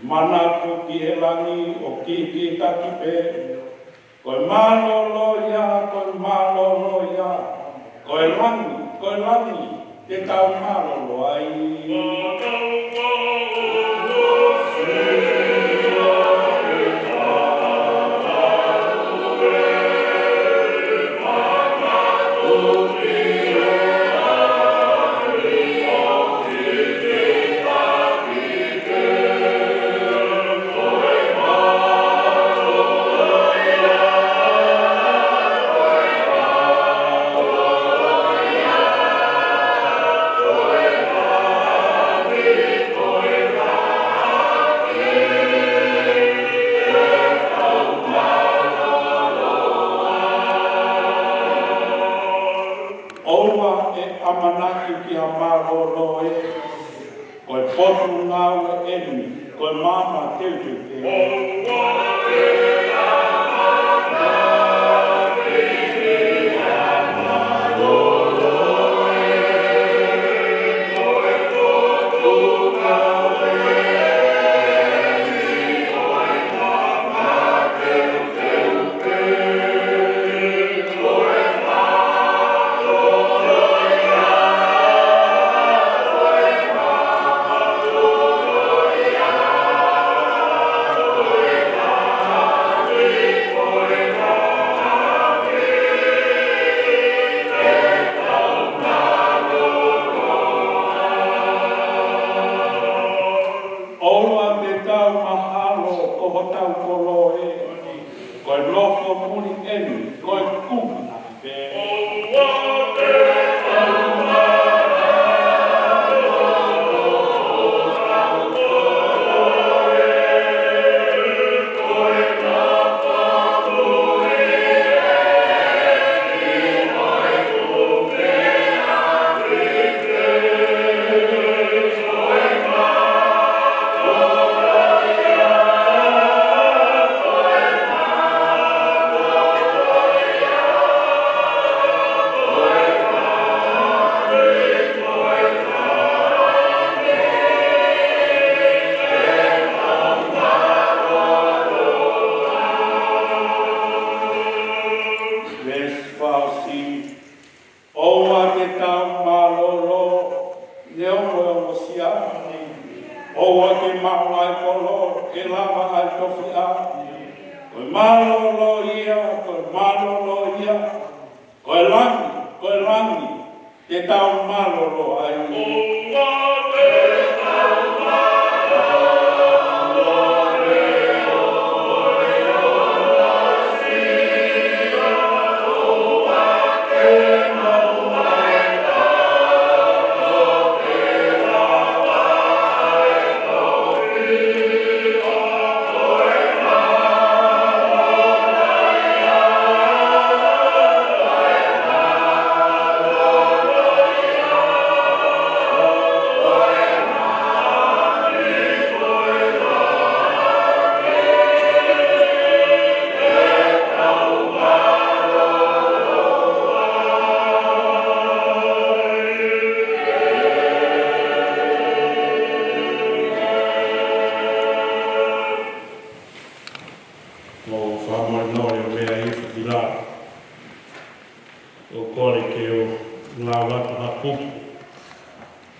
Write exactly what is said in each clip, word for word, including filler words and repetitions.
Manatu ki he langi ʻo kikitaki pē. Ko e mālōlō ia, ko e mālōlō ia. Ko e langi, ko e langi, te tau mālōlō ai. ʻOua ʻe ʻamanaki ki ha mālōlō ē, ko e potungāue eni, ko e maama teuteu pē. ʻOua te tau mahalo ko hotau kolo ē, ko e nofo muli eni, ko e kumi ʻaki pē. Veesi fā ʻosi. ʻOua te tau mālōlō, neongo e ongosia. ʻOua ke maʻu ʻa e kolo, ke lava ʻa e tofiʻa. Ko e mālōlō ia, ko e mālōlō ia. Ko e langi, ko e langi, te tau mālōlō ai. ʻOku ou fakamolemole ʻo meʻa hifo ki lalo. ʻOku ou kole ke u lau atu ha kupu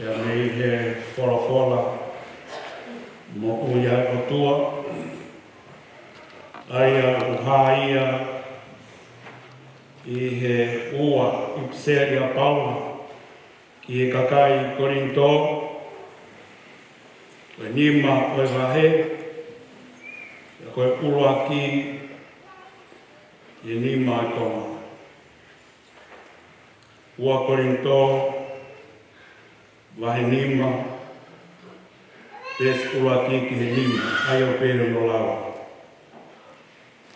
ia mei he folofola moʻui ʻa e ʻOtua, ʻa ia ʻoku hā ia ʻi he ua ʻipiseli ʻa Paula ki he kakai Kolinitō, ko e nima ʻo e vahe, ʻa ia ko e ʻuluaki ki he nima ʻo e konga. Ua Kolinitō, vahe nima, veesi ʻuluaki ki he nima, ʻa ia ʻoku pehē hono lau.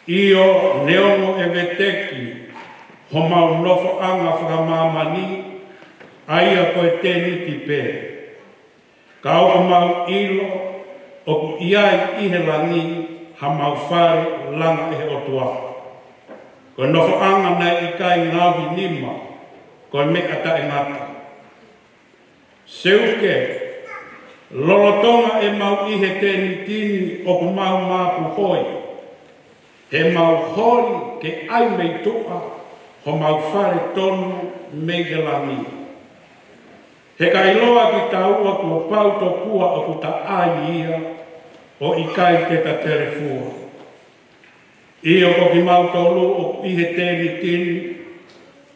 ʻIo, neongo ʻe veteki homau nofoʻanga fakamāmani, ʻa ia ko e tēniti pē, ka ʻoku mau ʻilo ʻoku ʻi ai ʻi he langi hamau fale langa ʻe he ʻOtua. Ko e nofoʻanga naʻe ʻikai ngaohi nima, ko e meʻa taʻengata. Seuke, Lolotonga ʻemau ʻi he tēniti ni ʻoku mau māpuhoi, he mau holi ke ʻai mei tuʻa homau fale tonu mei he langi. He ka ʻiloa kitaua kuo pau tokua ʻoku ta ʻai ia ʻo ʻikai ke ta telefua. ʻIo, ko kimautolu ʻoku ʻi he tēniti ni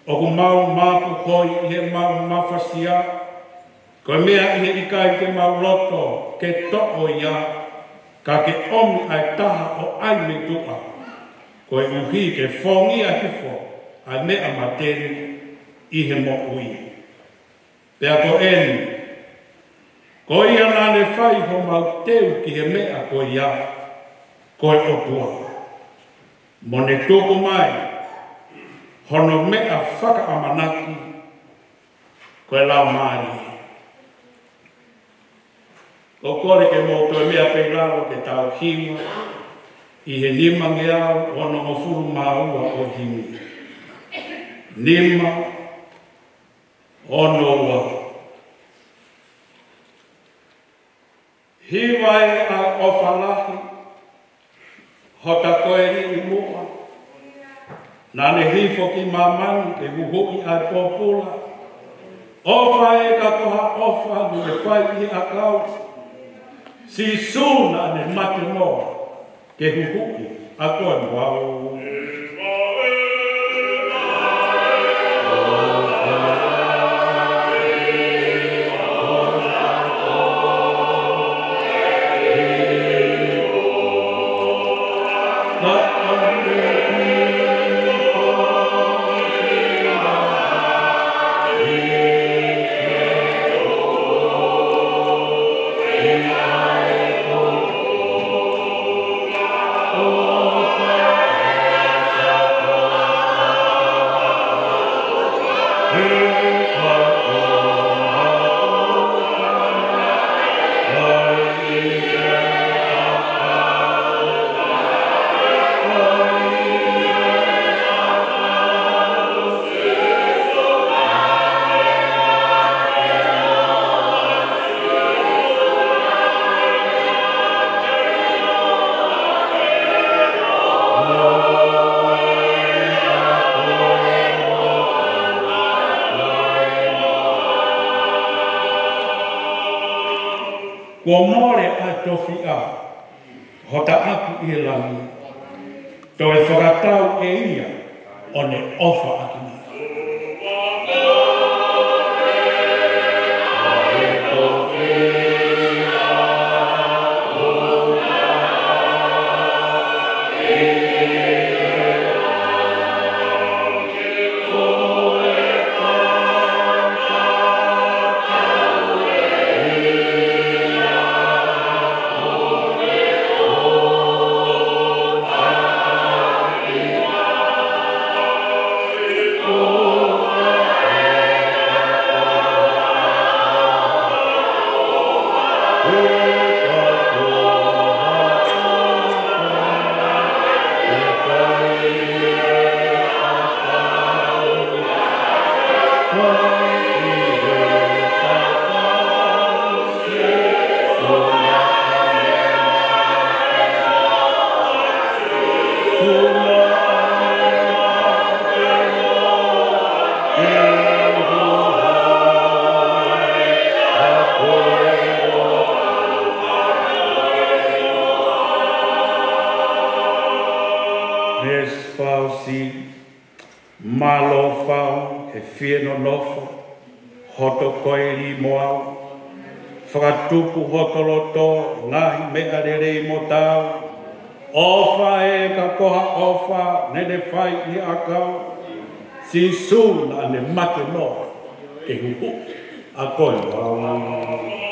ʻoku mau māpuhoi ʻi heʻemau mafasia, ko e meʻa ʻi he ʻikai ke mau loto ke toʻo ia, ka ke ʻomi ʻa e taha ʻo ʻai mei tuʻa, koeʻuhi ke fongia hifo ʻa e meʻa mate ni ʻi he moʻui. Pea ko eni, ko ia naʻa ne fai homau teu ki he meʻa ko ia, ko e ʻOtua, mo ne tuku mai hono meʻa fakaʻamanaki, ko e Laumālie. ʻOku ou kole ke mou toe meʻa pē ʻi lalo ke tau hiva ʻi he nimangeau onongofulu mā ua ʻo e himi. Nima, ono, ua. Hiva ē ʻa e ʻofa lahi, hota koeli ʻi muʻa, naʻa ne hifo ki māmani ke huhuʻi ʻa e pōpula. ʻOfa ē ka ko ha ʻofa naʻa ne fai ʻi he ʻakau, Sīsū naʻa ne mate noa ke huhuʻi ʻa koe mo au. Kuo mole ʻa e tofiʻa hota ʻapi ʻi he langi, toe fakatau ʻe ia ʻo ne ʻofa ʻaki mai. Veesi fā siʻi. Mālō fau he fie nonofo hoto koeli mo au. Fakatupu hoto loto ngaahi meʻa lelei mo taau. ʻOfa ē ka ko ha ʻofa naʻa ne fai ʻi he ʻakau. Sīsū naʻa ne mate noa ke huhuʻi ʻa koe mo au.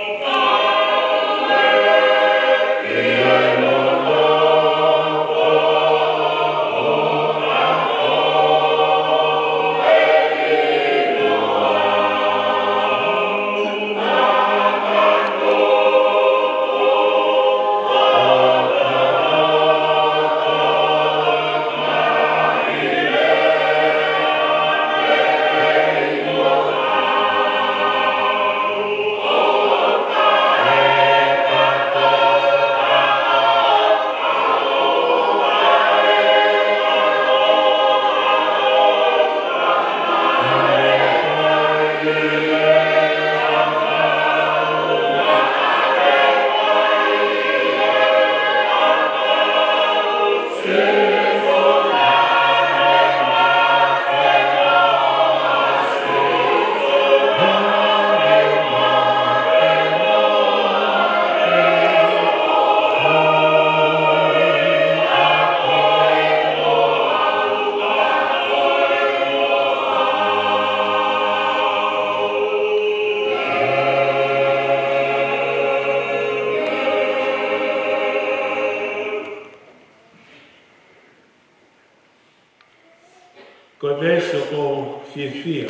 Ko e veesi ʻoku ou fiefia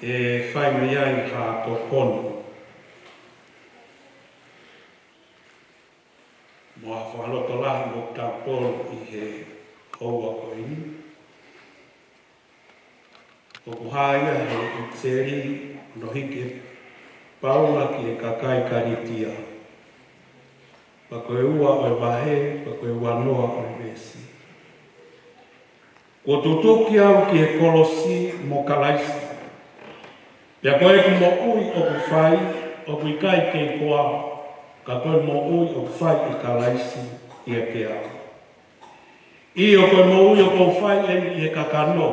ʻe fai mei ai ha tokoni mo ha fakalotolahi mo kitautolu ʻi he houa ko eni, ʻoku hā ia he ʻipiseli naʻe hiki ʻe Paula ki he kakai Kalētia. Pea ko e ua ʻo e vahe, pea ko e uanoa ʻo e veesi. Kuo tutuki au ki he kolosi mo Kalaisi. Pea ko ʻeku moʻui ʻoku fai, ʻoku ʻikai kei ko au, ka ko e moʻui ʻoku fai ʻe Kalaisi ʻiate au. ʻIo, ko e moʻui ʻoku ou fai ʻeni ʻi he kakano,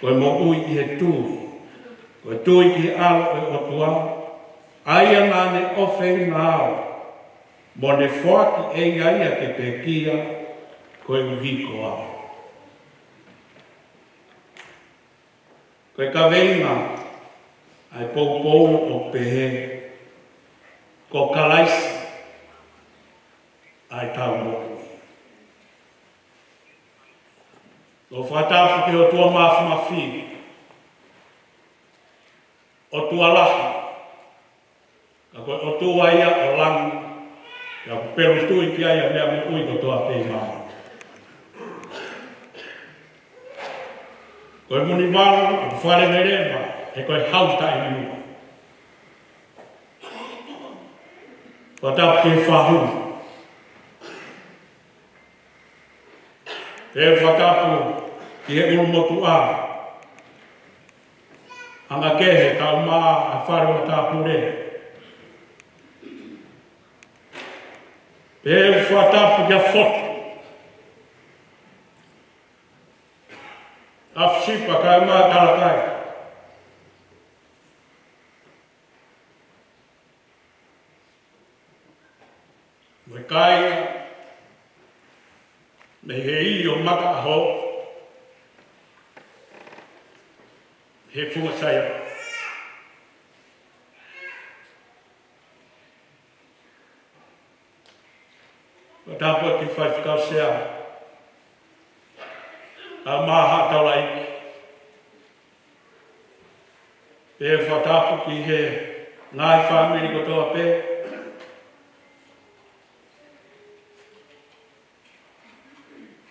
ko e moʻui ʻi he tui, ko e tui ki he ʻAlo ʻo e ʻOtua, ʻa ia naʻa ne ʻofeina au, mo ne foaki ʻe ia ia ke pekia koeʻuhi ko au. Ko e kaveinga ʻa e poupou ʻoku pehē, ko Kalaisi ʻa ʻetau moʻui. ʻOku ou fakatapu ki he ʻOtua Mafimafi, ʻOtua lahi, ka ko e ʻOtua ia ʻo langi, ʻa ia ʻoku pelu tui ki ai ʻa e meʻa moʻui kotoa pē ʻi māmani. Ko e Vunivalu ʻoku faleveleva, he ko e hau taʻelinua. Fakatapu ki he fahu. Pea fakatapu ki he ʻulumotuʻa, anga kehe, kaeʻumaʻā ʻa e fale matāpule. Pea fakatapu ki he fotu, ʻa e fisipa kaeʻumaʻā e tala kai. Mo e kāinga mei he ʻio mata ʻaho, he funga Saione. Fakatapu ki he faifekau sea, kaeʻumaʻā haʻa taulaʻeiki. Pea fakatapu ki he ngaahi fāmili kotoa pē.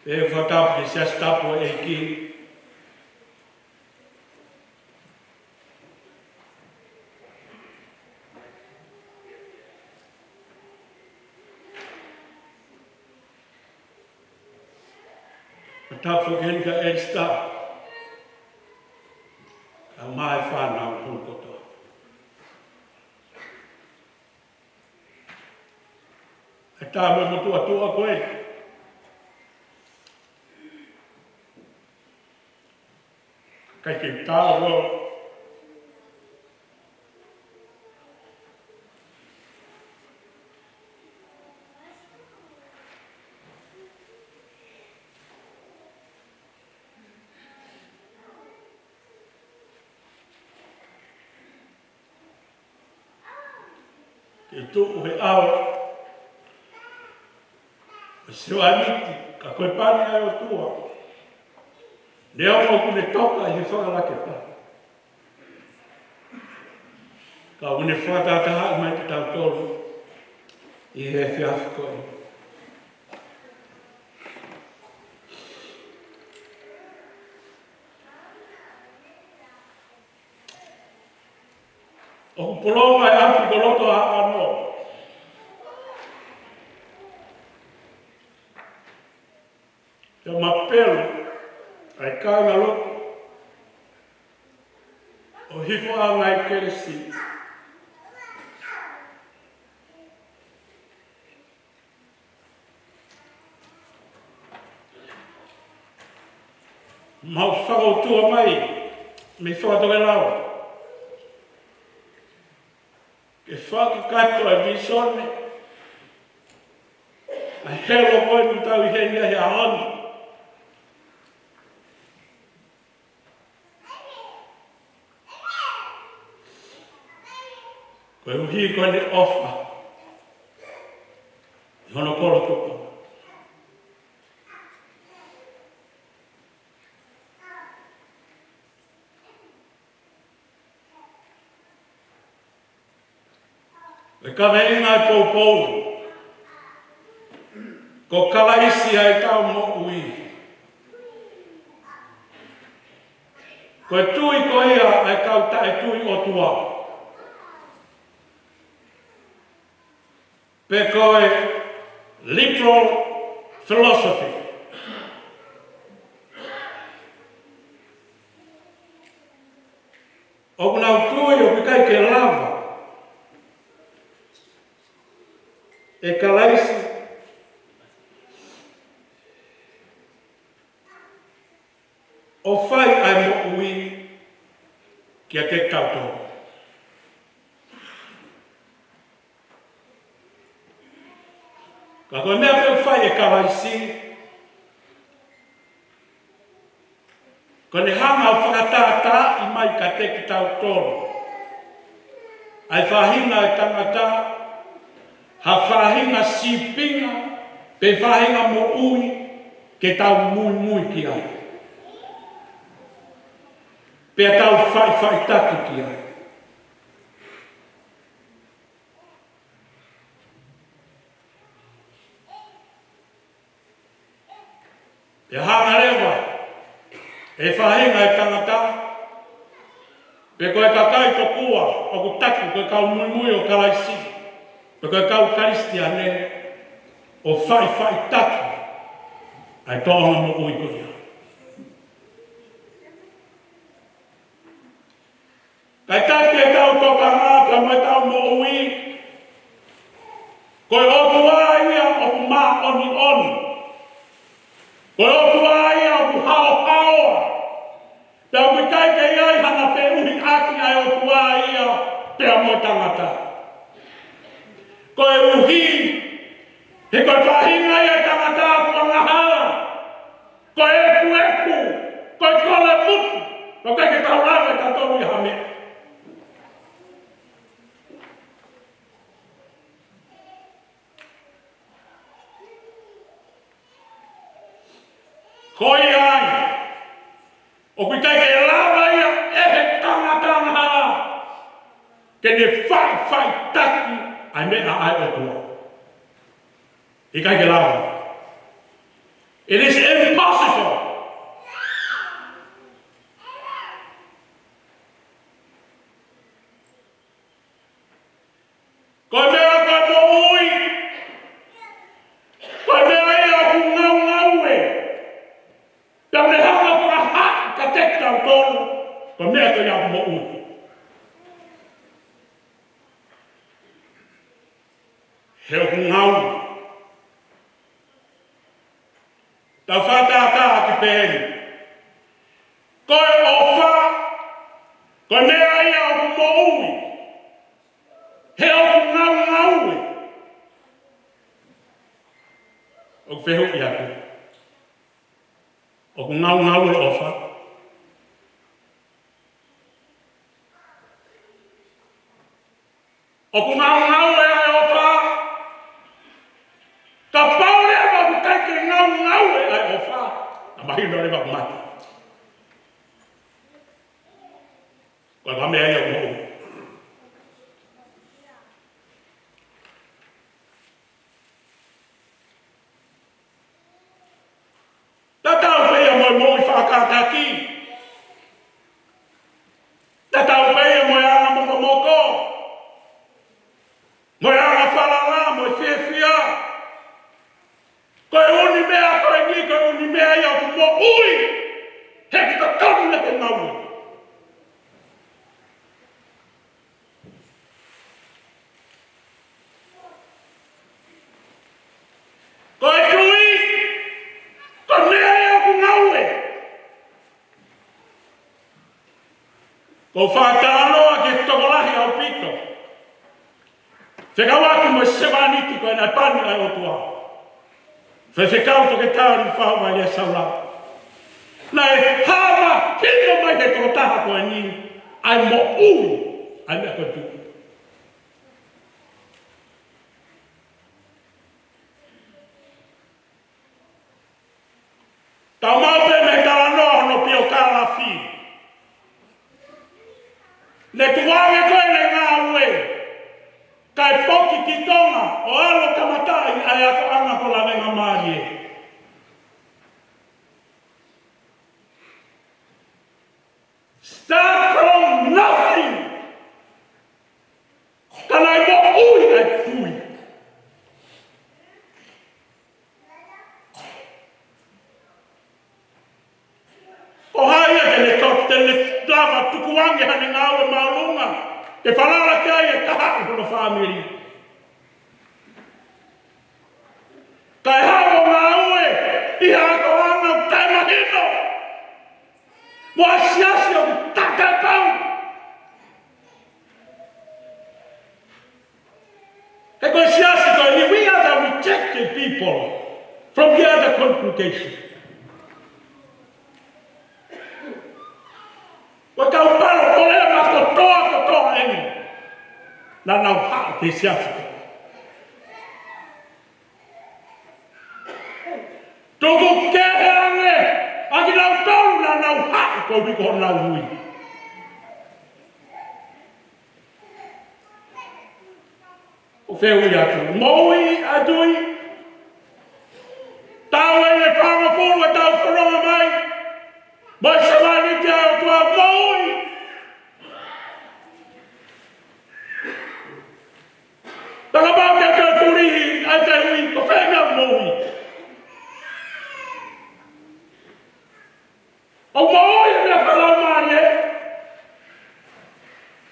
Pea fakatapu ki he Siasi Tapu ʻo e ʻEiki. Fakatapu ki he ʻEiki ʻa ʻElisita, kaeʻumaʻā e fānau hono kotoa. ʻE tā mo e motuʻa tuʻa ko ē. ʻIkai ke tā ʻo ke tuʻu he ʻao ʻo e sevāniti, ka ko e pani ʻa e ʻOtua. Neongo ʻoku ne toka ʻi he fakalakepa, ka ʻoku ne fakatahatahaʻi mai kitautolu ʻi he efiafi ko eni. ʻOku pulonga e ʻapi ko loto ʻa ʻAno. Pea mapelu ʻa e kāingalotu ʻo e hifoʻanga ʻo e kelesi. Mau fakautua mai mei fakatokelau ke fakakakato e vīsone ʻa e helo ko eni ʻoku tau ʻi heni he ʻaho ni. Koeʻuhi ko ʻene ʻofa ʻi hono kolo tupu. Kaveinga e poupou: Ko Kalaisi ʻa ʻetau moʻui. Ko e tui ko ia ʻa e kau taʻetui ʻOtua, pe ko e literal philosophy, ʻoku nau tui ʻoku ʻikai ke lava ʻe Kalaisi ʻo fai ʻa e moʻui kiate kitautolu. Ka ko e meʻa pē ʻoku fai ʻe Kalaisi, ko ʻene hanga ʻo fakatātaaʻi mai kiate kitautolu ʻa e faʻahinga ʻo e tangata, ha faʻahinga sīpinga, pe faʻahinga moʻui ke tau muimui ki ai, pea tau faʻifaʻitaki ki ai. ʻE hanga leva ʻe he faʻahinga ʻo e tangata, pe ko e kakai tokua ʻoku taku ko e kau muimui ʻo Kalaisi, pe ko e kau Kalisitiane, ʻo faʻifaʻitaki ʻa e tōʻonga moʻui ko ia. Kae taki ʻetau tokanga pea mo ʻetau moʻui, ko e ʻOtua ia ʻoku māʻoniʻoni. Ko e ʻOtua ia ʻoku haohaoa. Pea ʻoku ʻikai ke ʻi ai hano feʻuhiʻaki ʻa e ʻOtua ia pea mo e tangata. Koeʻuhi he ko e faʻahinga ia ʻo e tangata ʻoku angahala, ko e efuefu, ko e kole mutu, ʻoku ʻikai ke tau lava ʻe tautolu ia ha meʻa. Ko ia ai, ʻoku ʻikai ke lava ia ʻe he tangata angahala ke ne faʻifaʻitaki ʻa e meʻa ʻa e ʻOtua. ʻIkai ke lava. It is impossible. Ko e meʻa ko e moʻui, ko e meʻa ia ʻoku ngaungaue. Pea ne hanga ʻo fakahā kiate kitautolu ko e meʻa ko ia ʻoku moʻui. He ʻoku ngaue. Tau fakatātā ʻaki pē eni. Ko e ʻofa, ko e meʻa ia ʻoku moʻui. He ʻoku ngaungaue. ʻOku fehuʻi atu. ʻOku ngaungaue ʻofa? ʻOku ngaungaue ʻa e ʻofa? Kapau leva ʻoku ʻikai ke ngaungaue ʻa e ʻofa, naʻa mahino leva ʻoku mate. Ko e meʻa ia ʻoku moʻui. Tatau pē ia mo e moʻui faʻa kātaki. Tatau pē ia mo e anga mokomoko, mo e anga falala, mo e fiefia. Ko e ʻū meʻa ko eni, ko e ʻū meʻa ia ʻoku moʻui. He ʻoku totonu ke ngaue. Ko e tui, ko e meʻa ia ʻoku ngaue. ʻOku ou fakatalanoa ki he tokolahi ʻaupito. Fekauʻaki mo e sevāniti ko ē naʻe pani ʻa e ʻOtua. Faifekau Toketā Liufau Vailea Saula. Naʻe hā mahino mai he tokotaha ko eni ʻa e moʻui ʻa e meʻa ko e tui. Tau maʻu pē mei he talanoa hono piokālafi. Ne tukuange ko ē ʻene ngāue, kae foki ange haʻane ngāue māʻolunga, ke falala ki ai e kahaʻu hono fāmili. Kae haʻu ʻo ngāue ʻi ha ʻakoʻanga ʻoku taʻemahino, mo ha siasi ʻoku taʻepau. He ko e siasi ko eni, we are the rejected people from the other congregation. Ko e kau palopalema kotoa kotoa eni naʻa nau haʻu ki he siasi. Tuku kehe ange ʻa kinautolu naʻa nau haʻu koeʻuhi ko honau ui. ʻO fehuʻi atu, moʻui ʻa e tui? Taʻu ʻe fāngofulu ʻetau fononga mai mo e Sevāniti ʻa e ʻOtua, moʻui? Talapau ke toe fulihi ʻa e fehuʻi, ko fē meʻa moʻui? ʻOku moʻui e meʻa fakalaumālie?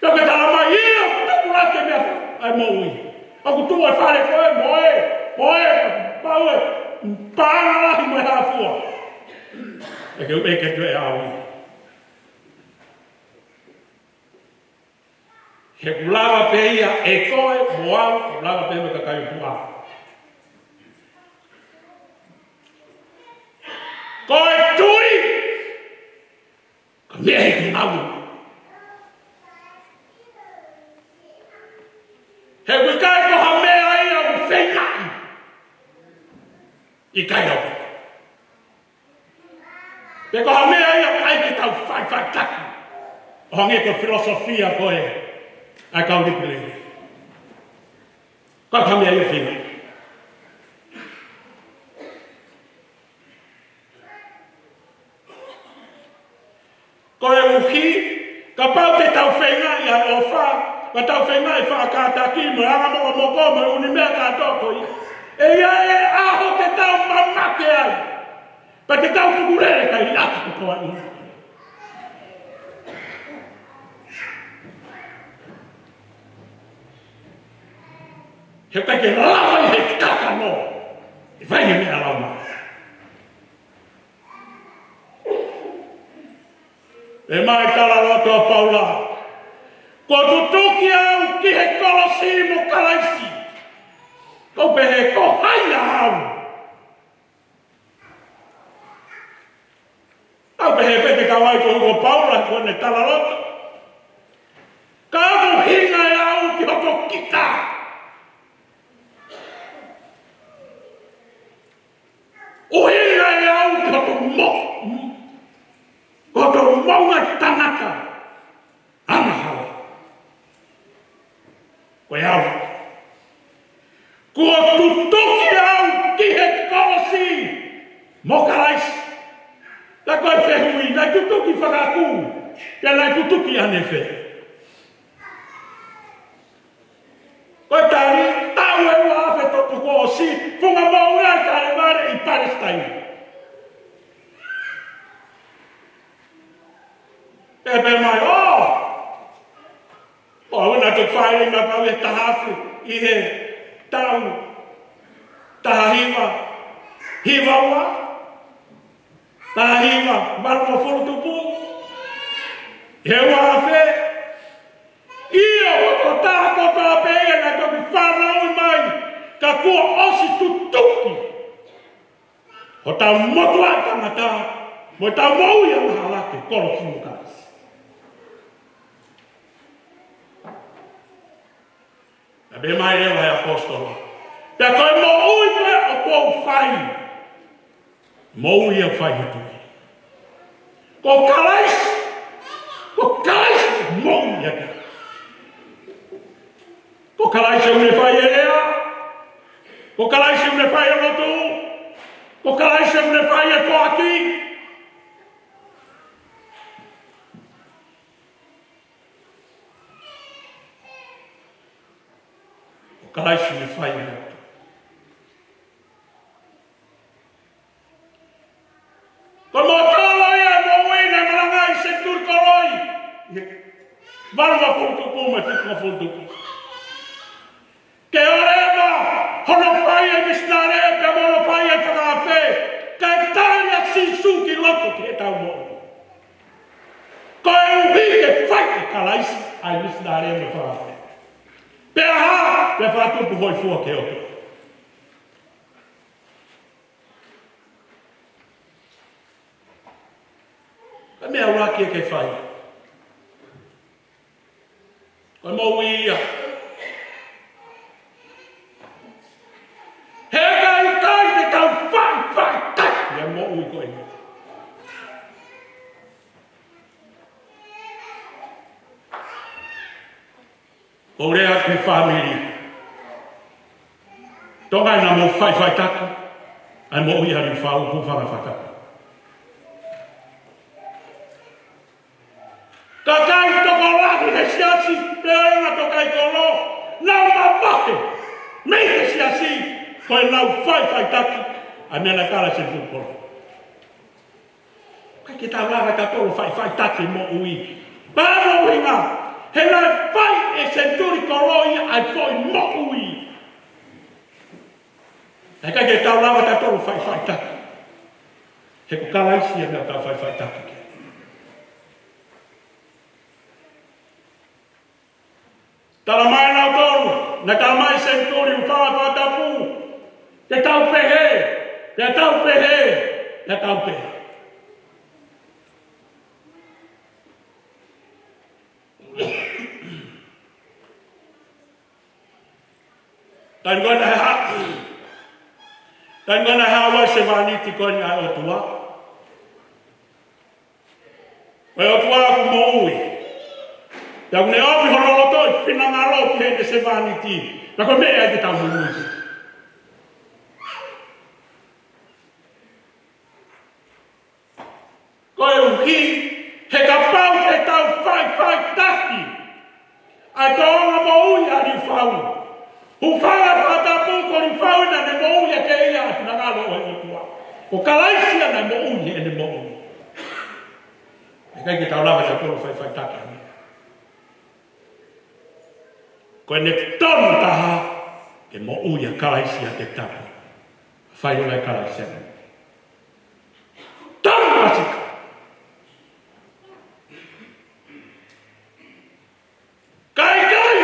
Pea ke tala mai, ʻio, ʻoku tukulaki e meʻa faka-, ʻa e moʻui. ʻOku tuʻu e fale ko ē, mo e, mo e, pau e, paʻanga lahi mo e hā fua. ʻE ke, ʻe ke toe ʻaui. He ʻoku lava pē ia ʻe koe mo au, ʻoku lava pē mo e kakai ʻOtua. Ko e tui, ko e meʻa ʻi he ngāue. He ʻoku ʻikai ko ha meʻa ia ʻoku feingaʻi. ʻIkai au. Pe ko ha meʻa ia ʻoku ʻai ke tau faʻifaʻitaki. ʻO hangē ko e filosofia ko ē ʻa e kau Lipileli. Ko ha meʻa ia ʻoku feingaʻi. Koeʻuhi, kapau te tau feingaʻi ʻa e ʻofa, ka tau feingaʻi faʻa kātaki mo e anga mokomoko mo e ʻū meʻa kātoa ko ia, ʻe ʻi ai e ʻaho te tau mamate ai. Pea te tau tukulele kae liʻaki kotoa ia. He ʻikai ke lava ʻe he kakano ʻo fai e meʻa laumālie. Pehē mai e talaloto ʻa Paula, kuo tutuki au ki he kolosi mo Kalaisi. Ko e pehē, ko hai au? ʻOku pehē pē ʻe he kaveinga ko Paula ko ʻene talaloto. Ka ʻoku ʻuhinga ʻe au ki hoku kita. ʻUhinga ʻe au ki hoku mo-, hoku moʻunga tangata angahala. Ko e au. Kuo tutuki au ki he kolosi mo Kalaisi. Ka ko e fehuʻi, naʻe tutuki fakaʻaku, pea naʻe tutuki ʻanefē? Ko e tali, taʻu ʻe ua afe tolu kuo ʻosi, funga moʻunga ʻi Kalevale ʻi Palesitaine. Pea pehē mai, ʻō! ʻO, ʻoua naʻa tuku fāʻeleʻi mai pau e taha afe ʻi he taʻu taha hiva hiva ua, taha hiva valungofulu tupu, he ua afe. ʻIo, ko e taha kotoa pē ia naʻe toki fanauʻi mai, ka kuo ʻosi tutuki hotau motuʻa tangata mo ʻetau moʻui angahala ki he kolosi mo Kalaisi. Naʻe pehē mai leva ʻe he ʻaposetolo, pea ko e moʻui ko ē ʻoku ou fai, moʻui ʻoku fai he tui. Ko Kalaisi, ko Kalaisi moʻui ʻiate au. Ko Kalaisi ʻoku ne fai e lea. Ko Kalaisi ʻoku ne fai e lotu. Ko Kalaisi ʻoku ne fai e foaki. Ko Kalaisi ʻoku ne fai e lotu. Ko e motolo ia ʻo e moʻui naʻe malangaʻi ʻe Setuli Koloi ʻi he fika fulutuki. Ke ʻoleva hono fai e misinale pea mo hono fai e fakaafe, kae tali ʻa Sīsū ki loto ki heʻetau moʻui. Koeʻuhi ke fai ʻe Kalaisi ʻa e misinale mo e fakaafe. Pea hā, pea fakatupu hōifua ki he ʻOtua. Ko e meʻa ʻuluaki ke fai. Ko e moʻui ia. He ʻikai, ʻikai te tau faʻifaʻitaki ʻa e moʻui ko eni. ʻOku ou lea ki he fāmili. Tonga ena mo faʻifaʻitaki ʻa e moʻui ʻa Liufau, hūfanga he fakatapu. Kakai tokolahi he siasi, pea ʻi he ngaahi kakai kolo, nau mavahe mei he siasi, ko ʻenau faʻifaʻitaki ʻa e meʻa naʻe tala ʻe he senituli kolo. ʻIkai ke tau lava tautolu faʻifaʻitaki moʻui. Pea ko e ʻuhinga, he naʻe fai ʻe he senituli kolo ia ʻa e foʻi moʻui. ʻIkai ke tau lava tautolu faʻifaʻitaki. He ko Kalaisi ia naʻa tau faʻifaʻitaki ki ai. Tala mai nautolu, naʻe tala mai ʻe he senituli, hūfanga he fakatapu, te tau pehē, te tau pehē, te tau pehē. Taimi ko ē naʻe haʻu, taimi ko ē naʻe haʻu ai e sevāniti ko eni ʻa e ʻOtua. Ko e ʻOtua ʻoku moʻui. Pea ʻoku ne ʻomi hono loto ʻo e finangalo ki heʻene sevāniti. Pea ko e meʻa ia ke tau moʻui. Koeʻuhi, he kapau te tau faʻifaʻitaki ʻa e tōʻonga moʻui ʻa Liufau. Hūfanga he fakatapu, ko Liufau naʻa ne moʻui ʻiate ia ʻa e finangalo ʻo e ʻOtua. Ko Kalaisi ia naʻe moʻui heʻene moʻui. ʻIkai ke tau lava tautolu faʻifaʻitaki ʻa e meʻa. Ko ʻene tonu taha ke moʻui ʻa Kalaisi ʻiate kitautolu. Fai ʻo e Kalaisi ʻa e moʻui. Tonu pasika. Kai, kai.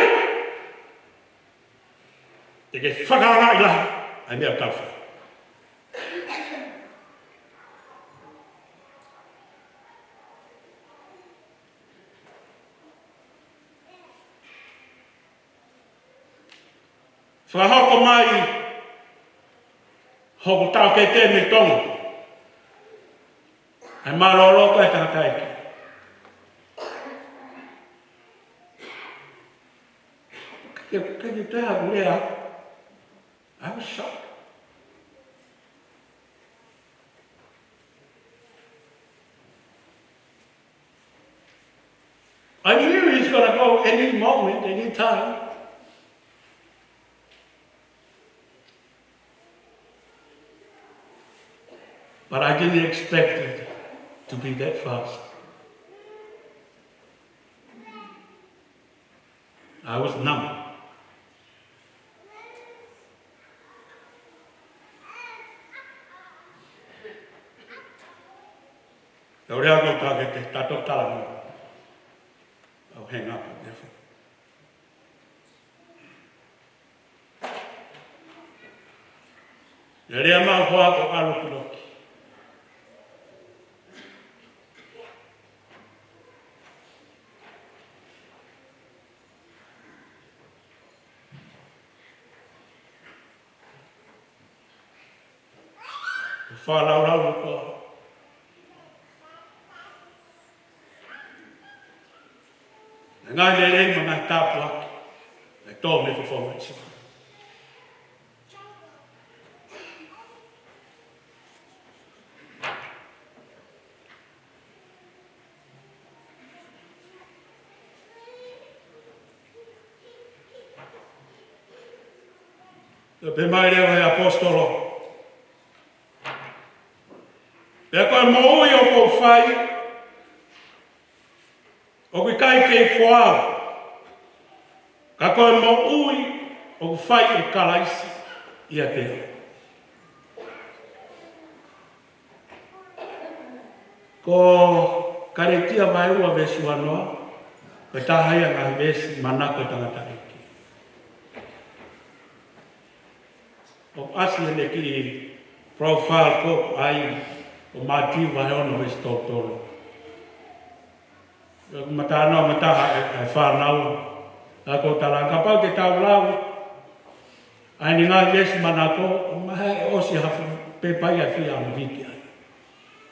Te ke fakaangaʻi lahi ʻa e meʻa ʻoku tau fai. Fakahoko mai hoku taʻokete mei Tonga ʻa e mālōlō ko ē ʻa e tangataʻeiki. Ke, ke, ke te haku lea. I was shocked. I knew he's gonna go any moment, any time. But I didn't expect it to be that fast. I was numb. Tau lea ko e taʻokete, tautolu tala mo. Au hang up on that. Naʻe lea mai ʻo ʻalu ki loki. Ko e fakalaulau ko e ngaahi lelei mo e ngaahi tāpuaki ʻe tō mei he fofonga ʻo Sīsū. Pea pehē mai leva ʻe he ʻaposetolo, pea ko e moʻui ʻoku ou fai, ʻoku ʻikai kei ko au, Ka ko e moʻui ʻoku fai ʻe Kalaisi ʻiate au. Ko Kalētia vahe ua veesi uanoa, ko e taha ia e ngaahi veesi manako ʻo e tangataʻeiki. ʻOku ʻasi ʻi heʻene kiʻi profile ko ē ʻoku ʻai, ko Mātiu vahe ono veesi tolu tolu. Ko e matanoa mo e taha e, e fānau. Ka ko e tala, kapau te tau lau ʻa ʻene ngaahi veesi manako, mahalo ʻe ʻosi ha fuʻu pepa ia ʻe fiha ʻo ʻomai ki ai.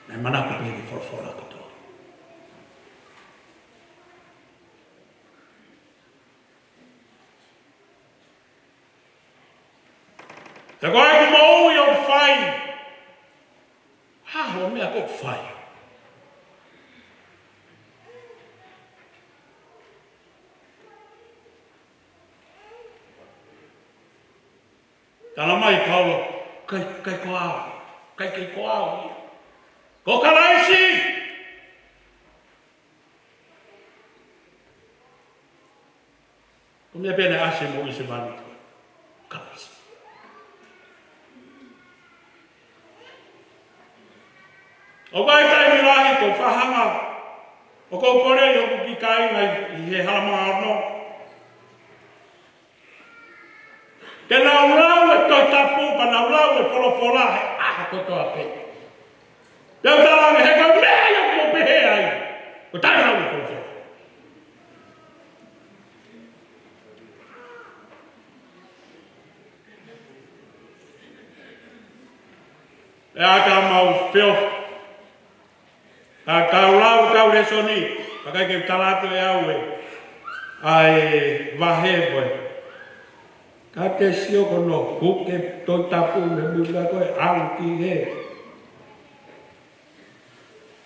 Naʻe manako pē ki he folofola kotoa. He ko e ʻeku moʻui ʻoku fai. Hā hoʻo meʻa ʻoku fai? Talamai ʻe Paula, ʻikai, ʻikai ko au, ʻikai ke ko au ia. Ko Kalaisi! Ko e meʻa pē naʻe ʻasi he moʻui sevāniti ko Kalaisi. ʻOku ʻi ai e taimi lahi ʻoku ou fakahanga, ʻoku ou kole ʻi hoku kiʻi kāinga ʻi he Halamaʻa Ono, ke nau lau e Tohi Tapu, pea nau lau e folofola he ʻaho kotoa pē. Te u talaange, he ko e meʻa ia ʻoku mou pehē ai, ko e taʻelau e folofola. ʻE ʻatā mau feo. Ka tau lau ʻetau lēsoni, ka ʻikai ke u tala atu ʻe au ē, ʻa e vahe ko ē. Ka te sio ko hono huke Tohi Tapu mei muli ko ē ʻalu ki hē.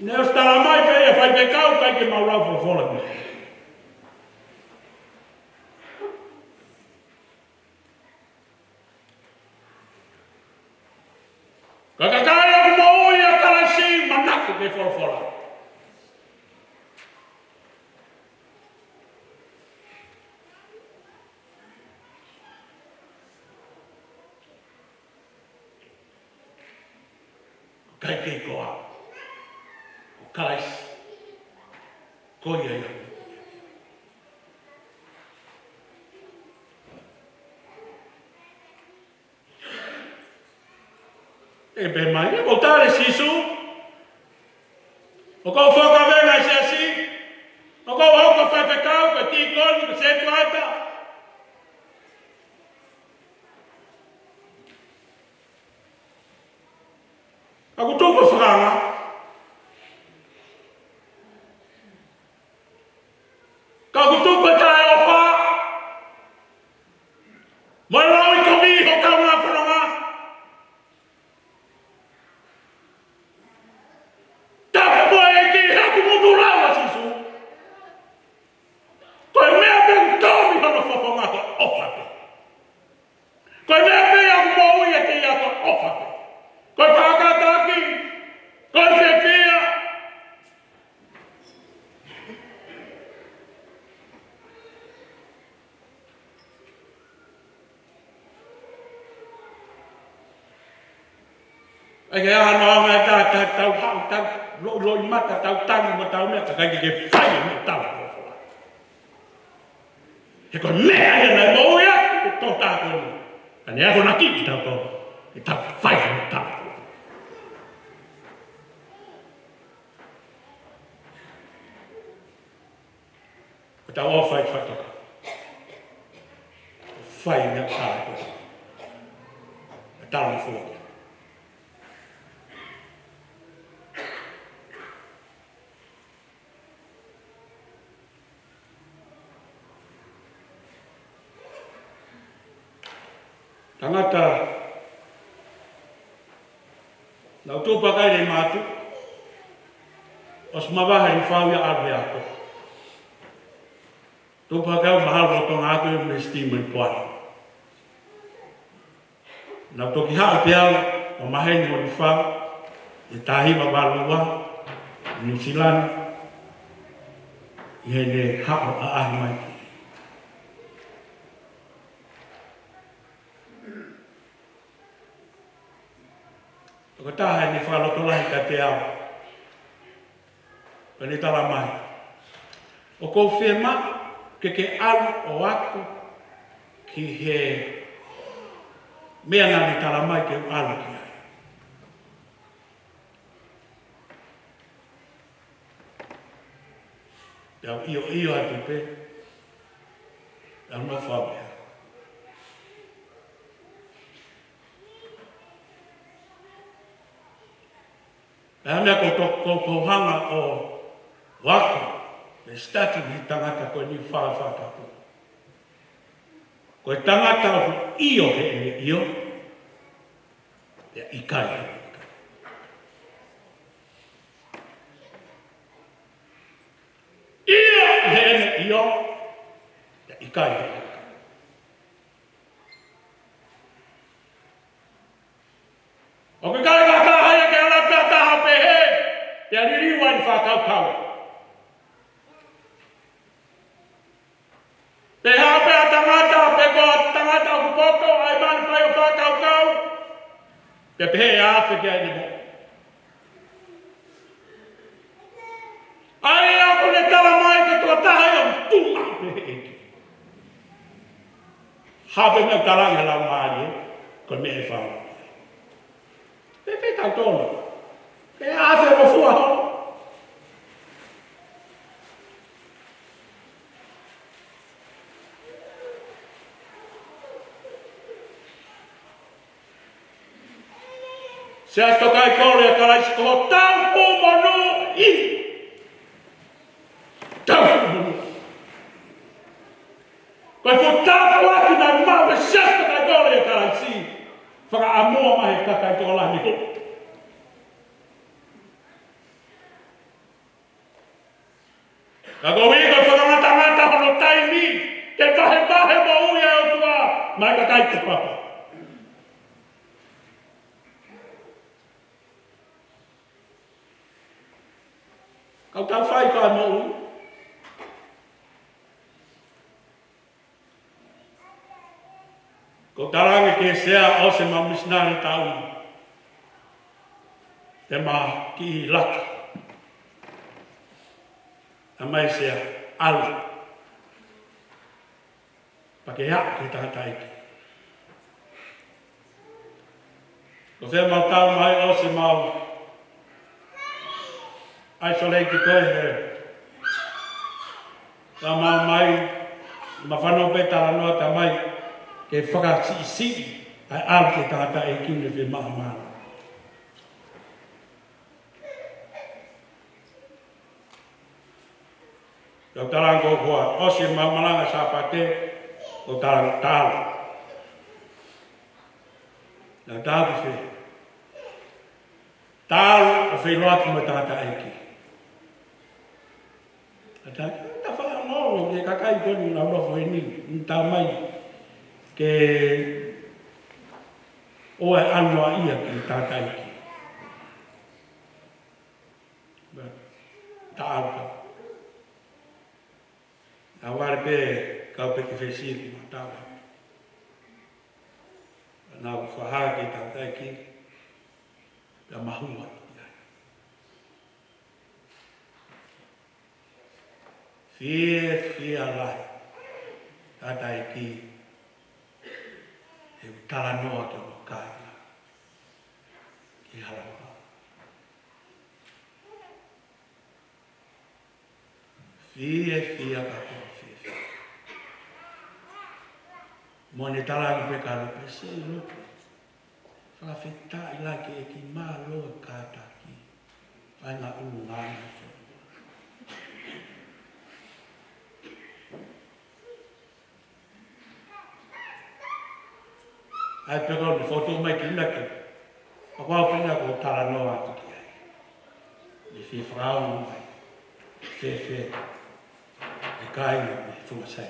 Naʻe ʻosi talamai pē ʻe he faifekau ʻikai ke mau lau folofola. Ka ko e kakai ʻoku moʻui ʻia Kalaisi, manako ki he folofola. ʻIkai ke ko au, ko Kalaisi, ko ia ia. ʻE pehē mai, ʻoku ou tali ʻa Sīsū, ʻoku ou fakavenga ʻi he siasi, ʻoku ou hoko ko e faifekau, ko e tīkoni, ko e sētuata. Ka ʻoku tupu e fakanga. Ka ʻoku tupu e taʻeʻofa. Mo e lauʻikovi ho kaungā fononga. Tapu mo e ʻEiki he ʻoku mou lau ʻa Sīsū. Ko e meʻa pē ʻoku tau ʻi hono fofonga ko e ʻofa pē. Ko e meʻa pē ʻoku moʻui ʻiate ia ko e ʻofa pē. Ko e faʻa kātaki, ko e fiefia. ʻIkai ke ʻi ai hano ʻaonga ʻe taha, taha, tau haʻu, tau lo, loʻimata, tau tangi mo tau meʻa, ka ʻikai ke fai e meʻa ʻoku tau folofola. He ko e meʻa ia naʻe moʻui ʻaki e tokotaha ko eni. Ka ne akonaki kitautolu ke tau fai e meʻa ʻoku tau folofola. Ko ʻetau ʻofa ʻi he faʻitoka. Fai e meʻa ʻoku tau folofola. Ka tau fua. Tangata naʻa nau tupu hake ʻi Leimātuʻa, ʻosi mavahe Lifaʻu ia ʻalu he ako. Tupu hake au mahalo ko Tonga atu ʻi he University Melipoane. Naʻa ku toki haʻu pē au ʻo maheni mo Lifaʻu ʻi he taha hiva valu ua ʻi Nuʻu Sila ni, ʻi heʻene haʻu ʻaʻahi mai ki. Ko e taha ʻene fakalotolahi kiate au, ʻo ne tala mai, ʻoku ou fiemaʻu ke ke ʻalu ʻo ako ki he meʻa naʻa ne tala mai ke u ʻalu ki ai. Pea u ʻio, ʻio atu pē, pea u nofo au ia. Pea meʻa ko to-, ko, ko hanga ʻo ako, ʻo study mei he tangata ko eni fā, fā tapu. Ko e tangata ʻoku ʻio heʻene ʻio, pea ʻikai heʻene ʻikai. ʻIo heʻene ʻio, pea ʻikai heʻene ʻikai. ʻOku ʻikai ke ʻi ai ha taha ia ke ala pē ʻo taha pehē, pea liliu ai e fakakaukau. Pe ko ha pē ha tangata, pe ko ha tangata ʻoku poto ai manu fai ʻo fakakaukau, pea pehē ʻe afe ki ai ʻene moʻui. ʻA ia ʻoku ne tala mai ko e tokotaha ia ʻoku tuʻu maʻu pē he ʻEiki. Hape me tala ʻe he Laumālie, ko e meʻa ʻe fai. Pea fēfē tautolu? Pea afe mo fua holo. Siasi Tokaikoloi ʻa Kalaisi, ko hotau fuʻu monūʻia. Tau fuʻu monūʻia. Ko e fuʻu tāpuaki naʻe maʻu ʻe he Siasi Tokaikoloi ʻa Kalaisi, fakaʻamua mai he kakai tokolahi ko. Ka ko e ʻuhi ko e fakangatangata hono taimi ke vahevahe moʻui ʻa e ʻOtua maʻa e kakai ko papa. Ka tau fai ko e moʻui. Ko e tala ange ki he sea ʻo e Sea Misinale Taʻu, te ma kiʻi laka. Talamai ʻe he sea, ʻalu. Pea ke aʻu ki he tangataʻeiki. Ko e fē mau tau mai ʻo e sea mau isolate ko ē he tama mai, ma fano pē talanoa tamai, ke fakasiʻisiʻi ʻa e ʻalu ki he tangataʻeiki ʻoku ne fiemaʻu maʻu. Tau tala ange ko e hā, ʻosi e mau malanga Sāpate, ʻo tala, tala. Tau tala ki fē? Tala ʻo feʻiloaki mo e tangataʻeiki. Tala, tala fakaongoongo ki he kakai ko eni ʻoku nau nofo heni, ʻoku tala mai ke ʻoua ʻe ʻalu noa ia ki he tangataʻeiki. Tala. Naʻa vale pē kau pē ki he fesili ma tala. Naʻa ku fakahā ki he tangataʻeiki, pea mahua ia. Fiefia lahi tangataʻeiki, he ʻoku talanoa ki hono kāinga ki Halamaʻa. Fiefia ka ko e fiefia. Mo ne tala ange pē ka lupe se lupe. Fakafetaʻi lahi ki he ʻEiki, mālō e kātaki. Fai ngā ʻulungaanga fo. ʻAi pē ko e fotu mai ki na ke. ʻA ko au pē na ko e talanoa atu ki ai. Ne fie fakaongo mai. Fēfē. E kāinga me funga sai.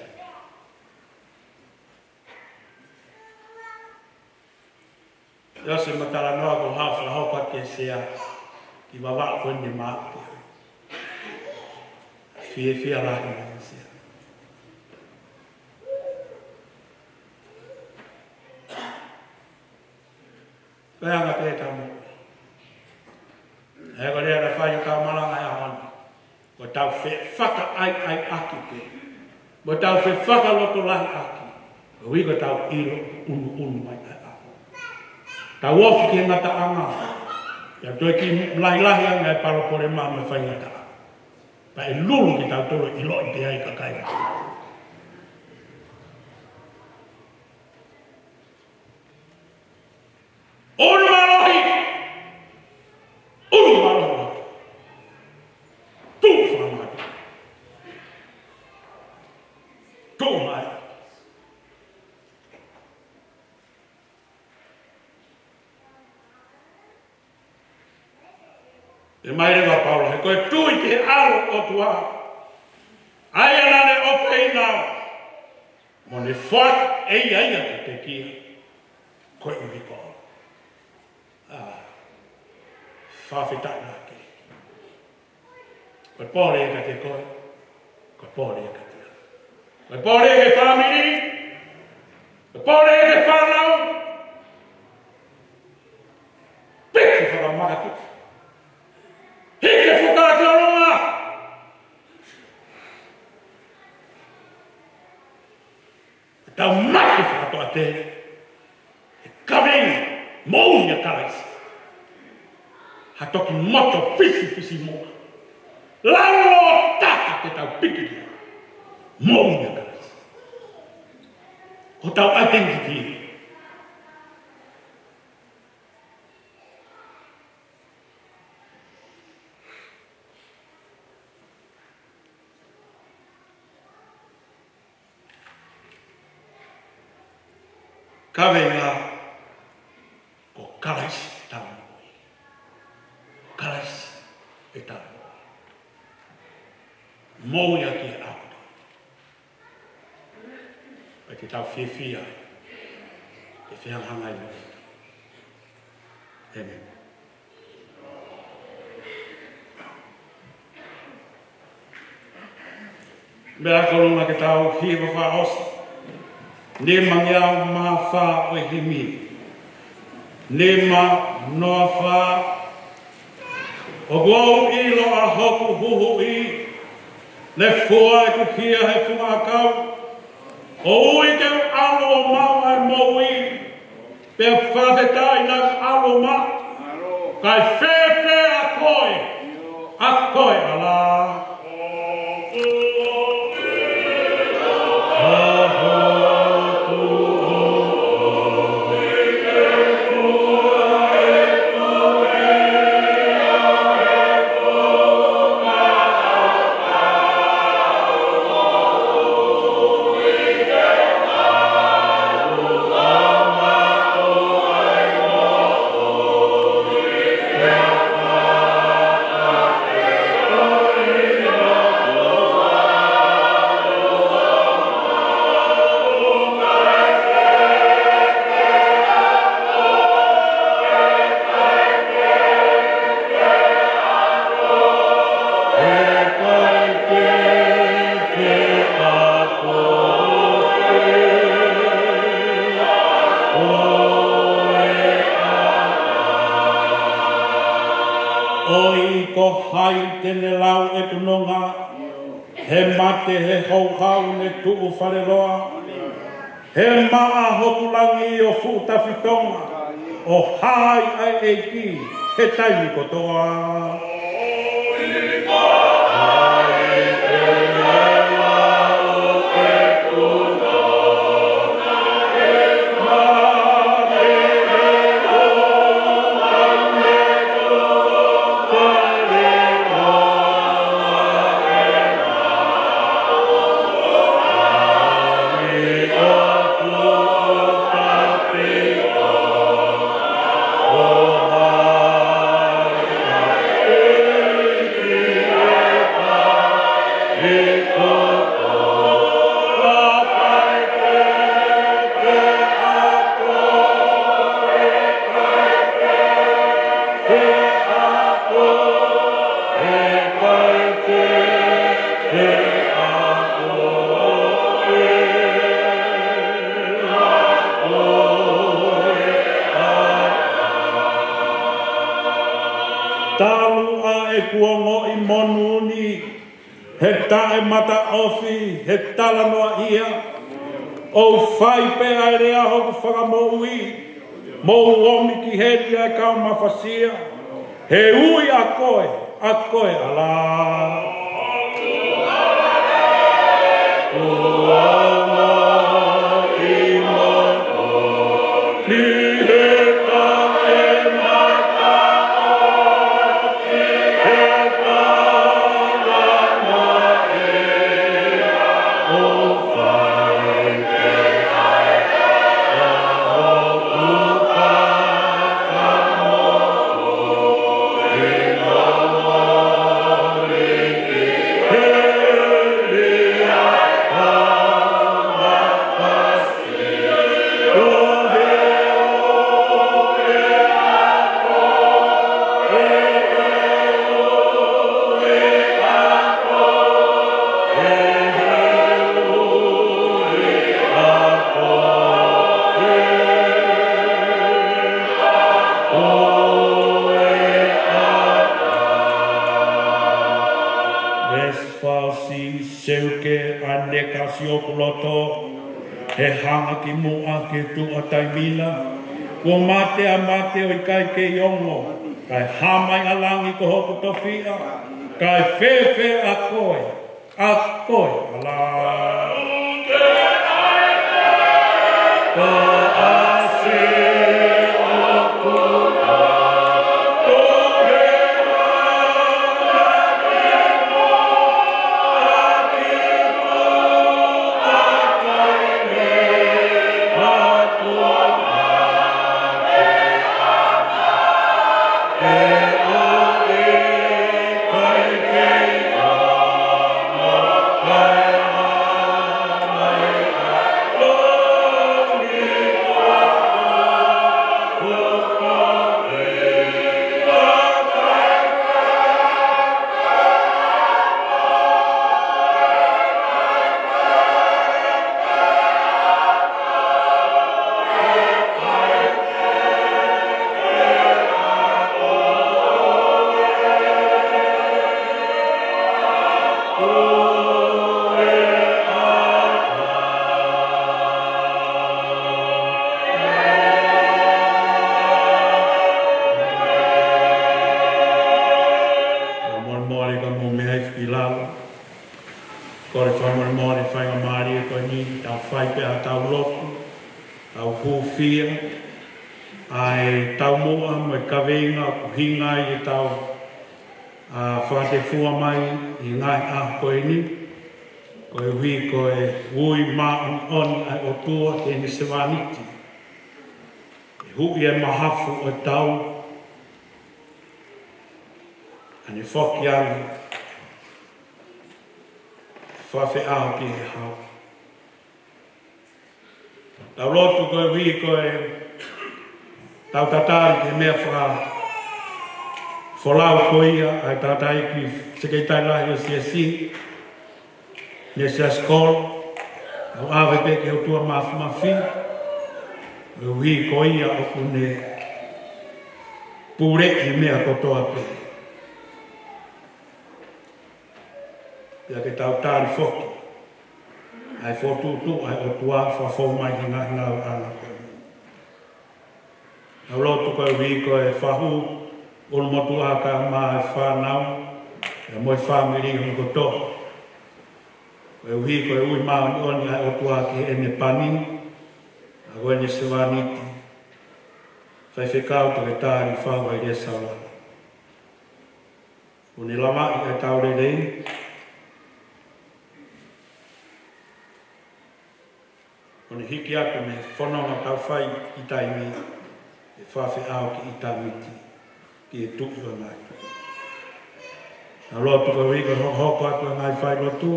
ʻIo, se ma talanoa ko e hā fakahoko atu ki he sea, ki Vavaʻu ko eni maʻu pē. Fiefia lahi mai e sea. Ko e anga pē tamu. He ko e lea naʻe fai ʻe he kau malanga he ʻaho ni, ko ʻetau fefakaʻaiʻaiʻaki pē, mo ʻetau fefakalotolahiʻaki, koeʻuhi ko ʻetau ʻilo ʻunuʻunu mai ʻa e ʻaho. Tau ofi ki he ngataʻanga, pea toe kiʻi lahilahi ange ʻa e palopalema mo e faingataʻa. Pea ʻe lulu kitautolu ʻo ʻiloʻi pē ai e kakai. ʻUnu mālohi! ʻUnu mālohi! Tuʻu fakamātoato! Tuʻu mai! ʻE mai leva ʻa Paula, he ko e tui ki he ʻAlo ʻo e ʻOtua, ʻa ia naʻa ne ʻofeina, mo ne foaki ʻe ia ia ke pekia, koeʻuhi ko au. ʻĀ, fakafetaʻi lahi. Ko e pole ia kiate koe, ko e pole ia kiate au. Ko e pole ia ki he fāmili, ko e pole ia ki he fānau. Piki fakamakatuʻu. Hiki fuka ki ʻolunga. Tau mate fakatoʻatele he kaveinga moʻui ʻa Kalaisi. Ha toki moto fisifisimuʻa. Lalo taka ke tau piki ki ai. Moʻui ʻa Kalaisi. Ko hotau identity. Kaveinga, ko Kalaisi ʻetau moʻui. Ko Kalaisi ʻetau moʻui. Moʻui ʻaki e ʻaho kotoa. Pea ke tau fiefia ke fehangahangai mo ia. ʻĒmeni. Meʻa ko e ʻolunga ke tau hiva fakaʻosi. Nima ngeau mā fā ʻo e himi. Nima noa fā. ʻOku ou ʻilo ʻa hoku huhuʻi, ne fua ʻeku hia he funga ʻakau. ʻO ui ke u ʻalu ʻo maʻu ʻa e moʻui, pea fakafetaʻi naʻa ku ʻalu ʻo maʻu. Kae fēfē ʻa koe, ʻa koe ʻAlā? ʻOi, ko hai te ne lau ʻeku nonga, he mate, he houhau ne tuʻu faleloa, he maʻa hoku langi ʻo fuʻu tafitonga, ʻo hā ai ʻa e ʻEiki he taimi kotoa. kuo ongoʻi monū ni, he taʻemataʻofi, he talanoaʻia, ʻo fai pē ʻa e lea hoku fakamoʻui, mou omi ki heni ʻa e kau mafasia, he ui ʻa koe, ʻa koe ʻAla. Veesi fā ʻosi, seuke ʻa e neka ʻasi ʻi hoku loto, he hanga ki muʻa ki he tuʻa taimi na. Kuo mate ʻa mate ʻo ʻikai kei ongo, kae hā mai ʻa langi ko hoku tofiʻa, kae fēfē ʻa koe, ʻa koe ʻAla. Fakamolemole ka mou meʻa hifo ki lalo. Kole fakamolemole faingamālie ko eni, tau fai pē ʻa e tau lotu, tau hūfia, ʻa e taumuʻa mo e kaveinga ʻoku ʻuhinga ai ʻetau, ʻa, fakatefua mai ʻi he ngaahi ʻaho ko eni, koeʻuhi ko e ui māʻoniʻoni ʻa e ʻOtua ki heʻene sevāniti. ʻE huʻi e mahafu ʻo e tau, ʻa ʻene foki ange, fakafeʻao ki he hau. Tau lotu koeʻuhi ko e tau tatali ki he meʻa fakafolau ko ia ʻa e tangataʻeiki sekelitali lahi ʻo e siasi, ne siasi kolo, tau ʻave pē ki he ʻOtua Mafimafi, koeʻuhi ko ia ʻoku ne puleʻi e meʻa kotoa pē. Pea ke tau tali foki ʻa e fokotuʻutuʻu ʻa e ʻOtua fakafou mai ki he ngaahi ngāueʻanga ko eni. Tau lotu koeʻuhi ko e fahu ʻulumotuʻa kae ʻumaʻā e fānau, pea mo e fāmili hono kotoa. Koeʻuhi ko e ui māʻoniʻoni ʻa e ʻOtua ki heʻene pani, ʻa ko ʻene sevāniti, Faifekau Toketā Lifau Hailea Saulala. ʻO ne lavaʻi ʻa e tau lelei, ʻo ne hiki atu mei he fononga tau fai ʻi taimi, ʻe fakafeʻao ki ʻitāniti, ki he Tuʻi ʻo e ngaahi tuʻi. Tau lotu koeʻuhi ko e hokohoko atu ʻa e ngaahi failotu,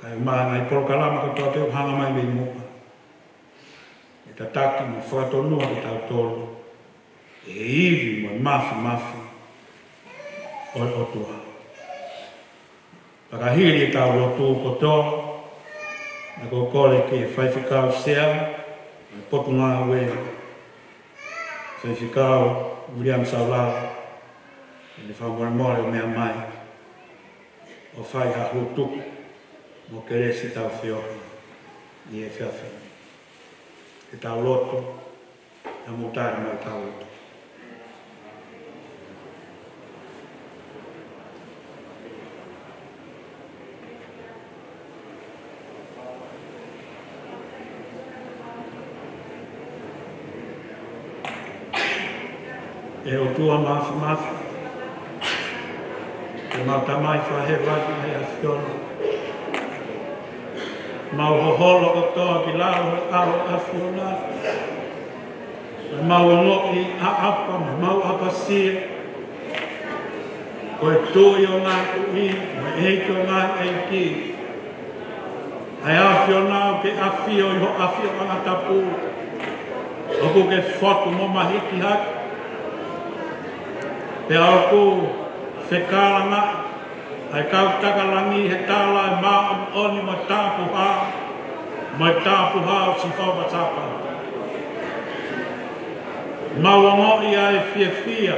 kae ʻumaʻā e ngaahi polokalama kotoa pē ʻoku hanga mai mei muʻa, ʻe tataki mo fakatonua kitautolu ʻe he ivi mo e māfimafi ʻo e ʻOtua. Pea ka hili e tau lotu kotoa, naʻa ku kole ki he Faifekau Sea ʻo e Potungāue, Faifekau Viliami Saulala, ʻo Ke fakamolemole ʻo meʻa mai ʻo fai ha hū tuku mo kelesi ʻetau feohi ʻi he efiafi ni. Ke tau lotu, ʻa mou tali mai ʻetau lotu. ʻE ʻOtua Māfimafi, ʻemau Tamai Fakahēvani ʻa e ʻAfiona, mau hoholo kotoa ki lalo he ʻao ʻo e ʻAfiona. Mau ongoʻi ʻaʻapa, mau ʻapasia. Ko e Tuʻi ʻo e ngaahi tuʻi, mo e ʻEiki ʻo e ngaahi ʻeiki, ʻa e ʻAfiona ʻoku ke ʻafio ʻi ho ʻafioʻanga tapu, ʻoku ke fotu mo mahiki hake. Pea ʻoku fekalanga ʻa e kau taka langi he tala ʻa e māʻoniʻoni mo e tapuhā, mo e tapuhā ʻo Sihova Sāpaoti. Mau ongoʻi ʻa e fiefia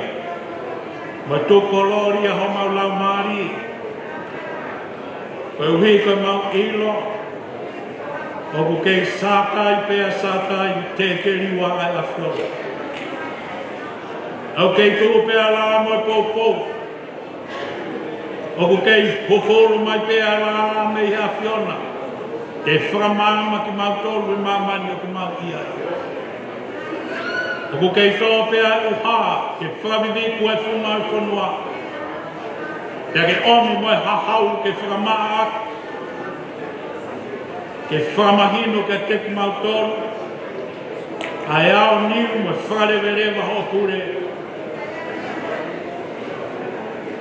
mo e tuʻu kolōlia homau laumālie, koeʻuhi ko ʻemau ʻilo ʻoku kei sātai pea sātai tēkeliua ʻa e ʻAfiona. ʻOku kei tuʻu pē ʻa e lā mo e poupou. ʻOku kei huhulu mai pē ʻa e lā mei he ʻAfiona ke fakamaama kimautolu ʻi māmani ʻoku mau ʻi ai. ʻOku kei tō pē ʻa e ʻuha ke fakaviviku e funga ʻo e fonua, pea ke ʻomi mo e hahau ke fakamaʻa ʻaki, ke fakamahino kiate kimautolu ʻa e ʻaonga mo e fakaleveleva hoʻo pule.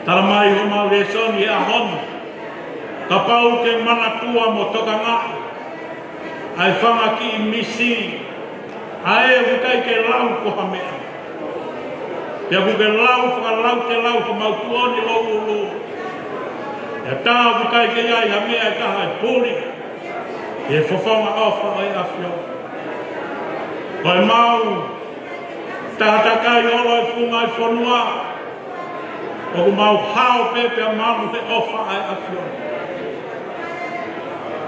Tala mai homau lēsoni he ʻaho ni, kapau ʻoku ke manatua mo tokangaʻi ʻa e fanga kiʻi misi ʻa ē ʻoku ʻikai ke lau ko ha meʻa, pea ʻoku ke lau fakalautelau homau tuʻoni louʻulu, ʻe tā ʻoku ʻikai ke ʻi ai ha meʻa ʻe taha ʻe puli ʻi he fofonga ʻofa ʻo e ʻAfiona. Ko ʻemau takatakai holo ʻi he funga ʻo e fonua, ʻoku mau hao pē pea malu he ʻofa ʻa e ʻAfiona.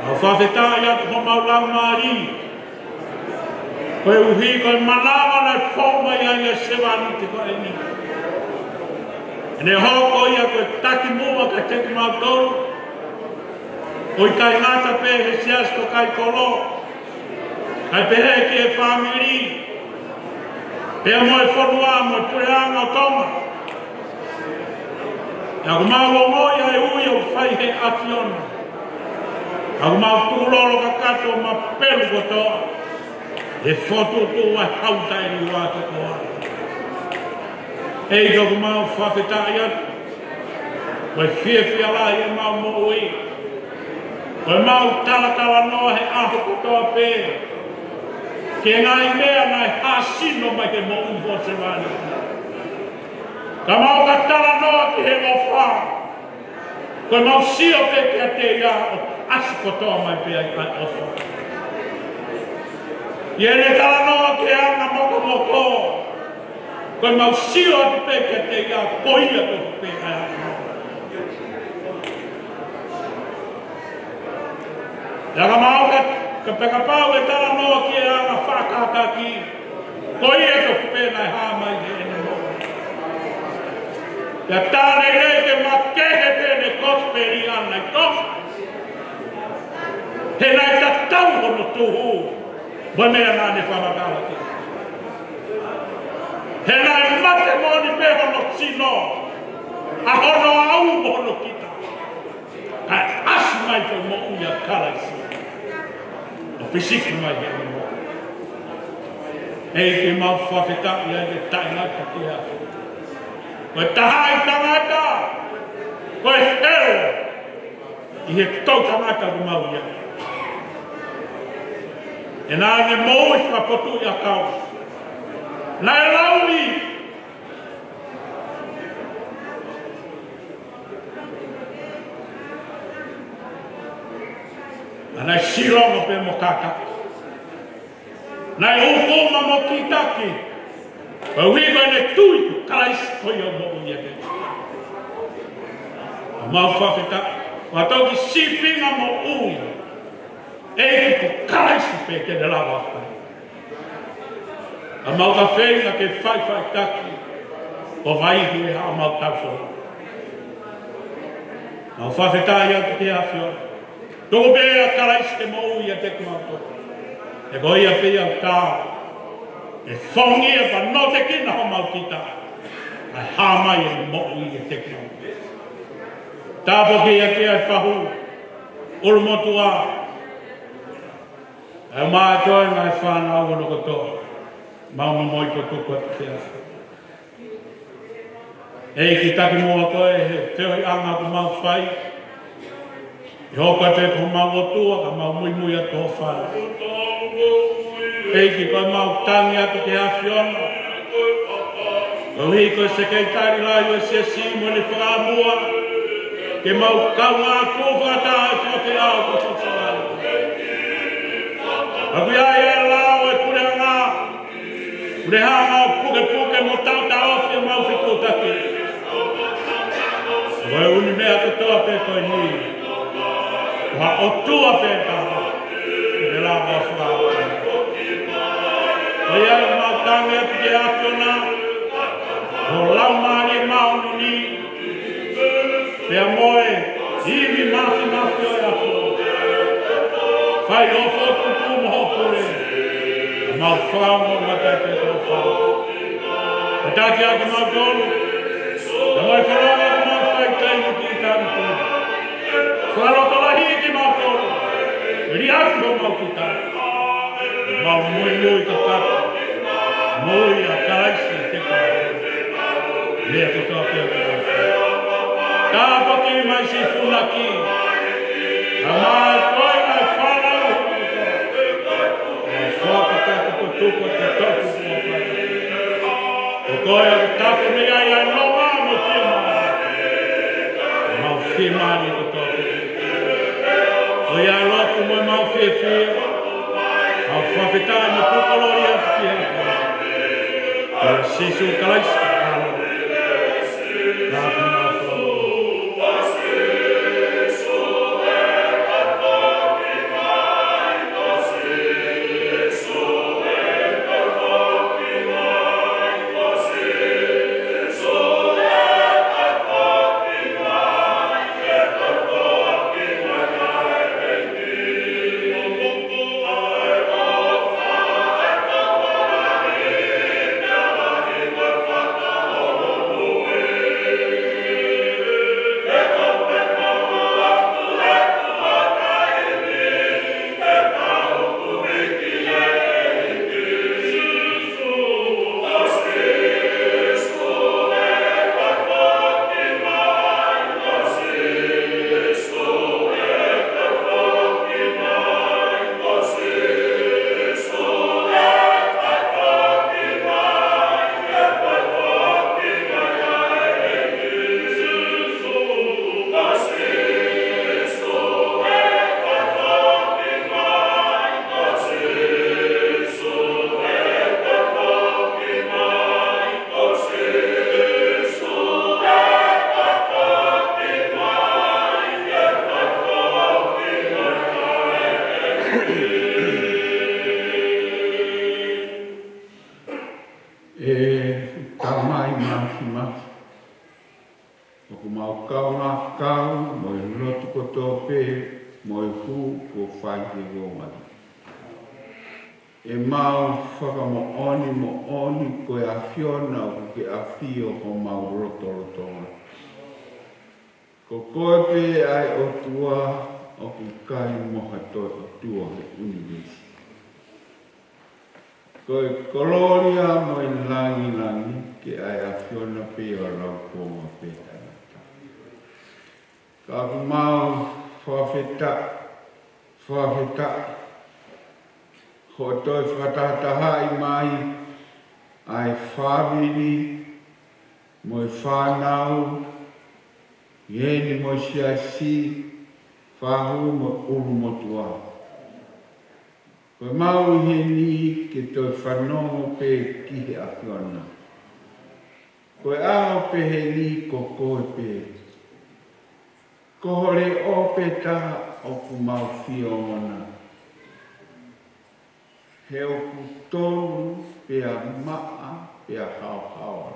Mau fakafetaʻi atu homau laumālie, koeʻuhi ko e manava naʻe fou mai ai ʻa e sevāniti ko eni. ʻEne hoko ia ko e takimuʻa kiate kimautolu, ʻo ʻikai ngata pē he siasi ko Kaikolo, kae pehē ki he fāmili, pea mo e fonua mo e puleʻanga ʻo Tonga. ʻOku mau ongoʻi ʻa e ui ʻoku fai he ʻAfiona. ʻOku mau tukulolo kakato mo pelu kotoa he fokotuʻutuʻu ʻa e hau taʻeliua ʻa e kotoa. ʻEiki, ʻoku mau fakafetaʻi atu, ko e fiefia lahi ʻemau moʻui, ko ʻemau talatalanoa he ʻaho kotoa pē ki he ngaahi meʻa naʻe hāsino mai he moʻui ʻo e sevāniti. Ka mau ka talanoa ki he ʻofa, ko ʻemau sio pē kiate ia ʻoku ʻasi kotoa mai pē ʻa e ʻofa. ʻI heʻene talanoa ki he anga mokomoko, ko ʻemau sio atu pē kiate ia ko ia tofu pē ʻa e anga. Pea ka mau ka, ka pē kapau ʻe talanoa ki he anga fakakātaki, ko ia tofu pē naʻe hā mai heʻene moʻui. Pea tā lelei ke makehe pē ʻene kosipeli ʻana ʻi Tonga, he naʻe tatau hono tuhu mo e meʻa naʻa ne fakamatala ki ai. He naʻe mate moʻoni pē hono sino, ʻa hono ʻau mo hono kita, kae ʻasi mai foʻi moʻui ʻa Kalaisi ʻo fisiki mai heʻene moʻui. ʻEiki, mau fakafetaʻi ai ke taʻengata ki he ʻAfiona. Ko e tahaʻi tangata, ko e helo ʻi he toʻutangata ʻoku mau ʻi ai. He naʻa ne moʻui fakapotuʻi ʻakau. Naʻe laui. Naʻe silonga pē mo kātaki. Naʻe ʻūkuma mo kītaki. Koeʻuhi ko ʻene tui ko Kalaisi ko ia ʻoku moʻui ʻiate ia. ʻOku mau fakafetaʻi, ʻoku toki sīpinga moʻui. ʻEiki ko Kalaisi pē ke ne lava fai. ʻOku mau ka feinga ke faʻifaʻitaki ʻo vaivai ʻi haʻamau tauhi. Mau fakafetaʻi atu ki he ʻAfiona. Tuku pē ʻa Kalaisi ke moʻui ʻiate kimautolu. He ko ia pē ia ʻoku taau. ʻE fongia pea notekina homau kita. ʻA e hā mai ʻene moʻui ʻiate kimautolu. Tāpuakiʻi ʻa e fahu, ʻulumotuʻa, ʻa e mātuʻa mo e fānau hono kotoa. Mau momoi pea tuku atu ki he ʻAfiona. ʻEiki, takimuʻa koe he feohiʻanga ʻoku mau fai. ʻI hoʻo kate ko homau ʻOtua, ka mau muimui atu ho fale. ʻEiki, ko ʻemau tangi atu ki he ʻAfiona. Koeʻuhi ko e Sekelitali Lahi ʻo e Siasi mo ʻene fakamuʻa. Ke mau kaungā ʻoku fakataha ʻi he feohiʻanga ko ho fale. ʻOku ʻi ai ʻa e lao ʻo e puleʻanga. Kuo ne hanga ʻo pukepuke mo taʻotaʻofi ʻemau fetuʻutaki. Ko e ʻuhinga meʻa kotoa pē ko eni. Ko ha ʻOtua pē taha. Ke ne lava fai. Ko ia ʻoku mau tangi atu ki he ʻAfiona. Ko e Laumālie Māʻoniʻoni. Pea mo e ivi māfimafi ʻo e ʻAfiona. Fai ho fokotuʻutuʻu mo ho pule. Mau fakaongo mata ke tau fai. Kātaki ʻa kimautolu. Pea mo e fakaongo ʻoku mau fai taimi ki taimi. Fakalotolahiʻi kimautolu. Liʻaki homau kita. Mau muimui kakato. Moʻui ʻa Kalaisi te ka. Meʻa kotoa pē ʻoku mau fai. Tāpuakiʻi mai siʻi funaki. Ka mau toe mai fānau. Mau fakataha ko tuku te toku mo fai. Ko koe ʻoku tafe mei ai ʻa e nonga mo e fiemālie. Mau fiemālie kotoa pē. Ko ia ʻa e lotu mo ʻemau fiefia. Mau fakafetaʻi mo tuku kolōlia ki he ʻAfiona. ʻIa Sīsū Kalaisi. ʻĒmeni. ʻE Tamai māfimafi, ʻoku mau kaungā kau mo e lotu kotoa pē mo e hū kuo fai he ʻaho ni. ʻE mau fakamoʻoni moʻoni ko e ʻAfiona ʻoku ke ʻafio homau lotolotonga. Ko koe pē ʻa e ʻOtua, ʻoku ʻikai mo ha toe ʻotua he ʻunivēsi. Ko e kolōlia mo e langilangi ke ʻa e ʻAfiona pē ʻo laukuonga pē taʻengata. Ka ʻoku mau fakafetaʻi, fakafetaʻi. Ko e toe fakatahatahaʻi mai ʻa e fāmili mo e fānau, heni mo e siasi, fahu mo e ʻulumotuʻa. Ko e mau ʻi heni ke toe fanongo pē ki he ʻAfiona. Ko e ʻaho pehē ni ko koe pē. Ko ho leʻo pē taha ʻoku mau fie ongona. He ʻoku tonu pea maʻa pea haohaoa.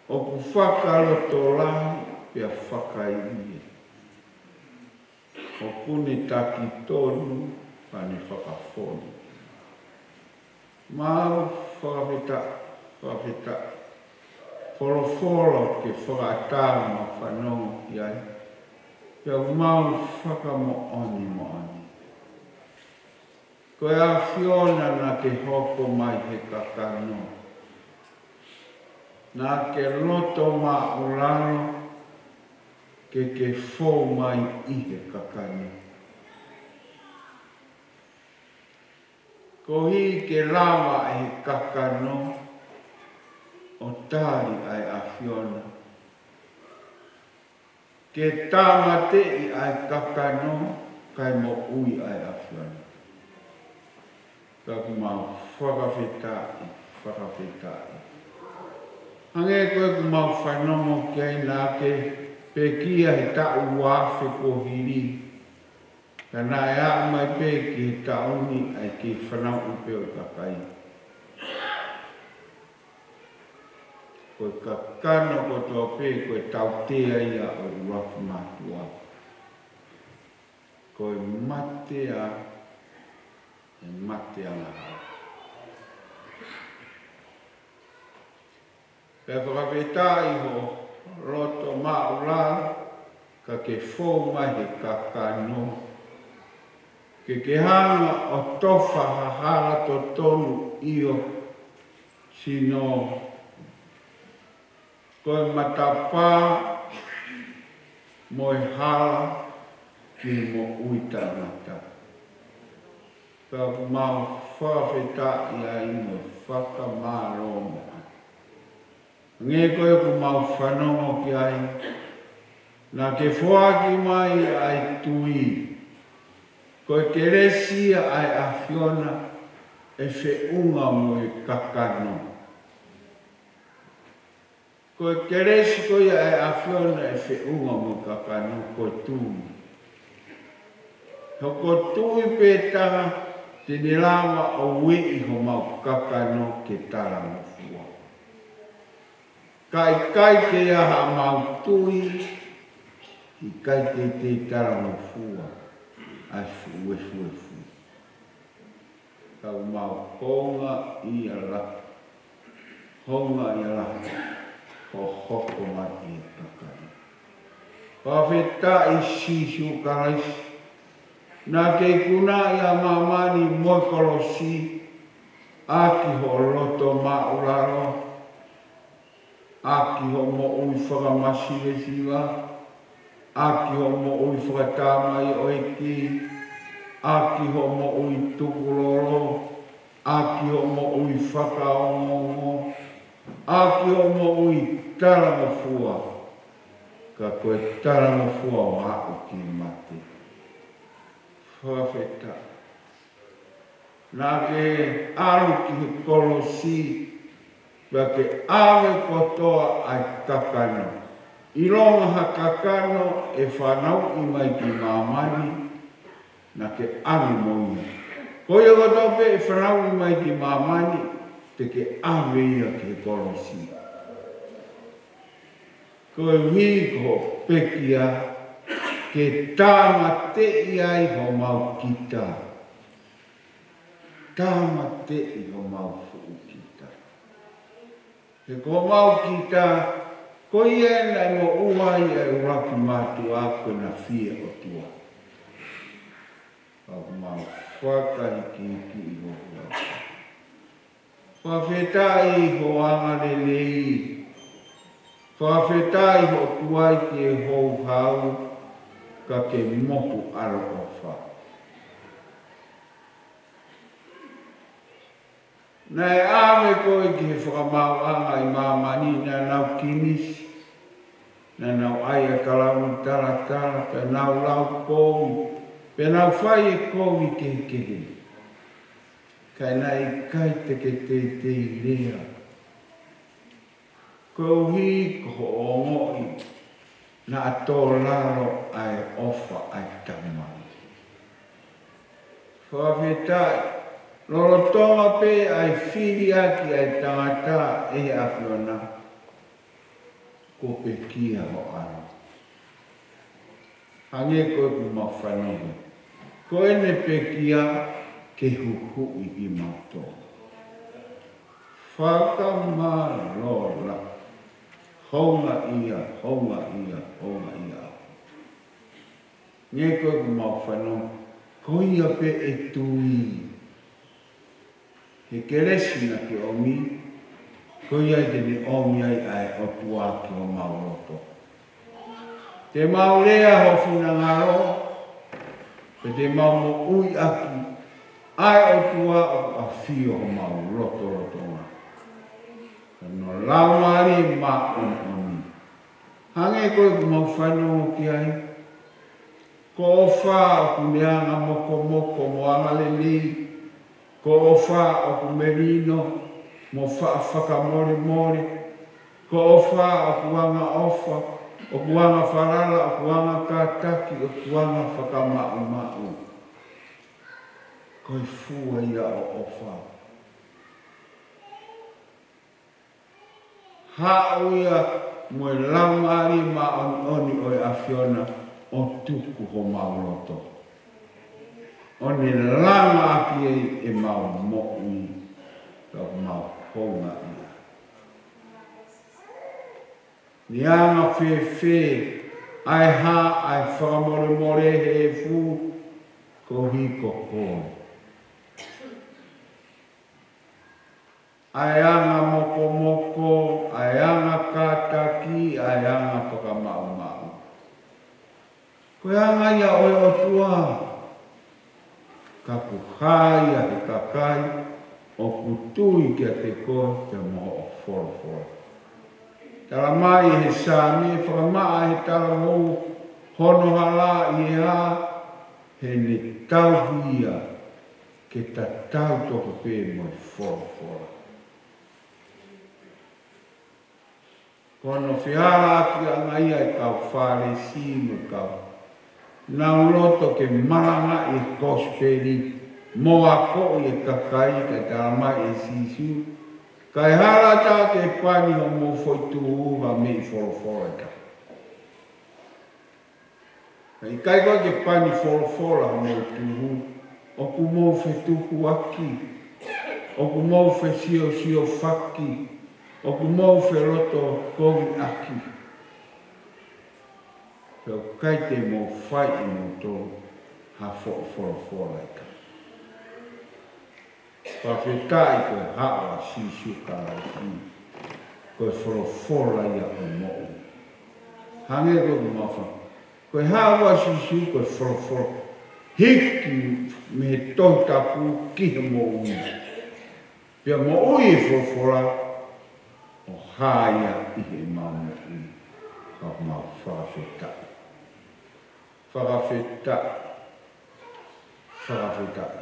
ʻOku fakalotolahi pea fakaʻelia. ʻOku ne taki tonu pea ne fakafonu. Mau fakafetaʻi, fakafetaʻi. Folofola ke fakaʻatā mo fanongo ki ai. Pea mau fakamoʻoni moʻoni. Ko e ʻAfiona naʻa ke hoko mai he kakano. Naʻa ke loto māʻulalo ke ke fou mai ʻi he kakano. Koeʻuhi ke lava ʻe he kakano ʻo tali ʻa e ʻAfiona. Ke tāmateʻi ʻa e kakano kae moʻui ʻa e ʻAfiona. Ka ʻoku mau fakafetaʻi, fakafetaʻi. Hangē ko ʻeku mau fanongo ki ai naʻa ke pekia he taʻu ua afe kuo hili. Ka naʻe aʻu mai pē ki he taʻu ni ʻa e kei fanauʻi pē ʻo e kakai. Ko e kakano kotoa pē ko e tautea ia ʻo e ʻuluaki mātuʻa. Ko e mate ā, ʻe mate angahala. Pea fakafetaʻi ho loto māʻulalo, ka ke fou mai he kakano. Ke ke hanga ʻo tofa ha hala totonu ʻi ho sino. Ko e matapā mo e hala ki he moʻui taʻengata. Pea ʻoku mau fakafetaʻi ai mo fakamālō mo ai. Hangē ko ʻeku mau fanongo ki ai, naʻa ke foaki mai ʻa e tui. Ko e kelesi ia ʻa e ʻAfiona ʻe feʻunga mo e kakano. Ko e kelesi ko ia ʻa e ʻAfiona ʻe feʻunga mo e kakano ko e tui. He ko e tui pē taha te ne lava ʻo ueʻi homau kakano ke talangofua. Ka ʻikai ke ʻi ai haʻamau tui, ʻikai ke te talangofua ʻa e fuʻu efuefu. Ka ʻoku mau houngaʻia lahi. Houngaʻia lahi. Ko hoʻo hoko mai ʻi he kakano. Fakafetaʻi Sīsū Kalaisi. Naʻa ke ikunaʻi ʻa māmani mo e kolosi. ʻAki hoʻo loto māʻulalo. ʻAki hoʻo moʻui fakamasivesiva, ʻaki hoʻo moʻui fakatamaioʻeiki, ʻaki hoʻo moʻui tukulolo, ʻaki hoʻo moʻui fakaongoongo, ʻaki hoʻo moʻui talangofua, ka ko e talangofua ʻo aʻu ki he mate. Fakafetaʻi. Naʻa ke ʻalu ki he kolosi, pea ke ʻave kotoa ʻa e kakano. ʻIlonga ha kakano ʻe fanauʻi mai ki māmani, naʻa ke ʻalu mo ia. Ko ia kotoa pē ʻe fanauʻi mai ki māmani, te ke ʻave ia ki he kolosi. Koeʻuhi ko hoʻo pekia, ke tāmateʻi ai homau kita. Tāmateʻi homau fuʻu kita. He ko homau kita, ko ia naʻe moʻua ai ʻa e ʻuluaki mātuʻa ko ʻena fie ʻOtua. Ka ʻoku mau fakahikihiki ʻi ho huafa. Fakafetaʻi ho angalelei. Fakafetaʻi hoʻo tuai ki he houhau, ka ke mohu ʻaloʻofa. Naʻe ʻave koe ki he fakamaauʻanga ʻi māmani, naʻa nau kinisi, naʻa nau ʻai ʻa e kalauni talatala, pea nau lau kovi, pea nau fai e kovi kehekehe. Kae naʻe ʻikai te ke teitei lea. Koeʻuhi ko hoʻo ongoʻi naʻa tō lalo ʻa e ʻofa ʻa e Tamai. Fakafetaʻi, lolotonga pē ʻa e fili ʻaki ʻa e tangata ʻe he ʻAfiona, kuo pekia ho ʻAlo. Hangē ko ʻeku mau fanongo, ko ʻene pekia ke huhuʻi kimautolu. Fakamālō. Houngaʻia, houngaʻia, houngaʻia. Hangē ko ʻeku mau fanongo, ko ia pē ʻe tui he kelesi naʻa ke ʻomi, ko ia te ne ʻomi ai ʻa e ʻOtua ki homau loto. Te mau lea ho finangalo, pea te mau moʻui ʻaki ʻa e ʻOtua ʻoku ʻafio homau lotolotonga. Ko hono Laumālie Māʻoniʻoni. Hangē ko ʻeku mau fanongo ki ai, ko ʻofa ʻoku ne anga mokomoko mo anga lelei, ko ʻofa ʻoku melino mo faʻa fakamolemole, ko ʻofa ʻoku anga ʻofa, ʻoku anga falala, ʻoku anga kātaki, ʻoku anga fakamaʻumaʻu. Ko e fua ia ʻo ʻofa. Haʻu ia mo e Laumālie Māʻoniʻoni ʻo e ʻAfiona ʻo tuku homau loto, ʻo ne langa ʻaki ai ʻemau moʻui, ka mau houngaʻia. Ne anga fēfē ʻa e hā ʻa e fakamolemole he efu koeʻuhi ko koe? ʻA e anga mokomoko, ʻa e anga kātaki, ʻa e anga fakamaʻumaʻu. Ko e anga ia ʻo e ʻOtua, ka ʻoku hā ia he kakai ʻoku tui kiate koe pea mo hoʻo folofola. Tala mai he Saame, fakamaʻa he talavou hono hala ʻi he hā, he ne tauhi ia ke tatau tofu pē mo e folofola. Ko hono fehālaaki ʻanga ia e kau Fālesi mo e kau naʻa nau loto ke malangaʻi e kosipeli mo akoʻi e kakai, ka tala mai ʻe Sīsū, kae hala ʻatā ke pani homou foʻi tuhu ha meʻi folofola ʻe taha. Ka ʻikai ko ē ke pani folofola homou tuhu, ʻoku mou fetukuaki, ʻoku mou fesiosiofaki, ʻoku mou felotokoviʻaki. Pea ʻoku ʻikai te mou fai ʻe moutolu ha foʻi folofola ʻe taha. Fakafetaʻi ko e haʻu ʻa Sīsū Kalaisi, ko e folofola ia ʻo e moʻui. Hangē ko ʻeku mau fanongo, ko e haʻu ʻa Sīsū ko e folofola. Hiki mei he Tohi Tapu ki he moʻui. Pea moʻui e folofola ʻo hā ia ʻi heʻemau moʻui. Ka mau fakafetaʻi. Fakafetaʻi. Fakafetaʻi.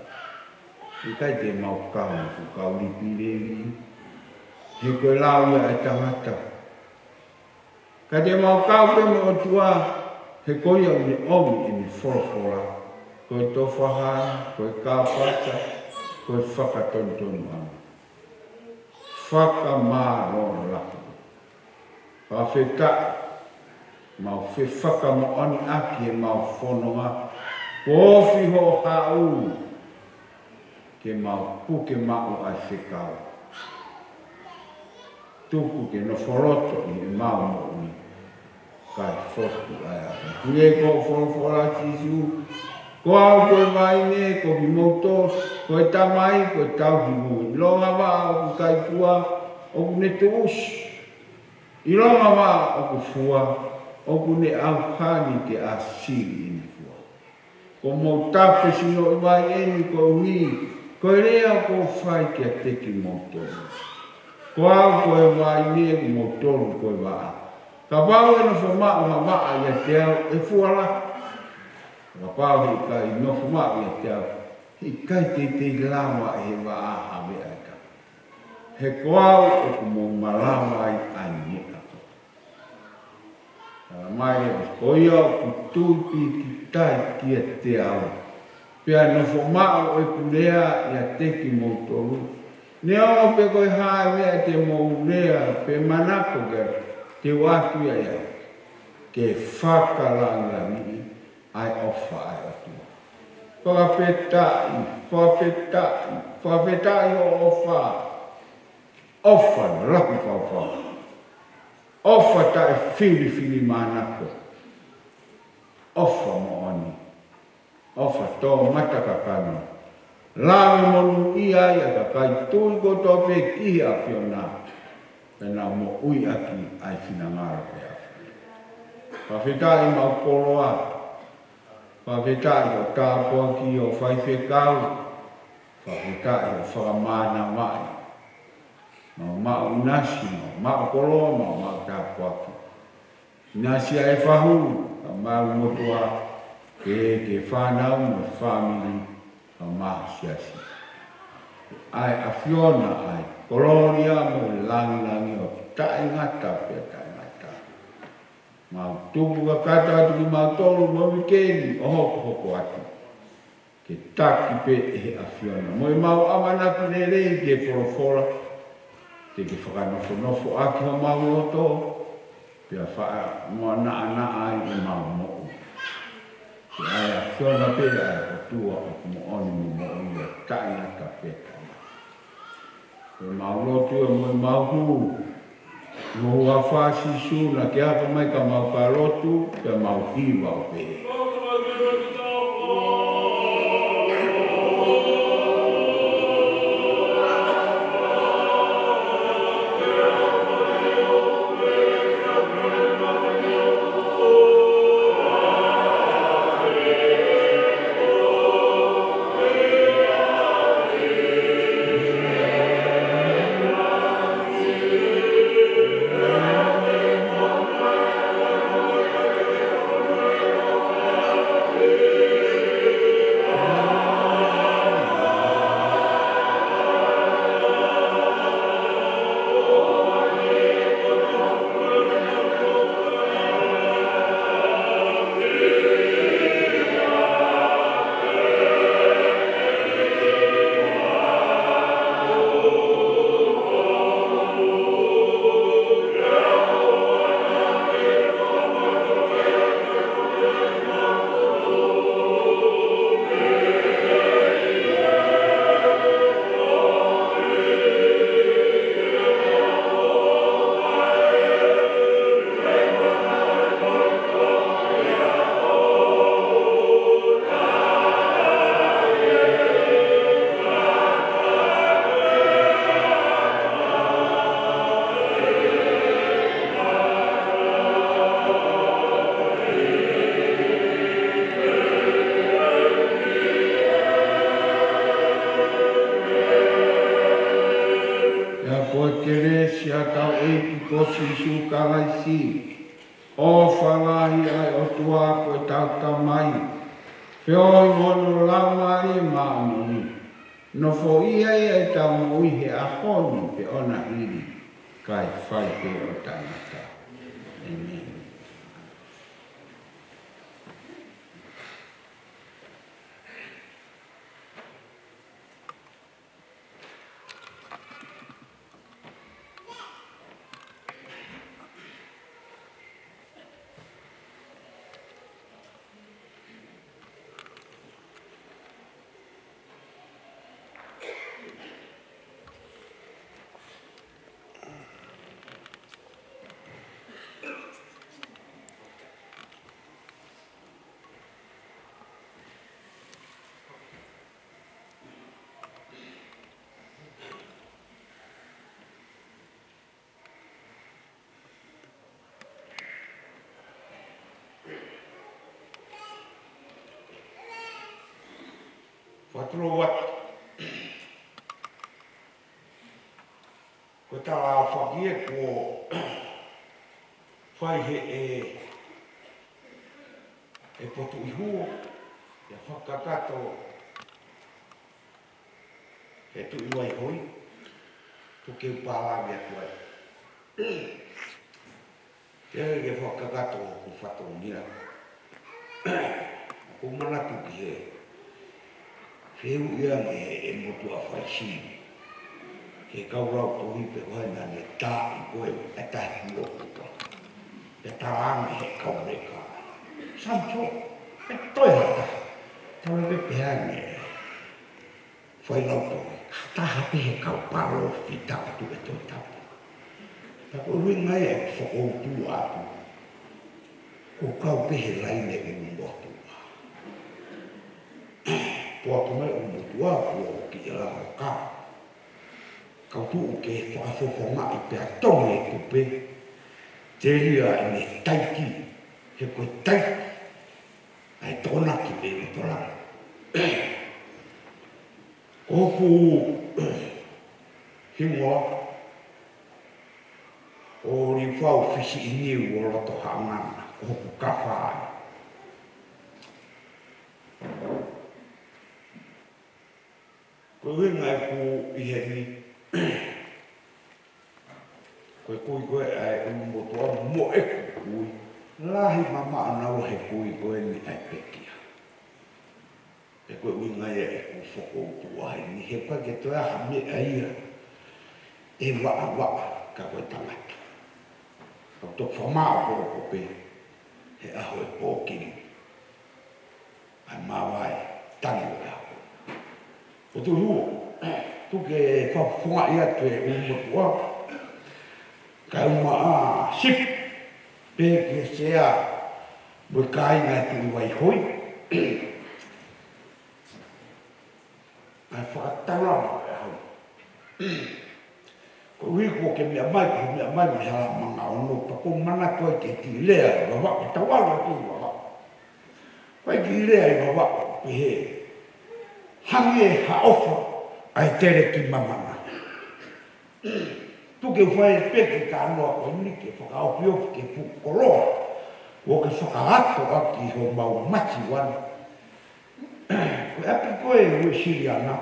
ʻIkai te mau kau mo e fuʻu kau lipi lelei, he ko e lau ia ʻa e tangata. Ka te mau kau pē mo e ʻOtua, he ko ia ʻoku ne ʻomi ʻene folofola, ko e tofa hā, ko e kāpasa, ko e fakatonutonu ʻanga. Fakamālō lahi. Fakafetaʻi, mau fefakamoʻoni ʻaki ʻemau fononga, kuo ofi hoʻo haʻu ke mau puke maʻu ʻa e fekau. Tuku ke nofo loto ʻi heʻemau moʻui, kae fotu ʻa e ʻaho. Hangē ko e folofola ʻa Sīsū, ko au ko e vaine, ko kimoutolu ko e tamai, ko e tauhi moʻui. ʻIlonga vaʻa ʻoku ʻikai fua, ʻoku ne tuʻusi. ʻIlonga vaʻa ʻoku fua, ʻoku ne ʻauhani ke ʻāsili ʻene fua. Ko homou tafe sinoʻi vai eni koeʻuhi ko e lea kuo u fai kiate kimoutolu. Ko au ko e vaine, kimoutolu ko e vaʻa. Kapau ʻe nofo maʻu ha vaʻa ʻiate au, ʻe fua lahi. Kapau heʻikai nofo maʻu ʻiate au, heʻikai teitei lava ʻe he vaʻa ha meʻa ʻe taha. he ko au ʻoku mou malava ai ʻa e meʻa kotoa. Talamai ʻe, ko ia ʻoku tui pīkitai kiate au, pea nofo maʻu ʻeku lea ʻiate kimoutolu, neongo pe ko e hā e meʻa te mou lea pe manako ki ai, te u ʻatu ia ʻiate kimoutolu, ke fakalangilangiʻi ʻa e ʻofa ʻa e ʻOtua. Fakafetaʻi, fakafetaʻi, fakafetaʻi hoʻo ʻofa. ʻOfa lahi fau fau. ʻOfa taʻefilifilimānako. ʻOfa moʻoni. ʻOfa tō mata kakano. Lave monūʻia ai ʻa e kakai tui kotoa pē ki he ʻAfiona, pea nau moʻui ʻaki ʻa e finangalo ʻo e ʻAfiona. Fakafetaʻi maʻu koloa. Fakafetaʻi hoʻo tāpuaki ʻo faifekau. Fakafetaʻi hoʻo fakamānavaʻi maʻu maʻu ʻinasi, maʻu maʻu koloa, maʻu maʻu tāpuaki. ʻInasi ʻa e fahu, ka maʻu motuʻa, ke, ke fānau mo e fāmili, ka maʻu siasi. ʻA e ʻAfiona ʻa e kolōlia mo e langilangi ʻo taʻengata pea taʻengata. Mau tuku kakato atu kimautolu mo e uike ni ʻo hokohoko atu. Ke taki pē ʻe he ʻAfiona. Mo e mau ʻamanaki lelei ki he folofola. Te ke fakanofonofo ʻaki homau loto. Pea faʻa mo naʻanaʻa ai ʻemau moʻui. Ke ʻa e ʻAfiona pē ʻa e ʻOtua ʻoku moʻoni mo moʻui ʻo taʻengata pea taʻengata. Ko e mau lotu ia mo e mau hū. Mo e huafa ʻo Sīsū naʻa ke ako mai ka mau ka lotu, pea mau hiva ʻo pehē. Pea ko e kelesi ʻa hotau ʻEiki ko Sīsū Kalaisi, ʻofa lahi ʻa e ʻOtua ko ʻetau Tamai, feohi mo hono Laumālie Māʻoniʻoni, nofoʻia ʻi heʻetau moʻui he ʻaho ni pea ʻo na hili, kae fai pē ʻo taʻengata. ʻĒmeni. Fakatulou atu. Ko e tala ʻa e fakaʻeiki kuo fai he ʻe, ʻe potu ihu, ʻe fakakakato he Tuʻi Vaihoi, Ke u pālangi atu ai. Ke ke fakakakato hoku fatongia. Ko e manatu ki he fehuʻi ange ʻe he motuʻa faisivi ki he kau lautohi pe ko hai naʻa ne tā ʻi ko e ʻe tahi o kuka. Pea talaange ʻe he kau leka, Samson, ʻe toe ha taha. Tau pē pehē ange. Failautohi, ha taha pē he kau palōfita ʻo e Tohi Tapu. Ka ko e ʻuhinga ia ʻeku fokoutua atu, ko e kau pē he laine ʻulumotuʻa. Ko atu mai ʻulumotuʻa, ko ki e lava ka. Kau tuʻu ke fakafofongaʻi pea tongi e tupe, telia ʻene taiki, he ko e taiki ʻa e Tokonaki mei loto lalo. Ko hoku hingoa ko Liufau Fisiʻiniu ʻo Lotohaʻangana, ko hoku kafa ai. Ko e ʻuhinga ʻeku ʻi heni, ko e kui ko ē ʻa e ʻulumotuʻa mo ʻeku kui, lahi mamaʻo naua he kui ko eni ʻa e pekia. Pea ko e ʻuhinga ia ʻeku fokoutua heni, he ʻikai ke toe ʻi ai ha meʻa ia ʻe vaʻavaʻa ka ko e tangata. Kau toki fakamaʻopoʻopo pē he ʻaho ʻe pōkini. ʻAi māvae, tangi ʻo e ʻaho. ʻOtu Huo, tuku ke fakafofongaʻi atu e ʻulumotuʻa, kae ʻumaʻā sipi, pea ki he sea, mo e kāinga ʻo e Tuʻi Vaihoi. ʻAi fakataulama e ʻaho. Koeʻuhi kuo ke meʻa mai, ko e meʻa mai mei he Hala Manga Ono, pea ʻoku ou manako ai ke kiʻi lea ʻi Vavaʻu, tau ʻalu atu ʻi Vavaʻu. Ko e kiʻi lea ʻi Vavaʻu, pehē: Hangē ha ʻofa ʻa e Telekimamana. Tuku ke u fai pē ki he talanoa ko eni ke fakaofiofi ki he fuʻu koloa kuo ke fakaʻato ʻaki homau masiva ni. Ko e ʻapi ko ē ʻo e Uēsiliana,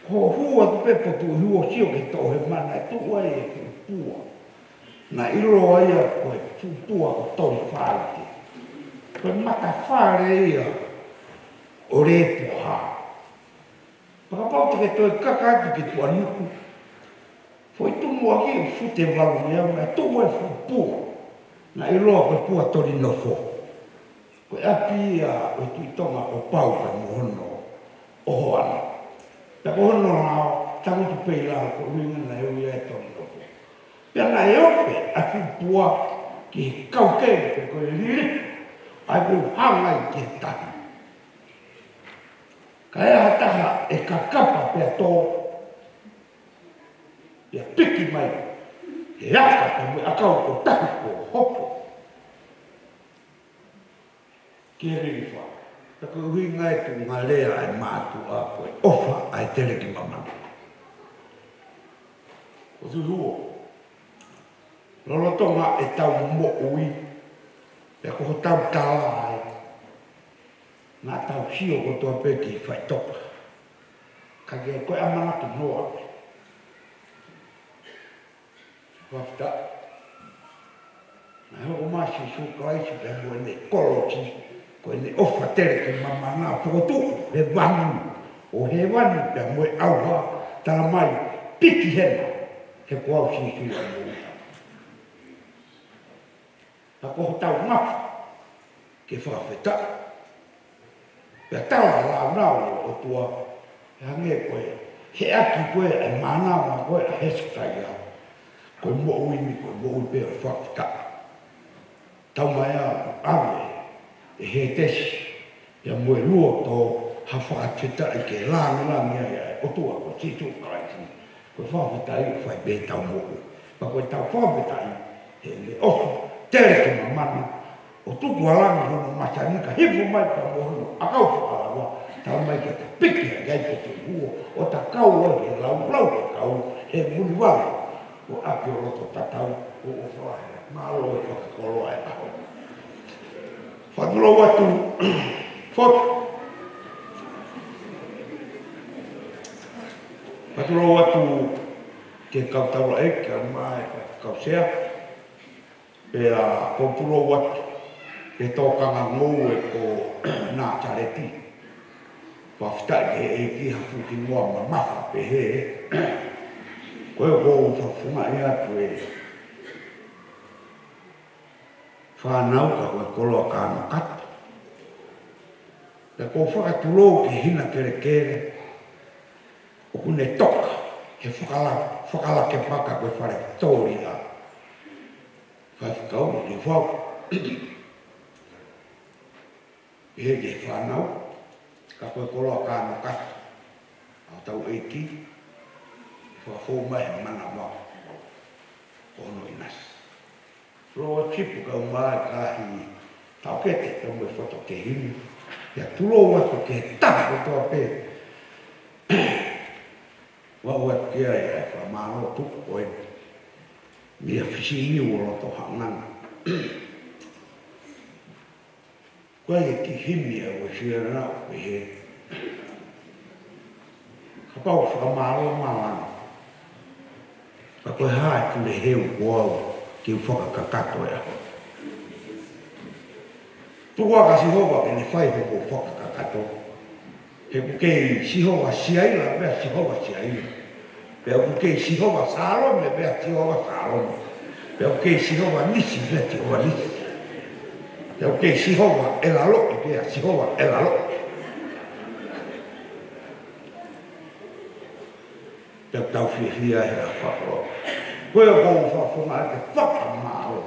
ko e hū atu pē potu ʻi he hū ʻo sio ki he toʻohema naʻe tuʻu ai e fuʻu pua. Naʻe ʻiloa ia ko e fuʻu pua ko Toli Fālite. Ko e matafale ia ʻo Lepoha. Pea kapau te ke toe kaka atu ki Tuʻanuku, foʻi tumuʻaki ʻo Futevalu ia, naʻe tuʻu ai e fuʻu pua. Naʻe ʻiloa ko e pua Tolinofo. Ko e ʻapi ia ʻo e Tuʻi Tonga ko Pau pea mo hono ʻohoana. Pea ko hono lao, tangutu pē ʻi lalo, ko e ʻuhinga naʻe ui ai Tolinofo. Pea naʻe ope ʻa e fuʻu pua ki he kaukei pe ko e lilifu, ʻa ia ʻoku hanga ai ki he tahi. Ka ʻi ai ha taha ʻe kakapa pea tō, pea piki mai he aka pea mo e ʻakau ko tahi kuo hopo ki he lilifu. Pea ko e ʻuhinga e tuʻunga lea ʻa e mātuʻa ko e ʻofa ʻa e Telekimamana. ʻOtu Huo, lolotonga ʻetau moʻui, pea ko hotau tala ai, naʻa tau sio kotoa pē ki he faʻitoka. Ka ke ko e ʻamanaki noa. Fakafetaʻi. Naʻe hoko mai ʻa Sīsū Kalaisi pea mo ʻene kolosi, ko ʻene ʻofa Telekimamana, fokotuʻu he vanu ʻo hēvani pea mo e ʻauha, tala mai, piki hena, he ko au Sīsū ʻa e moʻui. Ka ko hotau ngafa ke fakafetaʻi. Pea tala lāunau ʻo e ʻOtua, ʻe hangē ko e, he ʻaki ko ē ʻa e mānava ko ē ʻa Hesekaia. Ko e moʻui ni, ko e moʻui pē ʻo e fakafetaʻi. Tau mai ʻa ʻave ʻe Hētesi, pea mo e luo tō ha fakafetaʻi ke lāngilangi ai ʻa e ʻOtua ko Sīsū Kalaisi. Ko e fakafetaʻi ʻoku fai pē ʻi heʻetau moʻui. Pea ko ʻetau fakafetaʻi, he ʻene ʻofa Telekimamana, ʻo tuku ʻa langi hono masani ka hifo mai pea mo hono ʻakau fakalava, tala mai ke ta piki hake ai ki he huo, ʻo ta kau ai he laulau he kau, he vunivalu, ʻo ʻapi ʻo loto tatau, ʻo ʻofa lahi, mālō e fakakoloa e ʻaho. Fakatulou atu, fotu. Fakatulou atu, ke kau taulaʻeiki, kau mai, kau sea, pea kou pulou atu ke tokanga ngoue ko Nāsaleti. Fakafetaʻi ki he ʻEiki ha fuʻu hingoa mamafa pehē. Ko ia kou fakafofongaʻi atu e fānau ka ko e koloa kānokato. Pea kou fakatulou ki he hina kelekele ʻoku ne toka he fakala-, fakalakepaka ko e fale tōlia. Faifekau, ʻoku fau. Pehē ki he fānau, ka ko e koloa kānokato ʻa hotau ʻEiki, fakafou mai he manava ko hono ʻinasi. Lord Chief, kau mai ka hi tau kete, kau mai foto ke hini. Ia tulou atu ke taha kotoa pē. Ua ua kia ia e fakamālō tuku ko e. Mia fisi ni ua loto hanganga. Ko e kiʻi himi ʻa e uesia na ʻo pehē. Kapau fakamālō malanga. Ka ko e hā e pule heu ko au ke u fakakakato e ʻaho. Tuku ā kia Sihova ke ne fai hoʻo fakakakato. He ʻoku kei Sihova Siaila, pea Sihova Siaila. Pea ʻoku kei Sihova Sālome, pea Sihova Sālome. Pea ʻoku kei Sihova Nisi, pea Sihova Nisi. Pea ʻoku kei Sihova ʻElaloʻi, pea Sihova ʻElaloʻi. Pea tau fiefia he ʻaho ko ia. Ko ia kou fakafofongaʻi atu e fakamālō.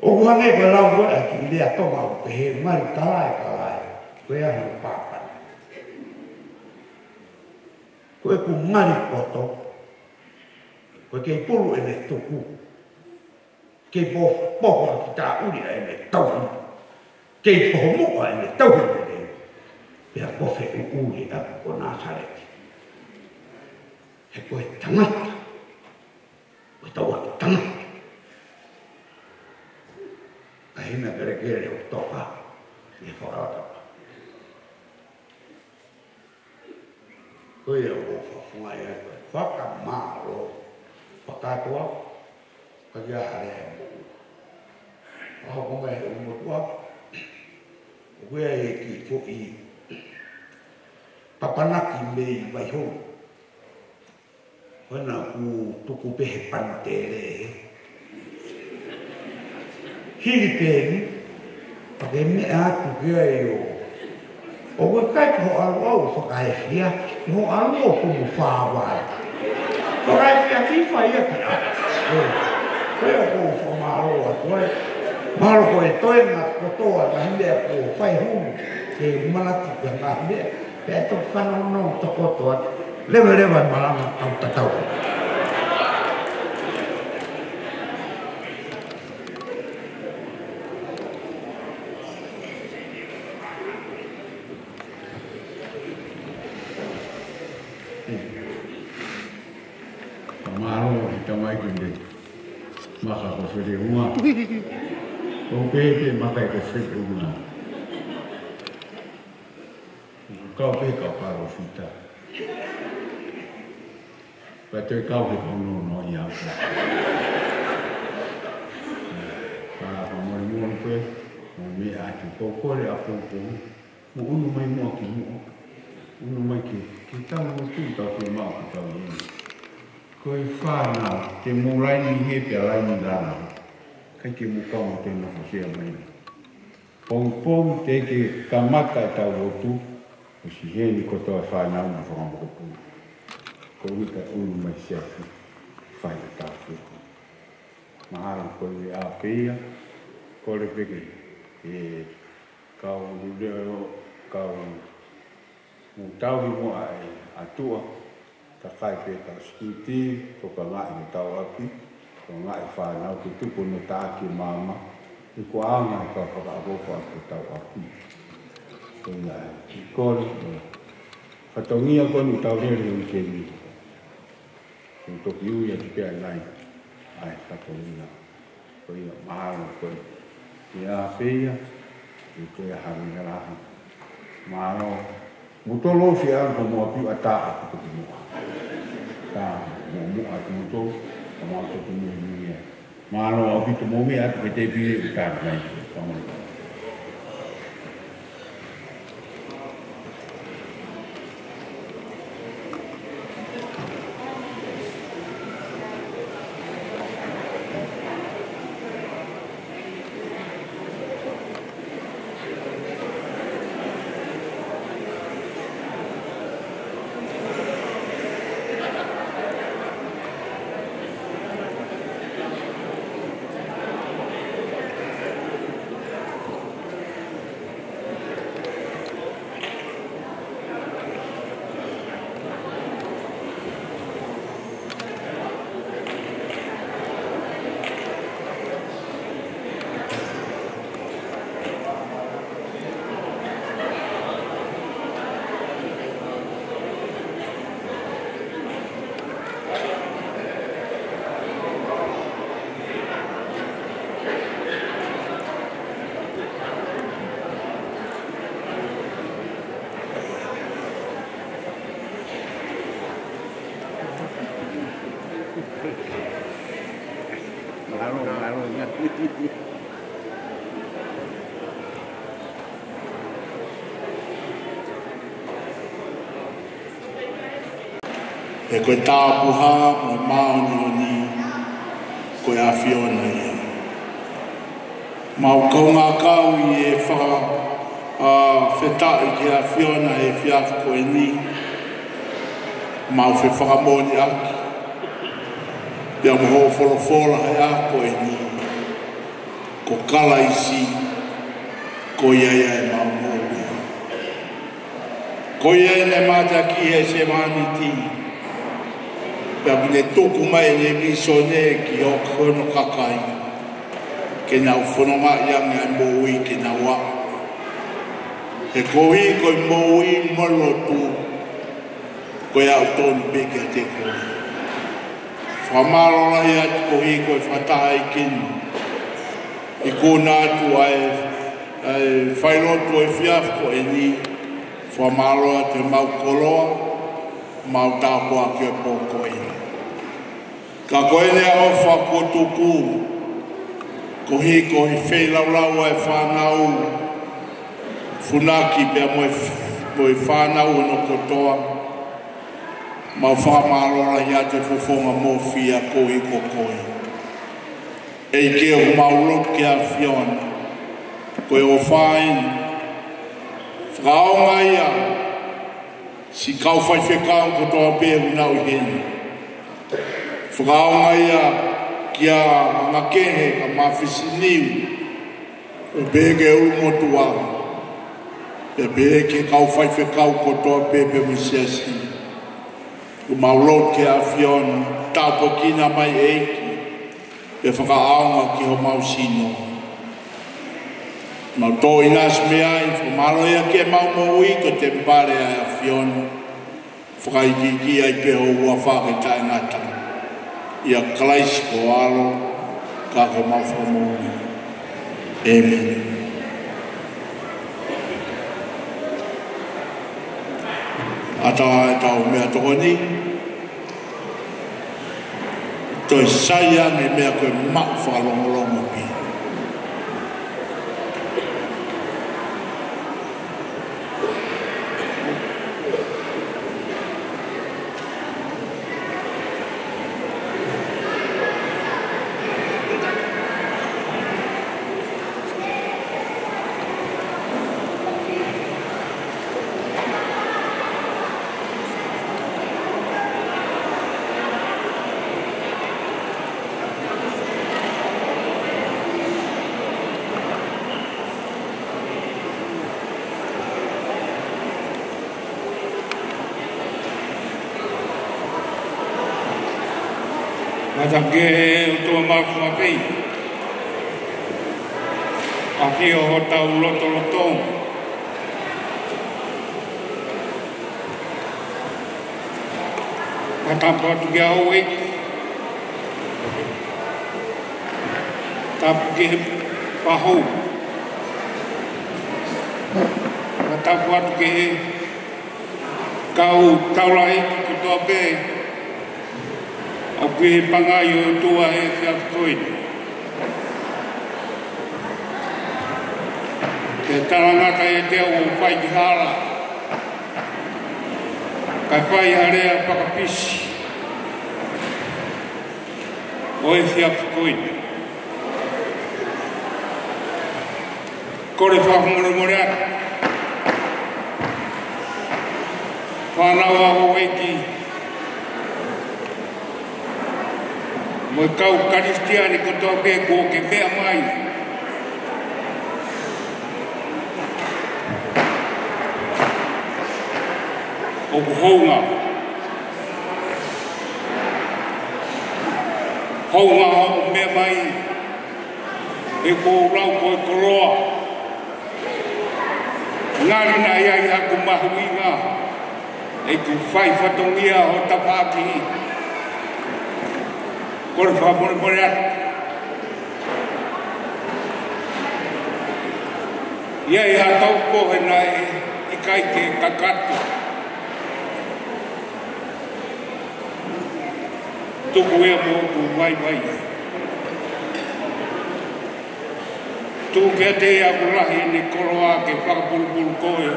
ʻOku hangē ko e lau ko ē ʻa e kiʻi lea Tonga ʻoku pehē, ngali talaʻi, talaʻi. Ko e ʻaho pāpā. Ko ʻeku ngali poto. Ko e kei pulu ʻene tuku. Kei po-, poho ʻa kita uli ʻa ʻene tauhi. Kei poho muʻa ʻene tauhi lelei. Pea ko fē ʻuli ʻa ko Nāsaleti. He ko e tangata. Ko e tau atu tangata. Ka hina kelekele ʻo toka. Ia fakalaka. Ko ia kou fakafofongaʻi atu e fakamālō. Fakakātoa, ka kia hale e moʻua. ʻA hoko mai he ʻulumotuʻa, ʻoku ʻi ai e kiʻi foʻi papanaki mei Vaihou. Ko ena ʻoku tuku pē he panitele he hili pē ni, pea ke meʻa atu ki ai ʻo, ʻoku ʻikai ko hoʻo ʻalu ʻo fakaefiafi, ko hoʻo ʻalu ʻo kumu fāvai. Fakaefiafi fai ʻaki ʻa. ʻE, ko ia kou fakamālō atu ai. Mahalo ko e toenga kotoa, naʻe meʻa ko fai hulu, ke manatu ki ha ngaahi meʻa. Pea toki fanongo tokoto atu. Leveleva e malanga kau tatau. Mālō e tamaiki mei Maka ko Feleunga. ʻOku pehē pē Maka ko Feleunga. Kau pē kau palōfita. Pea toe kau he kau nono ia ko. Ka, ka mole mole pē, mo meʻa atu ko kole a poupou. Mo unu mai mo ki mo. Unu mai ki, ki tau mo tu tau ki mau ki tau ia. Ko e fānau, te mo laini he pea laini lana. Kai ke mo kau mo te nofo sea mai. Pongipongi te ke kamata e tau lotu, ʻosi heni kotoa e fānau mo fakamokopuna. Ko ʻuta unu mai siasi, fai e tau fitu. Mahalo ko e ʻapeia, kole pē ke, e kau leo, kau Mo tauhi mo ʻa e ʻatua, takai pē kau sikuiti, tokangaʻi mo tau ʻapi, tokangaʻi fānau ke tuku no taʻaki maama, ʻi ko ʻaonga he kau fakaʻapoʻapo ʻa ko tau ʻapi. Ko ia ʻa e kole, fatongia ko eni tau lele he uike ni. Ke toki ui atu pea nai, ʻa e fatongia. Ko ia mahalo ko e. Ia pē ia, ʻi ko ia hami halaha. Mahalo, mo tolo fia ko mo api ata aku toki mua. Ka, Muʻomuʻa atu moutolu, ka mau toki muimui ai. Mālō ʻaupito mou meʻa atu ki he tēpile ʻo tala mai. Ka mou He ko e tāpuhā mo e māʻoniʻoni, ko e ʻAfiona ia. Mau kaungā kau ʻi he faka-, ā, fetaʻi ki he ʻAfiona he efiafi ko eni. Mau fefakamoʻoniʻaki pea mo hoʻo folofola he ʻaho ko eni. Ko Kalaisi, ko ia ia ʻemau moʻui. Ko ia ia naʻe mateakiʻi ʻe he sevāniti, pea kuo ne tuku mai ʻene vīsone ki hono kakai, ke nau fonongaʻi ange ʻa e moʻui ke nau aʻu. He koeʻuhi ko e moʻui mo e lotu, ko e aʻu tonu pē kiate koe. Fakamālō lahi atu koeʻuhi ko e fakataha ʻi heni. ʻIkuna atu ʻa e, ʻa e failotu ʻo e efiafi ko eni, fakamālō atu ʻemau koloa, mau tāpuaki ʻo e pō ko eni. Ka ko eni ʻa e ʻofa kuo tuku, koeʻuhi ko e feilaulau ʻa e fānau, Funaki pea mo e, mo e fānau hono kotoa, mau fakamālō lahi atu he fofonga moʻui koeʻuhi ko koe. ʻEiki, ʻoku mau lotu ki he ʻAfiona, ko e ʻofa eni, fakaʻaongaʻi ʻa e siʻi kau faifekau kotoa pē ʻoku nau ʻi heni. Fakaʻaongaʻi ʻa e kia makehe ka mafisiniu, ʻo pehē ki he ʻulumotuʻa, pea pehē ki he kau faifekau kotoa pē pea mo e siasi. ʻOku mau lotu ki he ʻAfiona, tāpuekina mai ʻEiki, pea fakaʻaonga ki homau sino. Mau tō ʻinasi mei ai, fakamālō ia ki heʻemau moʻui ko e temipale ʻa e ʻAfiona. Fakaikiiki ai pē ho huafa ke taʻengata. ʻIa Kalaisi ko ho ʻAlo, ka ko homau Fakamoʻui. ʻĒmeni. ʻAtā ʻetau meʻatokoni. Toe sai ange meʻa ko e maʻu fakalongolongo pē. Fakatapu ki he ʻOtua Māfimafi, ʻa ia ʻoku hotau lotolotonga. Fakatapu atu ki he houʻeiki. Tapu ki he pahou. Fakatapu atu ki he kau taulaʻeiki kotoa pē. ʻOku ʻi he pangai ʻo e ʻOtua he efiafi ko eni. Pea talangata ʻiate au ʻo fai ki hala, kae fai ha lea fakafisi ʻo e efiafi ko eni. Kole fakamolemole atu, fānau ʻa houʻeiki, mo e kau Kalisitiane kotoa pē kuo ke meʻa mai. ʻOku hounga, hounga hoʻo meʻa mai. He kuo u lau ko e koloa. Ngali naʻe ʻi ai haku mahuʻinga, ʻeku fai fatongia hoʻo tafaʻaki. Kole fakamolemole atu. ʻI ai ha tau ko ē naʻe ʻikai ke kakato. Tuku ia mo hoku vaivai. Tuku kiate ia ʻoku lahi ʻene koloa ke fakapulupulu koe,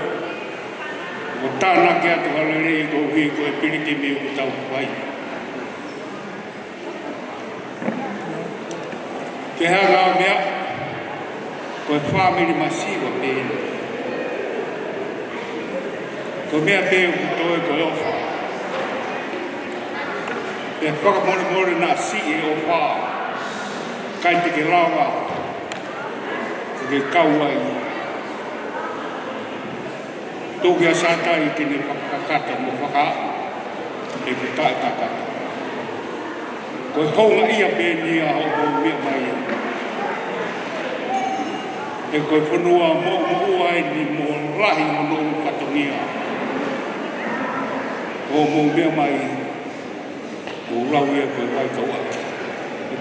ʻo tānaki atu ha lelei koeʻuhi ko e pilikimi ʻoku tau fai. Ke hanga ʻo meʻa, ko e fāmili masiva pē eni. Ko e meʻa pē ʻoku toe ko e ʻofa. Pea fakamolemole naʻa siʻi e ʻofa, kae te ke lava ke ke kau ai. Tuku kia Sātai ke ne fakakakato mo faka-, ʻeku taʻekakato. Ko e houngaʻia pē eni ʻa hoʻomou meʻa mai. He ko e fonua moʻumoʻua eni mo lahi hono fatongia. Hoʻomou meʻa mai, ko e lau ia ko e vai kau atu.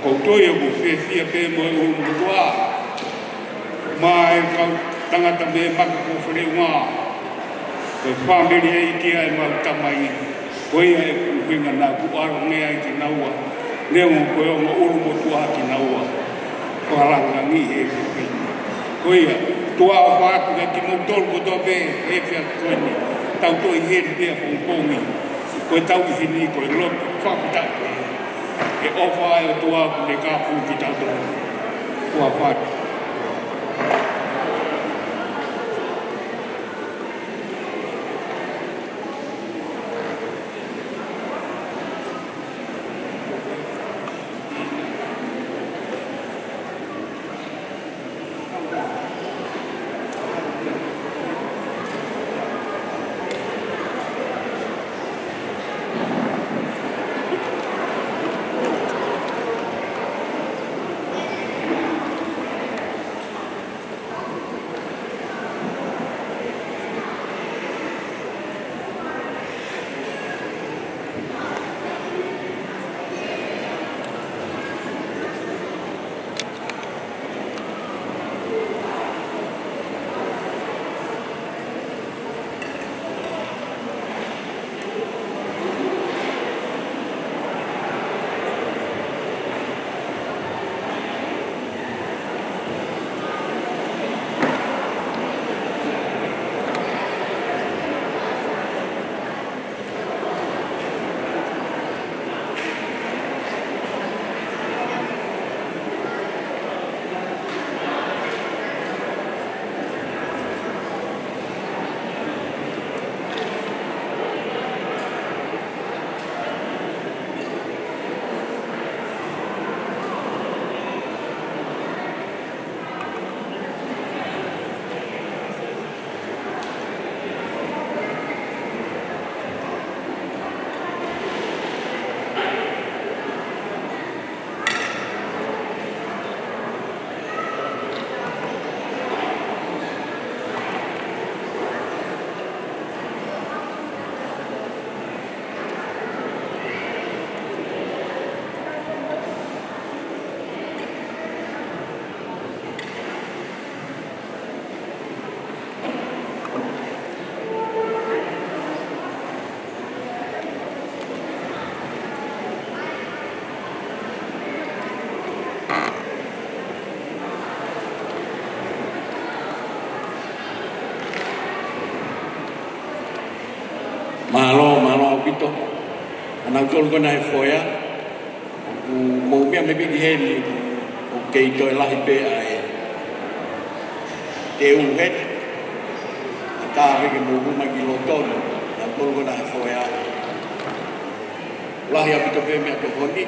Ko e toe ʻoku ou fiefia pē mo e ʻulumotuʻa. Mo e kau tangata mei Makakofeleʻunga. Ko e fāmili ʻeiki ʻa ʻemau tamai. Ko ia ʻeku ʻuhinga naʻa ku ʻalu ange ai kinaua. Neongo ko e ongo ʻulumotuʻa kinaua. Fakalangilangi he efiafi. Ko ia, tuʻa ʻofa atu kiate kimoutolu kotoa pē he efiafi ko eni. Tau toe ʻi heni pē ʻapongipongi. Ko e tau ʻi heni ko e lotu fakafetaʻi pē. Ke ʻofa ʻa e ʻOtua ʻoku ne kāpui kitautolu. Kuo fatu. ʻAupito, ʻa nautolu ko ena he foea, ʻoku mou meʻa mai pē ki heni, ʻoku kei toe lahi pē ʻa e teu heni, ʻatā pē ke mou hū mai ki loto ni, ʻa nautolu ko ena he foea. Lahi ʻaupito pē meʻatokoni.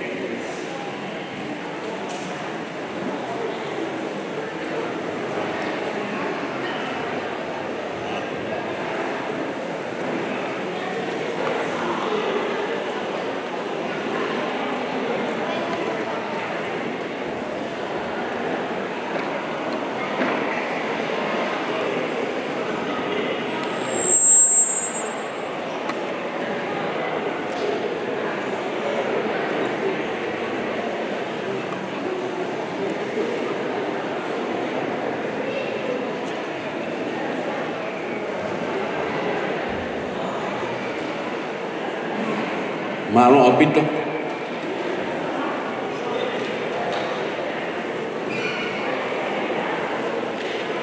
Mālō ʻaupito.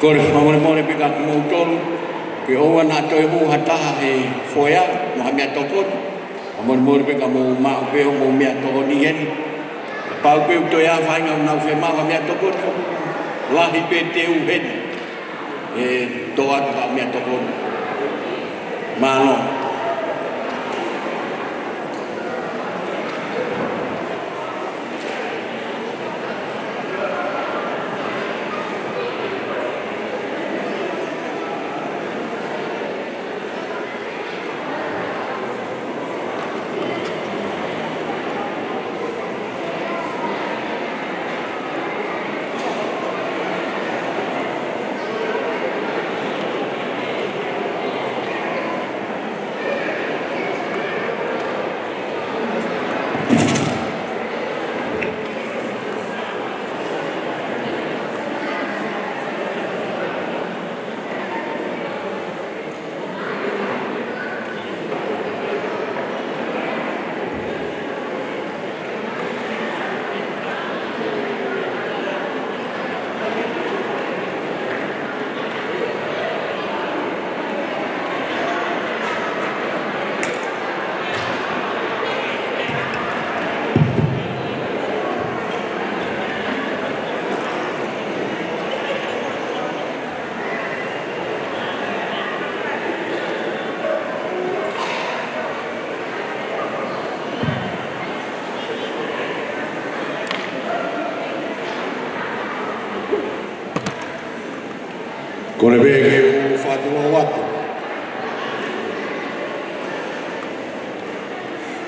Kole fakamolemole pē kia kimoutolu, ke ʻoua naʻa toe hū ha taha he foea mo ha meʻatokoni. Fakamolemole pē ka mou maʻu pē hoʻomou meʻatokoni heni. Kapau pē ʻoku toe ʻi ai ha faʻahinga ʻoku nau fiemaʻu ha meʻatokoni, lahi pē teu heni. ʻE toʻo atu ha meʻatokoni. Mālō. Kole pē ke u fakatulou atu.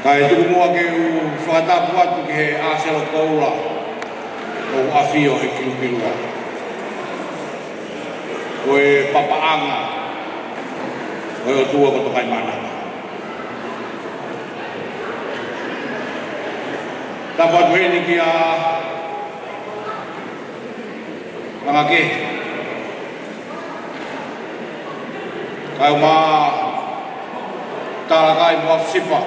Kae tuku muʻa ke u fakatapu atu ki he ʻāselo koula ʻoku ʻafio he kilukilua. Ko e papaʻanga ʻo e ʻOtua ko Tokaimaʻananga. Tapu atu heni kia Langakehe, kae ʻumaʻā Talakai mo ʻAfisipa.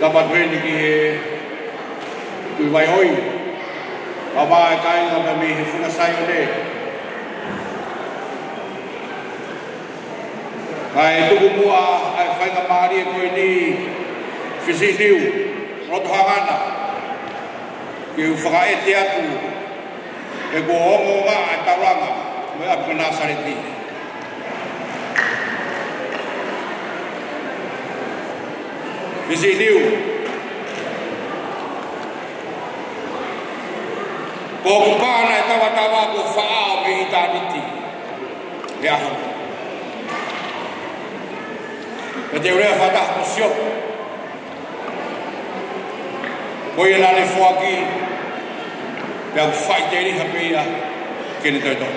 Tapu atu heni ki he Tuʻi Vaiʻoi, kae ʻumaʻā e kāinga mei he Funga Saione. Kae tuku muʻa ʻa e faingamālie ko eni, Fisi Niu, loto hangana, ke u fakaʻete atu he kuo ongoongoa e taulanga mei ʻapi ko Nāsaleti. Fisi Niu, ko hoku pā naʻe tavatava kuo faʻao mei ʻitāniti he ʻaho ni. Pea te u lea fakataha mo Siope, ko ia naʻa ne foaki, pea ʻoku faʻiteliha pē ia ke ne toe toʻo.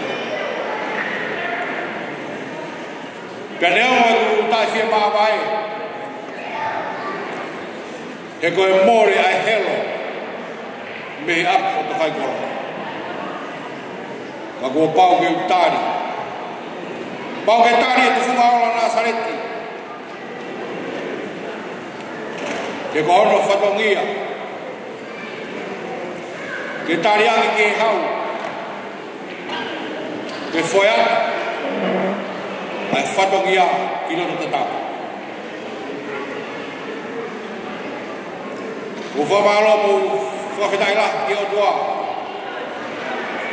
Pea neongo ʻeku taʻefiemāvae, he ko e mole ʻa e helo mei he ʻapi ʻo Tokaikolo, ka kuo pau ke u tali. Pau ke tali e tufunga ola Nāsaleti, he ko hono fatongia ke tali ange ki he hau, ke foea, ʻa e fatongia ki loto tatau. ʻOku ou fakamālō mo fakafetaʻi lahi ki he ʻOtua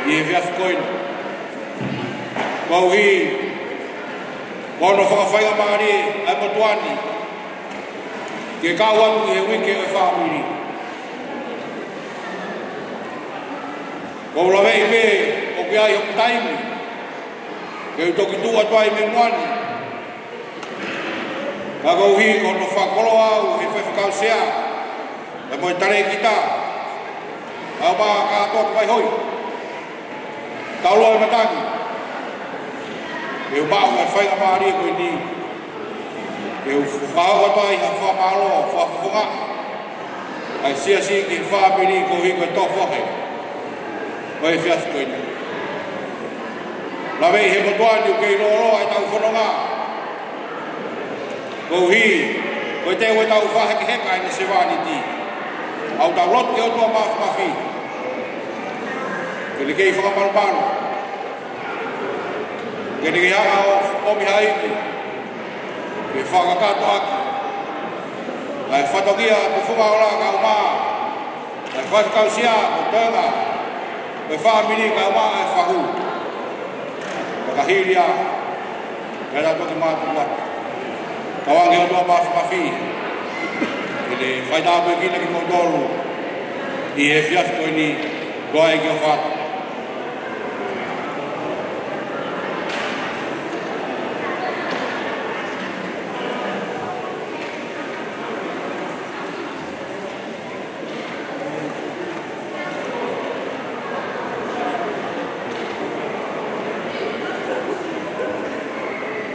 ʻi he efiafi ko eni, koeʻuhi ko hono fakafaingamālie ʻa e motuʻa ni ke kau atu ʻi he uike ʻo e fāmili. ʻOku ou laveʻi pē ʻoku ʻi ai hoku taimi ke u toki tuʻu atu ai mei muʻa ni, ka koeʻuhi ko hono fakakoloa au ʻe he faifekau sea pea mo e talēkita, ʻa e ʻaho kātoa ko Vaihoi, taulua e matangi, ke u maʻu ʻa e faingamālie ko eni ke u fakahoko atu ai ha fakamālō fakafofonga ʻa e siasi ki he fāmili koeʻuhi ko e tofohe ʻo e efiafi ko eni. Laveʻi ʻe he motuʻa ni ʻoku kei lōloa ʻetau fononga, koeʻuhi ko e teu ʻetau fakahekeheka ʻene sevāniti. ʻOku tau lotu ki he ʻOtua Māfimafi ke ne kei fakamalumalu, ke ne kei hanga ʻo ʻomi ha ivi ke fakakakato ʻaki ʻa e fatongia ʻo e tufunga ola kaeʻumaʻā ʻa e faifekau sea mo e toenga ʻo e fāmili kaeʻumaʻā ʻa e fahu. Ka hili ia, pea tau toki mātuku atu. Tauange ʻOtua Māfimafi ke ne faitāpuekina kimoutolu ʻi he efiafi ko eni. Ko e ʻEiki ʻofa atu.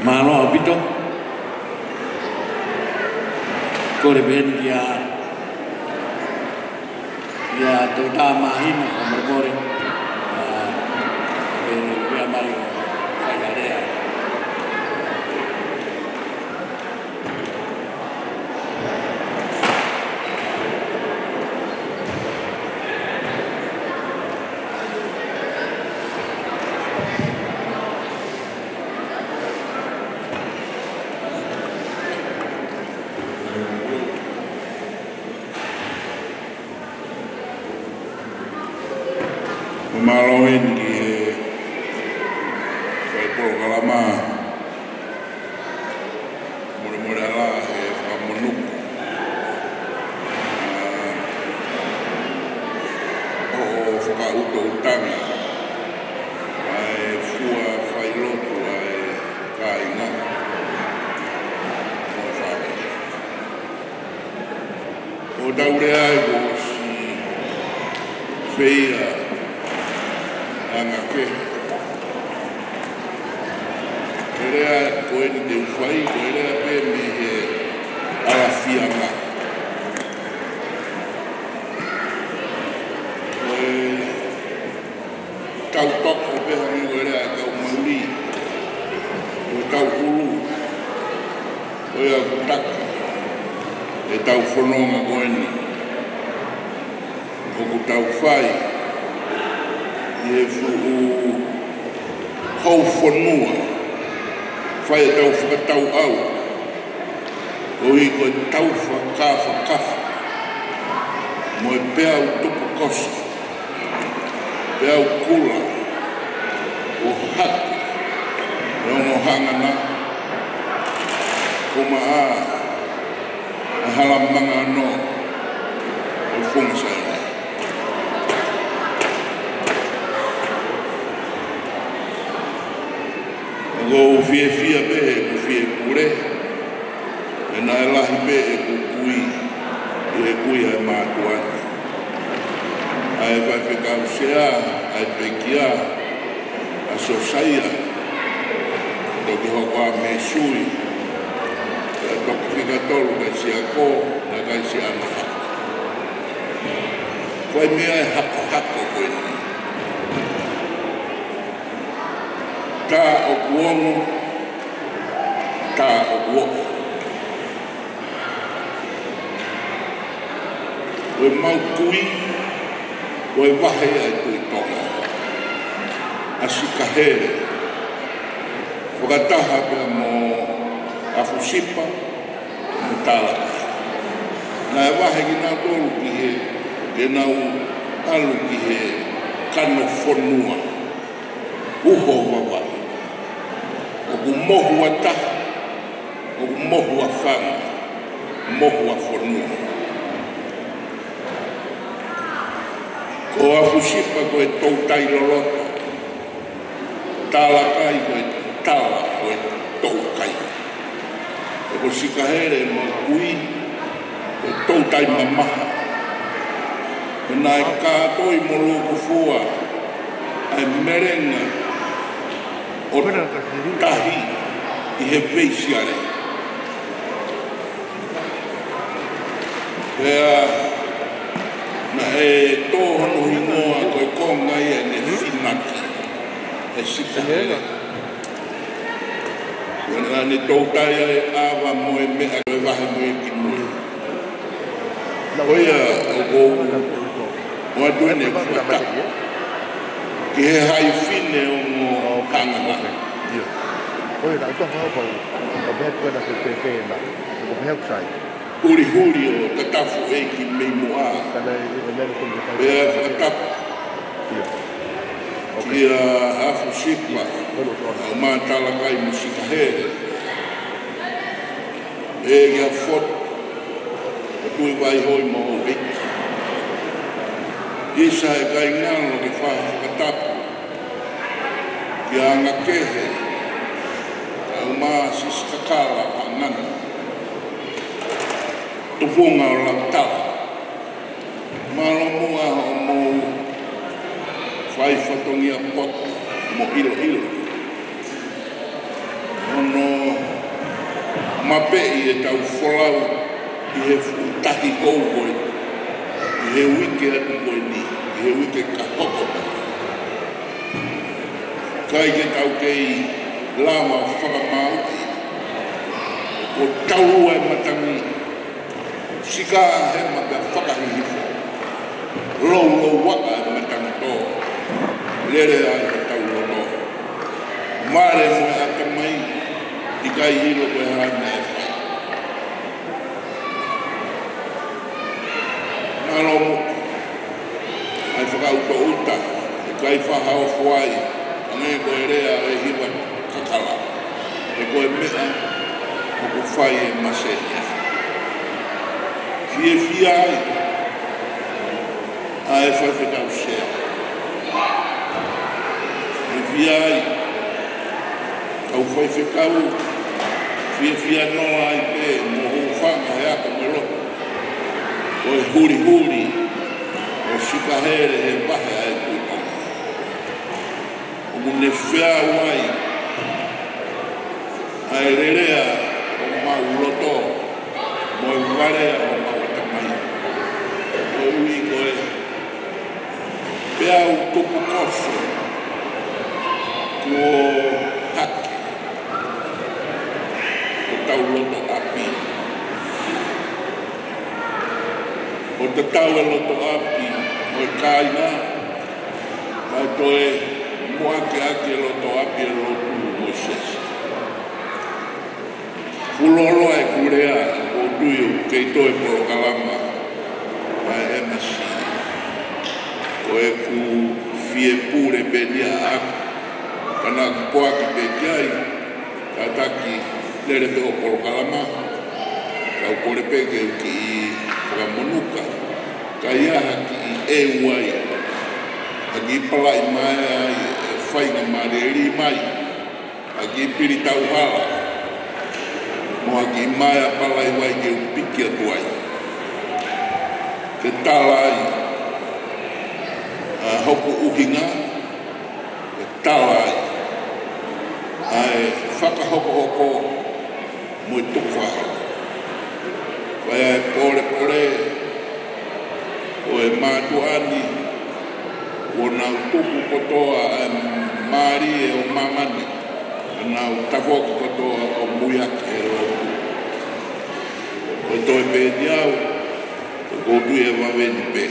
Mālō ʻaupito. Kole pē eni kia, kia Toketā Māhina, fakamolemole. ʻA, ʻe, ʻe mai ʻo fai ha lea. Mālō eni ki he fai polokalama. Molemole ʻa e fakamonū. ʻA, ʻo, ʻo fakaʻutoʻutanga ʻa e fua failotu ʻa e kāinga mo e fāmili. ʻOku tau lea ai kuo ʻosi feia anga kehe. Ko e lea ko eni te u fai, ko e lea pē mei he ʻalafianga. Ko e tau toko pē hangē ko e lea ʻa e kau mauli, ko e tau ʻulu, ko ia ʻoku taki ʻetau fononga ko eni. ʻOku tau fai ʻi he fuʻu houfonua, fai ʻetau fakatauʻau, koeʻuhi ko ʻetau fakafakafa mo e peau tupukosi, peau kula, ʻo hake ʻe ongo hangana, ʻo maʻa ʻa e hala manga ono ʻo e funga Saione. ʻOku ou fiefia pē he ʻoku fie pule, he naʻe lahi pē ʻeku kui ʻi he kui ʻa e mātuʻa ni. ʻA e faifekau sea, ʻa e pekia, ʻa Siosaia, toki hoko ā mei sui, ʻa e toki fika tolu kai siʻa ako, naʻe kai siʻa ʻana hako. Ko e meʻa ʻa e hakohako ko eni. Tā ʻoku ongo, tā ʻoku oʻo. Ko e mau kui, ko e vahe ʻa e Tuʻi Tonga. ʻAsi Kahele. Fakataha pea mo Afusipa mo Talakai. Naʻe vahe kinautolu ki he, ke nau ʻalu ki he kano fonua. Uho vavaʻu. ʻOku mohu ʻa taha, ʻoku mohu ʻa fanga, mohu ʻa fonua. Ko Afusipa ko e toutai loloto. Talakai ko e tala ko e toukai. Ko Sikahele mo Kui ko e toutai mamaha. Ko naʻe kātoi mo Lukufua ʻa e melenga ʻo tahi ʻi he veisiale. Pea naʻe tō hono hingoa ko e konga ia ʻene finaki ʻe Sikahele. Pea naʻa ne toutai ʻa e ʻava mo e meʻa ko e vahe mo e kimui. Ko ia ʻoku ou ʻoatu ʻeni ʻeku fakatapu ki he haʻi fine ʻo mo hangana. Hulihuli ʻo Tatafu ʻEiki mei muʻa. Pea fakatapu kia Afusipa, ʻa Talakai mo Sikahele. ʻE ia fotu, ʻo Tuʻi Vaihoi mo Houʻeiki. ʻIsa e kaingalo ke fai fakatapu kia Angakehe, ʻa Uma Sisikakala Hangana. Tufunga ʻo Lautala. Mālō muʻa hoʻomou fai fatongia poto mo ʻiloʻilo. Hono mapeʻi ʻetau folau ʻi he fuʻu tahi hou ko ē, ʻi he uike atu ko eni, ʻi he uike ka hoko mai. ʻIkai ke tau kei lava ʻo fakamāuʻi, ko taua e matangi, sika hema pea fakahihifo. Loulouaʻa e matangi tō. Lele ai hotau loto. Male mo e ʻatamai, ʻikai ʻilo ko e hā e meʻa ʻe fai. Mālō muʻa. ʻA e fakaʻutoʻuta, ʻikai fakaofo ai, hangē ko e lea ʻa e hiva kakala. He ko e meʻa ʻoku fai ʻe Masenia. Fiefia ai ʻa e faifekau sea. Fiefia ai kau faifekau, fiefia noa ai pē mo hūfanga he ako mo e lotu. Ko e hulihuli ʻo Sikahele he vahe ʻa e Tuʻi Tonga. ʻOku ne feau ai ʻa e lelea ʻo homau loto mo e valea ʻo homau ʻatamai. Koeʻuhi ko e peau tupukoso kuo hake hotau loto ʻapi. ʻO tatau e loto ʻapi ʻo e kāinga, kae toe muʻaki ʻaki e loto ʻapi e lotu mo e siasi. Fuoloa ʻeku lea, ʻoku ou tui ʻoku kei toe polokalama ʻa e M C. Ko ʻeku fie pule pē ʻeni ʻaʻaku, ka naʻa ku poaki pē ki ai, kātaki lele pē ʻo polokalama, kau kole pē ke u kiʻi fakamonuka, ka ʻi ai ha kiʻi ʻeu ai, ha kiʻi palaʻi mai ai e faingamālie ʻe lī mai, ha kiʻi pili tauhala, mo ha kiʻi maea palaivai ke u piki atu ai. Ke tala ai ʻa hoku ʻuhinga, ke tala ai ʻa e fakahokohoko mo e tukufakaholo. Ko e polepole ʻo e mātuʻa ni, kuo nau tuku kotoa ʻa e mālie ʻo māmani, kuo nau tafoki kotoa ʻo muiaki he lotu. Ko e toe pē ʻeni au, ʻoku ou tui ʻe vave ni pē.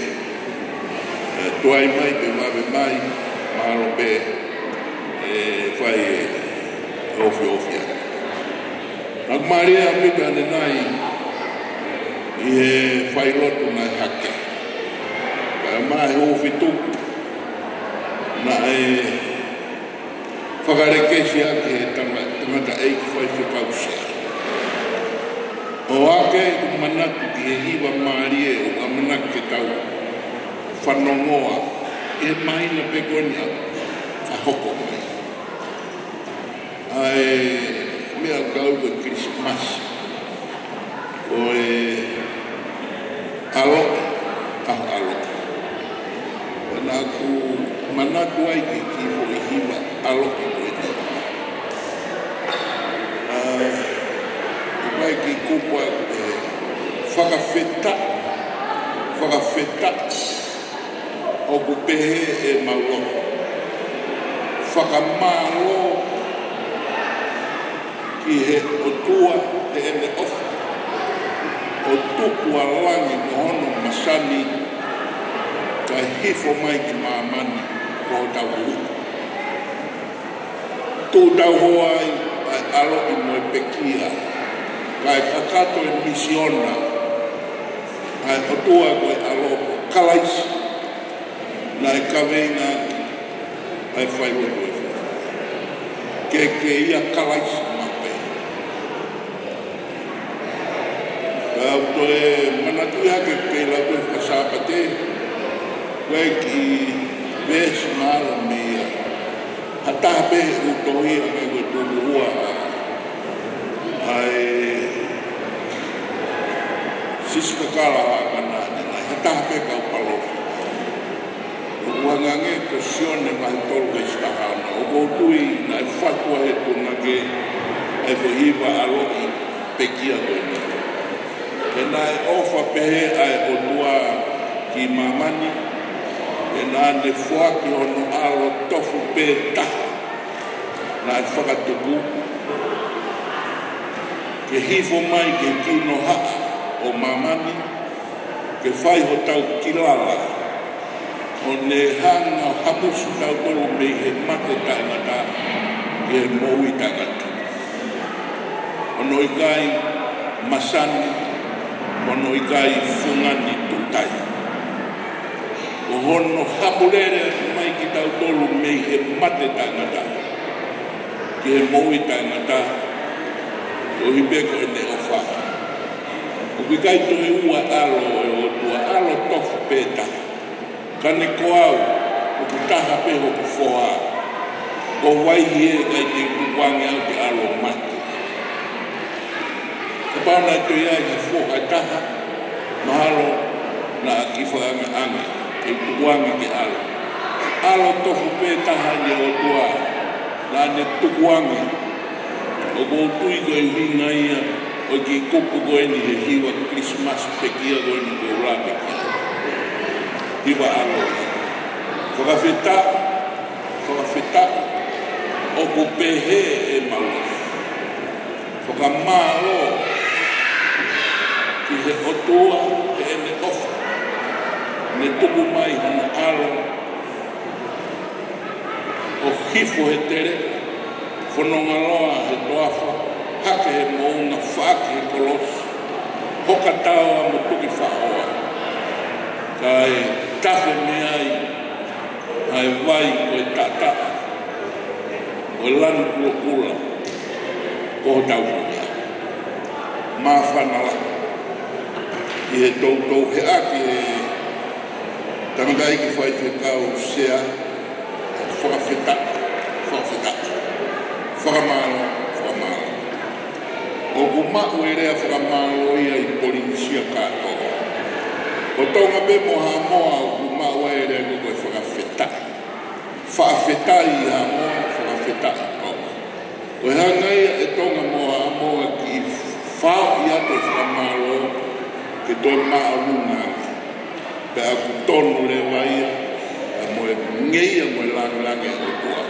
ʻE, tuai mai pē vave mai, mahalo pē ʻe fai e Ofiofi atu. Naʻe mālie ʻaupito ʻanenai ʻi he failotu naʻe hake. Kae ʻumaʻā e huufi tuku naʻe fakalekesi ʻaki ʻe he tama-, tangataʻeiki faifekau sea. ʻOku ou kei manatu ki he hiva mālie ʻoku ʻamanaki ke tau fanongoa ʻi he māhina pē ko eni ʻoku hoko mai. ʻA e meʻa ʻoku tau ui ko e Kilisimasi, ko e ʻaloʻi, ʻaho ʻaloʻi. Pea naʻá ku manatu ai ki he kiʻi foʻi hiva ʻaloʻi ko eni. ʻA, ʻoku ʻi ai e kiʻi kupu ʻoku pehē, fakafetaʻi, fakafetaʻi, ʻoku pehē ʻemau lotu. Fakamālō ki he ʻOtua heʻene ʻofa, ʻo tuku ʻa langi mo hono masani, kae hifo mai ki māmani ko hotau Huhuʻi. Tuʻu tauhoa ai ʻa e ʻaloʻi mo e pekia, kae kakato e misiona ʻa e ʻOtua ko e ʻAlo, Kalaisi, naʻe kaveinga ʻa e failotu ʻo e fefine. Ke, ke ʻia Kalaisi maʻu pē. Pea u toe manatuʻi hake ke lau ko e faka-Sāpate, ko e kiʻi veesi mahalo mei ai ha taha pē ʻū tohi ʻa e ko e tuku ua ʻa, ʻa e Sisikakala ʻa Kanani, naʻe ha taha pē kau palōfita. ʻOku hangē ko Sione vahe tolu veesi taha ono, ʻoku ou tui naʻe fatu ʻa e punake ʻa e foʻi hiva ʻaloʻi pekia ko eni. He naʻe ʻofa pehē ʻa e ʻOtua ki māmani, he naʻá ne foaki hono ʻAlo tofu pē taha naʻe fakatupu, ke hifo mai ki he kinohaʻa ʻo māmani, ke fai hotau kilala, ʻo ne hanga ʻo hamusi tautolu mei he mate taʻengata ki he moʻui taʻengata. Hono ʻikai masani, hono ʻikai fungani tuʻutai. Ko hono haʻamulele mai kitautolu mei he mate taʻengata ki he moʻui taʻengata, koeʻuhi pē ko ʻene ʻofa. ʻOku ʻikai toe ua ʻAlo ʻo e ʻOtua, ʻAlo tofu pē taha. Ka ne ko au, ʻoku taha pē hoku foha. Ko Vaihi ē, ʻikai te u tukuange au ke ʻalu ʻo mate. Kapau naʻe toe ʻi ai ha foha ʻe taha, mahalo naʻá ku fakaangaʻanga ke tukuange ke ʻalu. ʻAlo tofu pē taha ʻi he ʻOtua, naʻá ne tukuange. ʻOku ou tui ko e ʻuhinga ia ʻo e kiʻi kupu ko eni he hiva Kilisimasi pekia ko eni ko e ʻuluaki pekia. Hiva ʻaloʻi. Fakafetaʻi, fakafetaʻi, ʻoku pehē ʻemau lotu. Fakamālō ki he ʻOtua heʻene ʻofa, ne tuku mai hono ʻAlo ʻo hifo he tele, fononga loa he toafa, hake he moʻunga, faʻaki he kolosi, hoka taoa mo tuki faʻoa, kae tafe mei ai ʻa e vai ko e taʻataʻa ʻo e lanu kulokula, ko hotau Puleʻanga. Māfana lahi ʻi he toutou heʻaki ʻe he tangataʻeiki faifekau sea, fakafetaʻi, fakafetaʻi, fakamālō, fakamālō. ʻOku maʻu e lea fakamālō ia ʻi Polinisia kātoa. Ko Tonga pē mo Haʻamoa ʻoku maʻu ai e lea ko e fakafetaʻi. Fakafetaʻi Haʻamoa, fakafetaʻi Tonga. Ko e hanga ia ʻe Tonga mo Haʻamoa ki he faʻo ia ko e fakamālō ke toe māʻolunga ange. Pea ʻoku tonu leva ia, ʻa e moʻui, ngeia mo e lāngilangi ʻo e ʻOtua.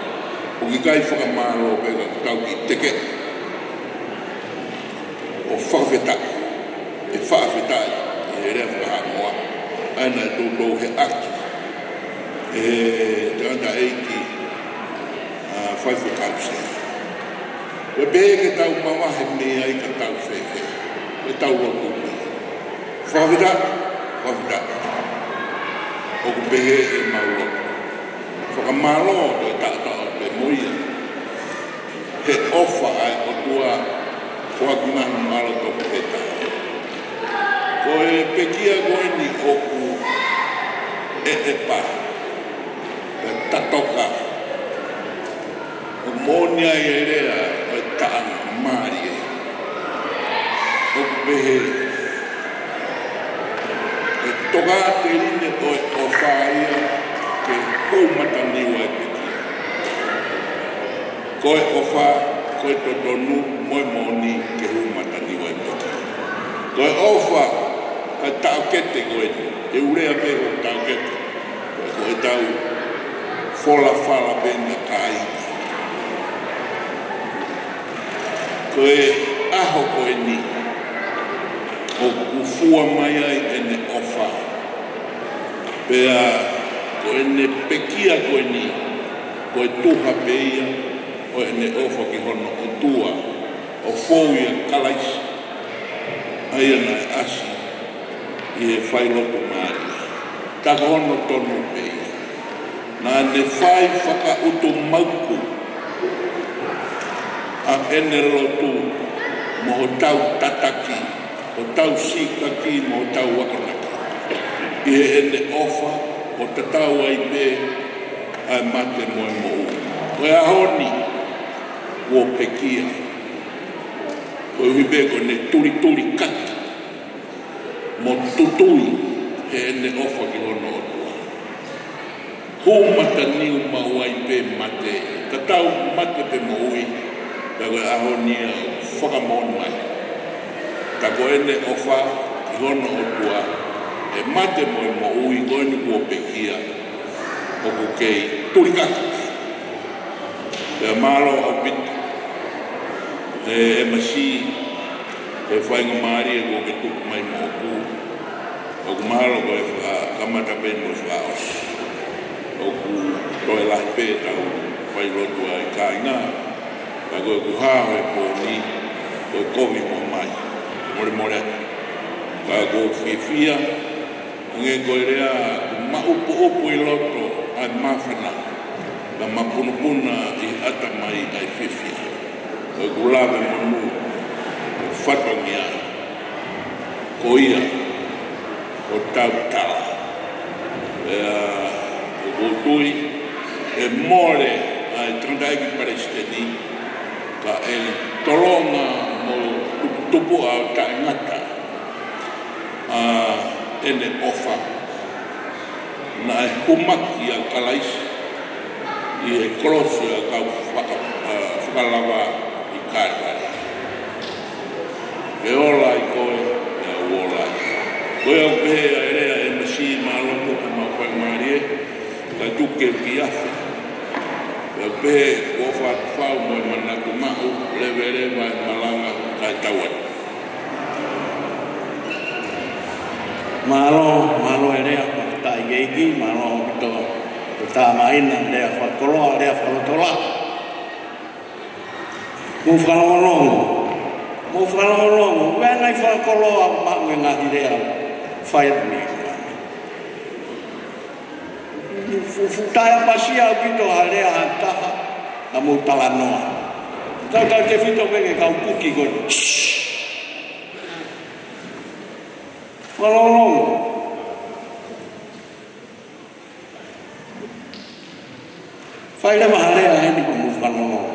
ʻOku ʻikai fakamālō pē ka tau kiʻi teke ʻo fakafetaʻi, ʻe fakafetaʻi ʻi he lea faka-Haʻamoa. ʻA ia naʻe toutou heʻaki ʻe he tangataʻeiki, ʻa, faifekau sea. Ko e pehē ke tau mavahe mei ai ka tau fēfē? Ko e tau lotu mei. Fakafetaʻi, fakafetaʻi. ʻOku pehē ʻemau lotu. Fakamālō ko e taʻataʻa pē mo ia. He ʻofa ʻa e ʻOtua, ko ʻeku ngaahi mālō tofu pē taha. Ko e pekia ko eni ʻoku ʻeʻepa, ʻe tatoka. ʻOku moʻoni ai e lea ʻo e taʻanga mālie. ʻOku pehē, ʻe tokāteline ʻo e ʻofa ia ke hū mataniu ai pekia. Ko e ʻofa, ko e totonu, mo e moʻoni ke hū mataniu ai pekia. Ko e ʻofa, ko e taʻokete ko eni, ʻe u lea pē ko e taʻokete. Ko e tau fola fala pē na kai. Ko e ʻaho ko eni, ʻoku fua mai ai ʻene ʻofa. Pea ko ʻene pekia ko eni, ko e tuha pē ia ʻo ʻene ʻofa ki hono ʻOtua, ʻo fou ʻia Kalaisi, ʻa ia naʻe ʻasi ʻi he failotu mālie. Tā ko hono tonu pē ia. Naʻa ne fai fakaʻutumauku ʻa ʻene lotu mo hotau tataki, hotau sīkaki mo hotau akonaki. ʻI heʻene ʻofa, ʻo tatau ai pē ʻa e mate mo e moʻui. Ko e ʻaho ni, kuo pekia. Koeʻuhi pē ko ʻene tulituli kaki mo tutui heʻene ʻofa ki hono ʻOtua. Hū mataniu maʻu ai pē mate, tatau mate pe moʻui, pea ko e ʻaho ni ia ʻoku fakamoʻoni mai. Tā ko ʻene ʻofa ki hono ʻOtua, ʻe mate mo e moʻui ko eni kuo pekia, ʻoku kei tulikaki. Pea mālō ʻaupito, ʻe M C, ʻe faingamālie kuo ke tuku mai moʻoku. ʻOku mahalo ko e fakakamata pē mo e fakaʻosi. ʻOku toe lahi pē tau failotu ai kāinga. Ka ko ʻeku hao he pō ni, ko e kovi mo mai. Mole mole. Ka ko e fiefia, hangē ko e lea, maʻupuʻupu ʻi loto ʻa e māfana, ka mapunupuna ʻi ʻatamai ʻa e fiefia. Ko ʻeku lave monū, ko e fatongia, ko ia, ko tau tala. Pea, ko ʻeku tui, ʻe mole ʻa e tangataʻeiki palesiteni, ka ʻe tolonga mo tuputupuʻa ʻo taʻengata ʻa ʻene ʻofa. Naʻe humaki ʻa Kalaisi ʻi he kolosi ʻa e kau faka-, ʻa, fakalava ʻi Kalevale. Ke ola ai koe, pea u ola ai. Ko ia ʻoku pehē ʻa e lea ʻa e M C mālō mo ka mau faingamālie, ka tuku ke u kiafe. Pea u pehē, kuo fatu fau mo e manatu maʻu, leveleva e malanga, kae tau atu. Mālō, mālō e lea, fakafetaʻi ki he ʻEiki, mālō ʻaupito e tā māhina, lea fakakoloa, lea fakalotolahi. Mou fakalongolongo, mou fakalongolongo, ʻoku ʻi ai e ngaahi fakakoloa, maʻu e ngaahi lea, fai atu mei. Fu-, fu-, taʻeʻapasia ʻaupito ha lea ha taha, ka mou talanoa. Tautautefito pē ki he kau kuki ko ē. Fakalongolongo. Fai leva ha lea heni pea mou fakalongolongo.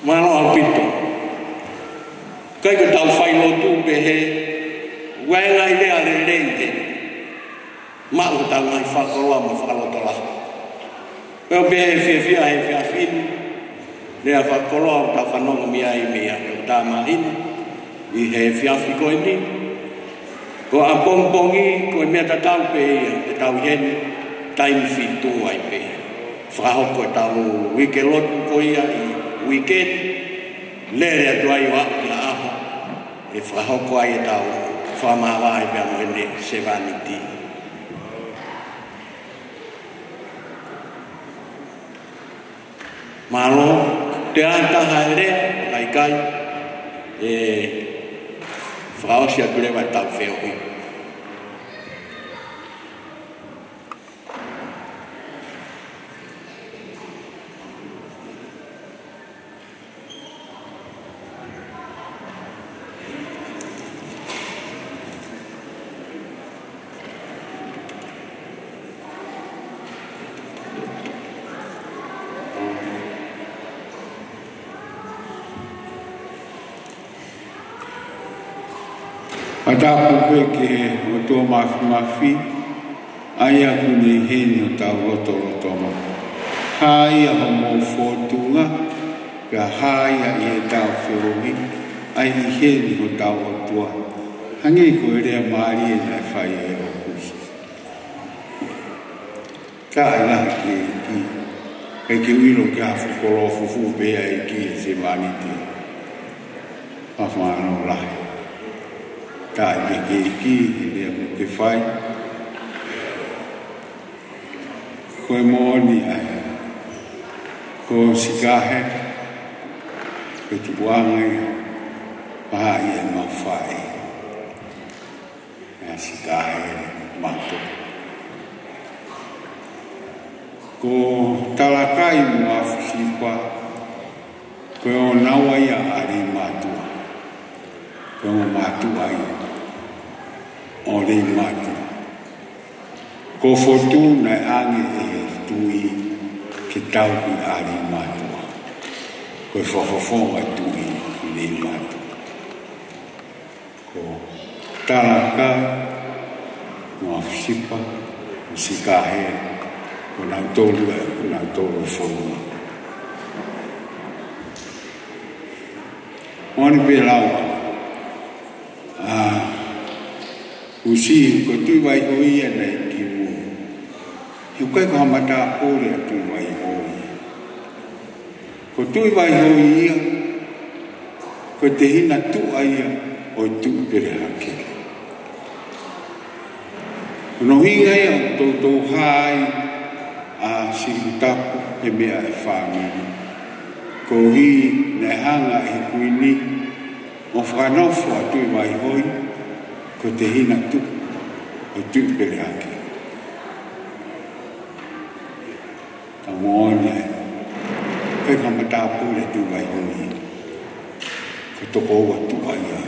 Mālō ʻaupito. ʻIkai ke tau failotu pehē, ʻoku ʻi ai e ngaahi lea lelei heni. Maʻu hotau ngaahi fakakoloa mo e fakalotolahi. Pea ʻoku pehē fiefia he efiafi ni, lea fakakoloa ʻoku tau fanongo mei ai mei he tā māhina, ʻi he efiafi ko eni. Ko ʻapongipongi, ko e meʻa tatau pē ia, te tau ʻi heni, taimi fitu ai pē. Fakahoko e tau uike lotu ko ia ʻi uike ni, lele atu ai ʻo aʻu ki he ʻaho, ʻe fakahoko ai e tau fakamāvae pea mo ʻene sevāniti. Mālō, te ata haere, kaikai, ʻe fakaʻosi atu leva ʻetau feohi. Fakatapu pē ki he ʻOtua Māfimafi, ʻa ia ʻoku ne ʻi heni ʻi hotau lotolotonga. Hā ia homou fōtunga, pea hā ia ʻi heʻetau feohi, ʻa ia ʻi heni hotau ʻOtua. Hangē ko e lea mālie naʻe fai ʻe ʻOkusi. Taaʻi lahi ki he ʻEiki, ʻikai ke u ʻilo ki ha fuʻu koloa fufū pē ʻa e ʻEiki ʻi he sevāniti. Fakamālō lahi. Taaʻi pē ki he ʻEiki he lea kuo ke fai. Ko e moʻoni ʻa e, ko Sikahe, ko e tupuʻanga ia, pea ʻi ai ʻemau faʻē. ʻA Sikahe Mato. Ko Talakai mo ʻAfusipa, ko e ʻonaua ia ʻa Leimātuʻa. Ko e ongo mātuʻa ia ʻo Leimātuʻa. Ko Fotu naʻe ʻange ʻe he tuʻi ke tauhi ʻa Leimātuʻa. Ko e fakafofonga tuʻi ʻi Leimātuʻa. Ko Talakai, mo ʻAfusipa, mo Sikahe, ko nautolu ē, ko nautolu e fonua. Moʻoni pē lau ʻa, ʻa ʻUsi, ko Tuʻivaihoʻi ia naʻe ʻi mui. He ʻoku ʻikai ko ha matāpule ʻa Tuʻivaihoʻi. Ko Tuʻivaihoʻi ia, ko e tehina tuʻa ia ʻo e Tuʻi Pelehake. Ko hono ʻuhinga ia ʻoku toutou hā ai ʻa Silikutapu he meʻa ʻa e fāmili. Koeʻuhi naʻe hanga ʻe he kuini ʻo fakanofo ʻa Tuʻivaihoʻi ko e tehina tuʻa ʻo e Tuʻi Pelehake. Ka moʻoni ē, ʻikai ko ha matāpule ʻa Tuʻivaihoʻi. Ko e tokoua tuʻa ia.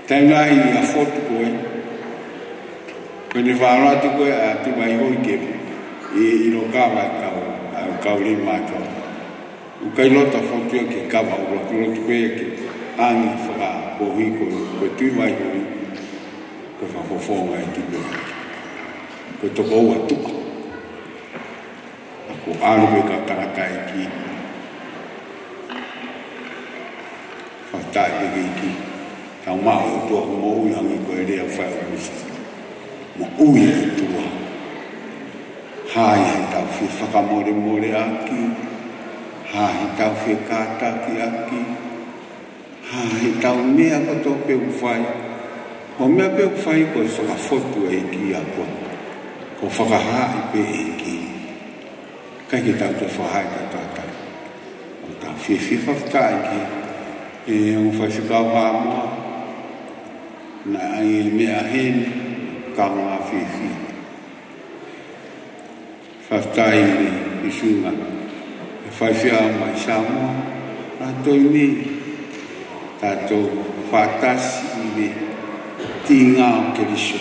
Taimi lahi ʻa Fotu ko ē, ko ʻene fakalata ko ē ʻa Tuʻivaihoʻi ke ʻi, ʻi lōkava ʻa e kau, ʻa e kau Leimātuʻa. ʻOku ʻikai loto ʻa Fotu ia ke kava, ʻoku lotu, lotu pē ia ke ʻange fakakohi ko, ko Tuʻivaihoʻi, ko e fakafofonga ʻo e Tuʻi Pelehake. Ko e tokoua tuʻa. ʻA ia ko e ʻalu pē kau tangataʻeiki. Fakatapu ki he ʻEiki. Tau maʻu ʻOtua moʻui hangē ko e lea fai ʻa ʻUsi. Moʻui ʻOtua. Hā ʻi heʻetau fie fakamolemoleʻaki. Hā ʻi heʻetau fie kātakiʻaki. Hā ʻi heʻetau meʻa kotoa pē ʻoku fai. Ko e meʻa pē ʻoku fai ko e fakafotu ʻa e ʻEiki ia ko ē. Ko e fakahaaʻi pē ʻe he ʻEiki. ʻIkai ke tau toe fakahaaʻi tautolu. ʻOku tau fiefia fakatapu ki he ongo faifekau Haʻamoa. Naʻe ʻi ai e meʻa heni, kaungā fiefia. Fakafetaʻi ki he ʻuhinga ʻe fai fia mai Samoa, ʻa e toe meʻa, tatou fakatasi ʻi he tingā ʻo Keliso.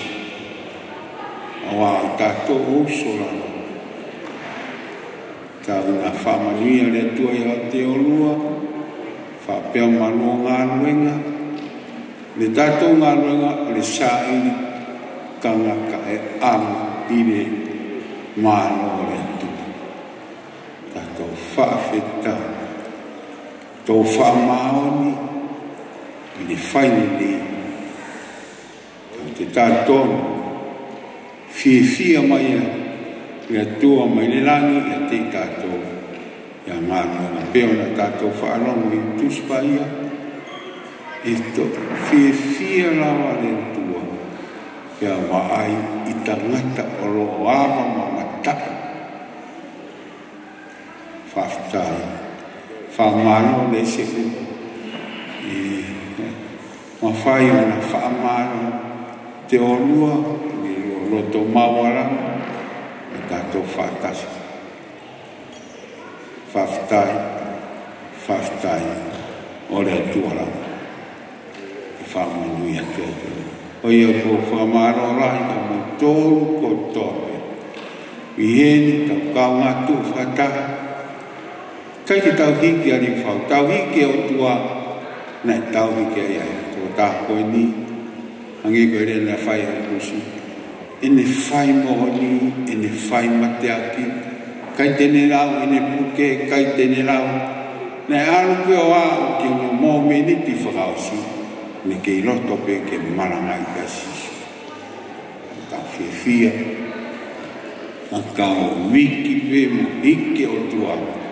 ʻA ia ʻoku tatou uso lava. Tau na fakamālō ʻa e ʻOtua ʻi he ʻaho ʻo e ʻOlua, fakapea mālō ngā luenga, ne tatou ngā luenga ʻo le sāʻili kangaka ʻe ʻamu ʻi he mālō ʻo le ʻOtua. Tatou fakafetaʻi, tau fakamāʻoniʻoni ʻi he fai ni. Tau te tatou fiefia mai ʻa e ʻOtua mai le langi ʻiate tatou. ʻI he ngaahi meʻa pē ʻoku tatou fakalongo ʻi he Tusi Paia, ʻe toe fiefia lava le ʻOtua, pea vaʻai ʻi he tangata ʻo loʻo ava mamataʻu. Fakafetaʻi. Fakamālō Lesiku. ʻE mafai ʻo na fakamālō te olua, ni lo loto mauala, ʻe tato fakatasi. Fakafetaʻi, fakafetaʻi, ʻo le tuala. ʻE fakamonūʻia atu. ʻOiauē, ʻoku ou fakamālō lahi kia moutolu kotoa pē. ʻI heni, tau kaungā tuʻu fakataha. ʻIkai ke tau hiki ʻa Lifau, tau hiki ʻOtua, naʻe tau hiki ai ʻa e tokotaha ko eni, hangē ko e lea naʻe fai ʻe Kusi. ʻEne fai moʻoni, ʻene fai mateaki, ʻikai te ne lau ʻene puke, ʻikai te ne lau. Naʻe ʻalu pē ʻo aʻu ki he momeniti fakaʻosi, ne kei loto pē ke malangaʻi ʻa Sīsū. Ka fiefia, ka kau viki pē mo hiki ʻOtua,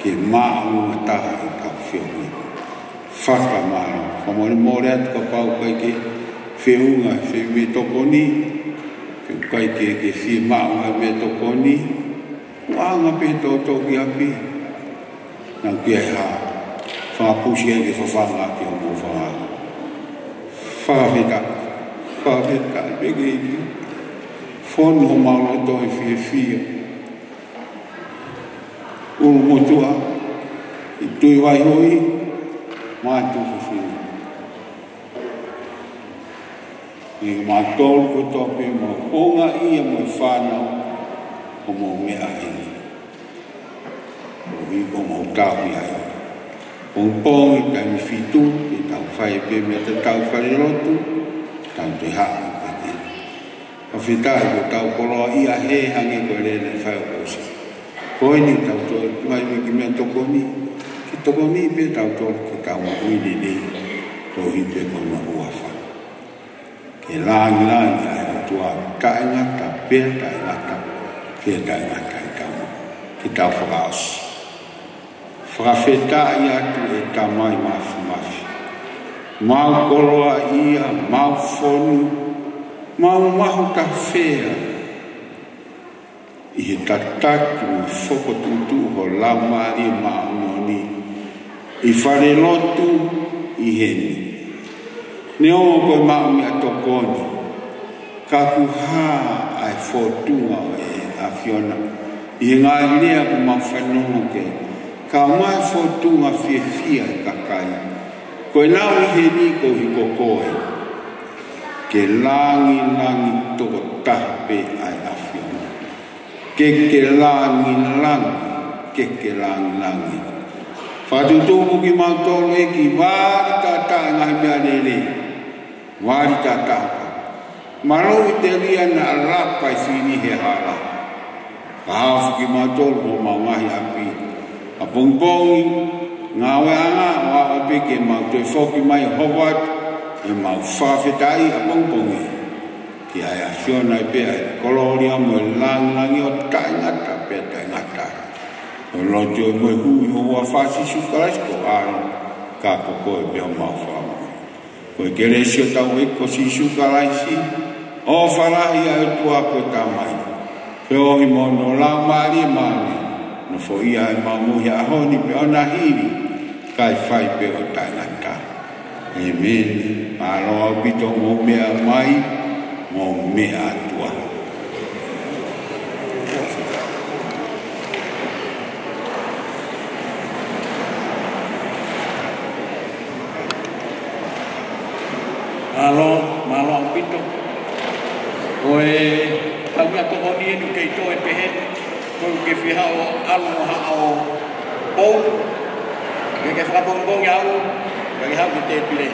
ke maʻu ʻa e taha ʻi he kau feohi. Fakamālō, fakamolemole atu kapau ʻoku ʻikai ke feʻunga, feʻunga meʻatokoni, pe ʻoku ʻikai ke, ke fiemaʻu ʻa e meʻatokoni, ʻoku ʻaonga pē toutou ki ʻapi. Naʻa ku ʻi ai ha fakapusi ai ke fafanga ki hoʻomou fanga. Fakafetaʻi, fakafetaʻi pē ki he ʻEiki. Fonu homau loto ʻi he fiefia. ʻUlumotuʻa, ʻi Tuʻi Vaihoʻi, Matuʻufefine. ʻI mautolu kotoa pē mau houngaʻia mo e fānau, ko mau meʻa heni. Ko i ko mau tauhi ai. Pongipongi taimi fitu, ke tau fai pē meʻa tatau falelotu, tau toe haʻu pē ke. Fakafetaʻi ko tau koloaʻia he hangē ko e lea naʻe fai ʻe Kusi. Ko eni tau toe mai mai ki meʻatokoni, ke tokoni pē tautolu ke tau moʻui lelei, koeʻuhi pē ko hono huafa. Ke langilangiʻia ʻa e ʻOtua taʻengata, pea taʻengata, pea taʻengata ʻi he tau. Ke tau fakaʻosi. Fakafetaʻi atu ʻe Tamai Mafimafi. Mau koloaʻia, mau fonu, mau mahutafea. ʻI he tataki mo e fokotuʻutuʻu ho Laumālie Māʻoniʻoni ʻi falelotu ʻi heni. Neongo ko e maʻu meʻatokoni, ka ʻoku hā ʻa e fōtunga ʻo e ʻAfiona ʻi he ngaahi lea ʻoku mau fanongo ki ai, ka ʻomai fōtunga fiefia ʻa e kakai. Ko e nau ʻi heni koeʻuhi ko koe. Ke langilangi tokotaha pē ʻa e ʻAfiona. Ke ke langilangi, ke ke langilangi. Fakatutuku kimautolu ʻEiki, vali taʻataʻa e ngaahi meʻalele. Vali taʻataʻa. Mālō ʻi he telia naʻa lapa e fili he hala. Ka hafu kimautolu homau ngaahi ʻapi. ʻApongipongi, ngāueʻanga, ʻo aʻu pē ke mau toe foki mai ʻo hopo atu, ʻemau fakafetaʻi ʻapongipongi. Ki ai ʻAfiona ʻi he pea e kolōlia mo e langilangi ʻo taʻengata pea taʻengata. ʻO lotu ʻi he moʻui ʻi ho huafa Sīsū Kalaisi ko ho ʻAlo, ka ko koe pē homau Fakamoʻui. Ko e kelesi ʻa hotau ʻEiki ko Sīsū Kalaisi, ʻofa lahi ʻa e ʻOtua ko e Tamai, feohi mo hono Laumālie Māʻoniʻoni, nofoʻia ʻemau moʻui he ʻaho ni pea ʻo na hili, kae fai pē ʻo taʻengata. ʻĒmeni. Mālō ʻaupito mou meʻa mai, mou meʻa atu ā. Mālō, mālō ʻaupito. Ko e tau meʻatokoni eni ʻoku kei toe pehē ni, ko e ke fihao ʻalu mo haʻo pou, ke ke fakapongipongi ʻalu, ke ke haʻu ki he tēpile.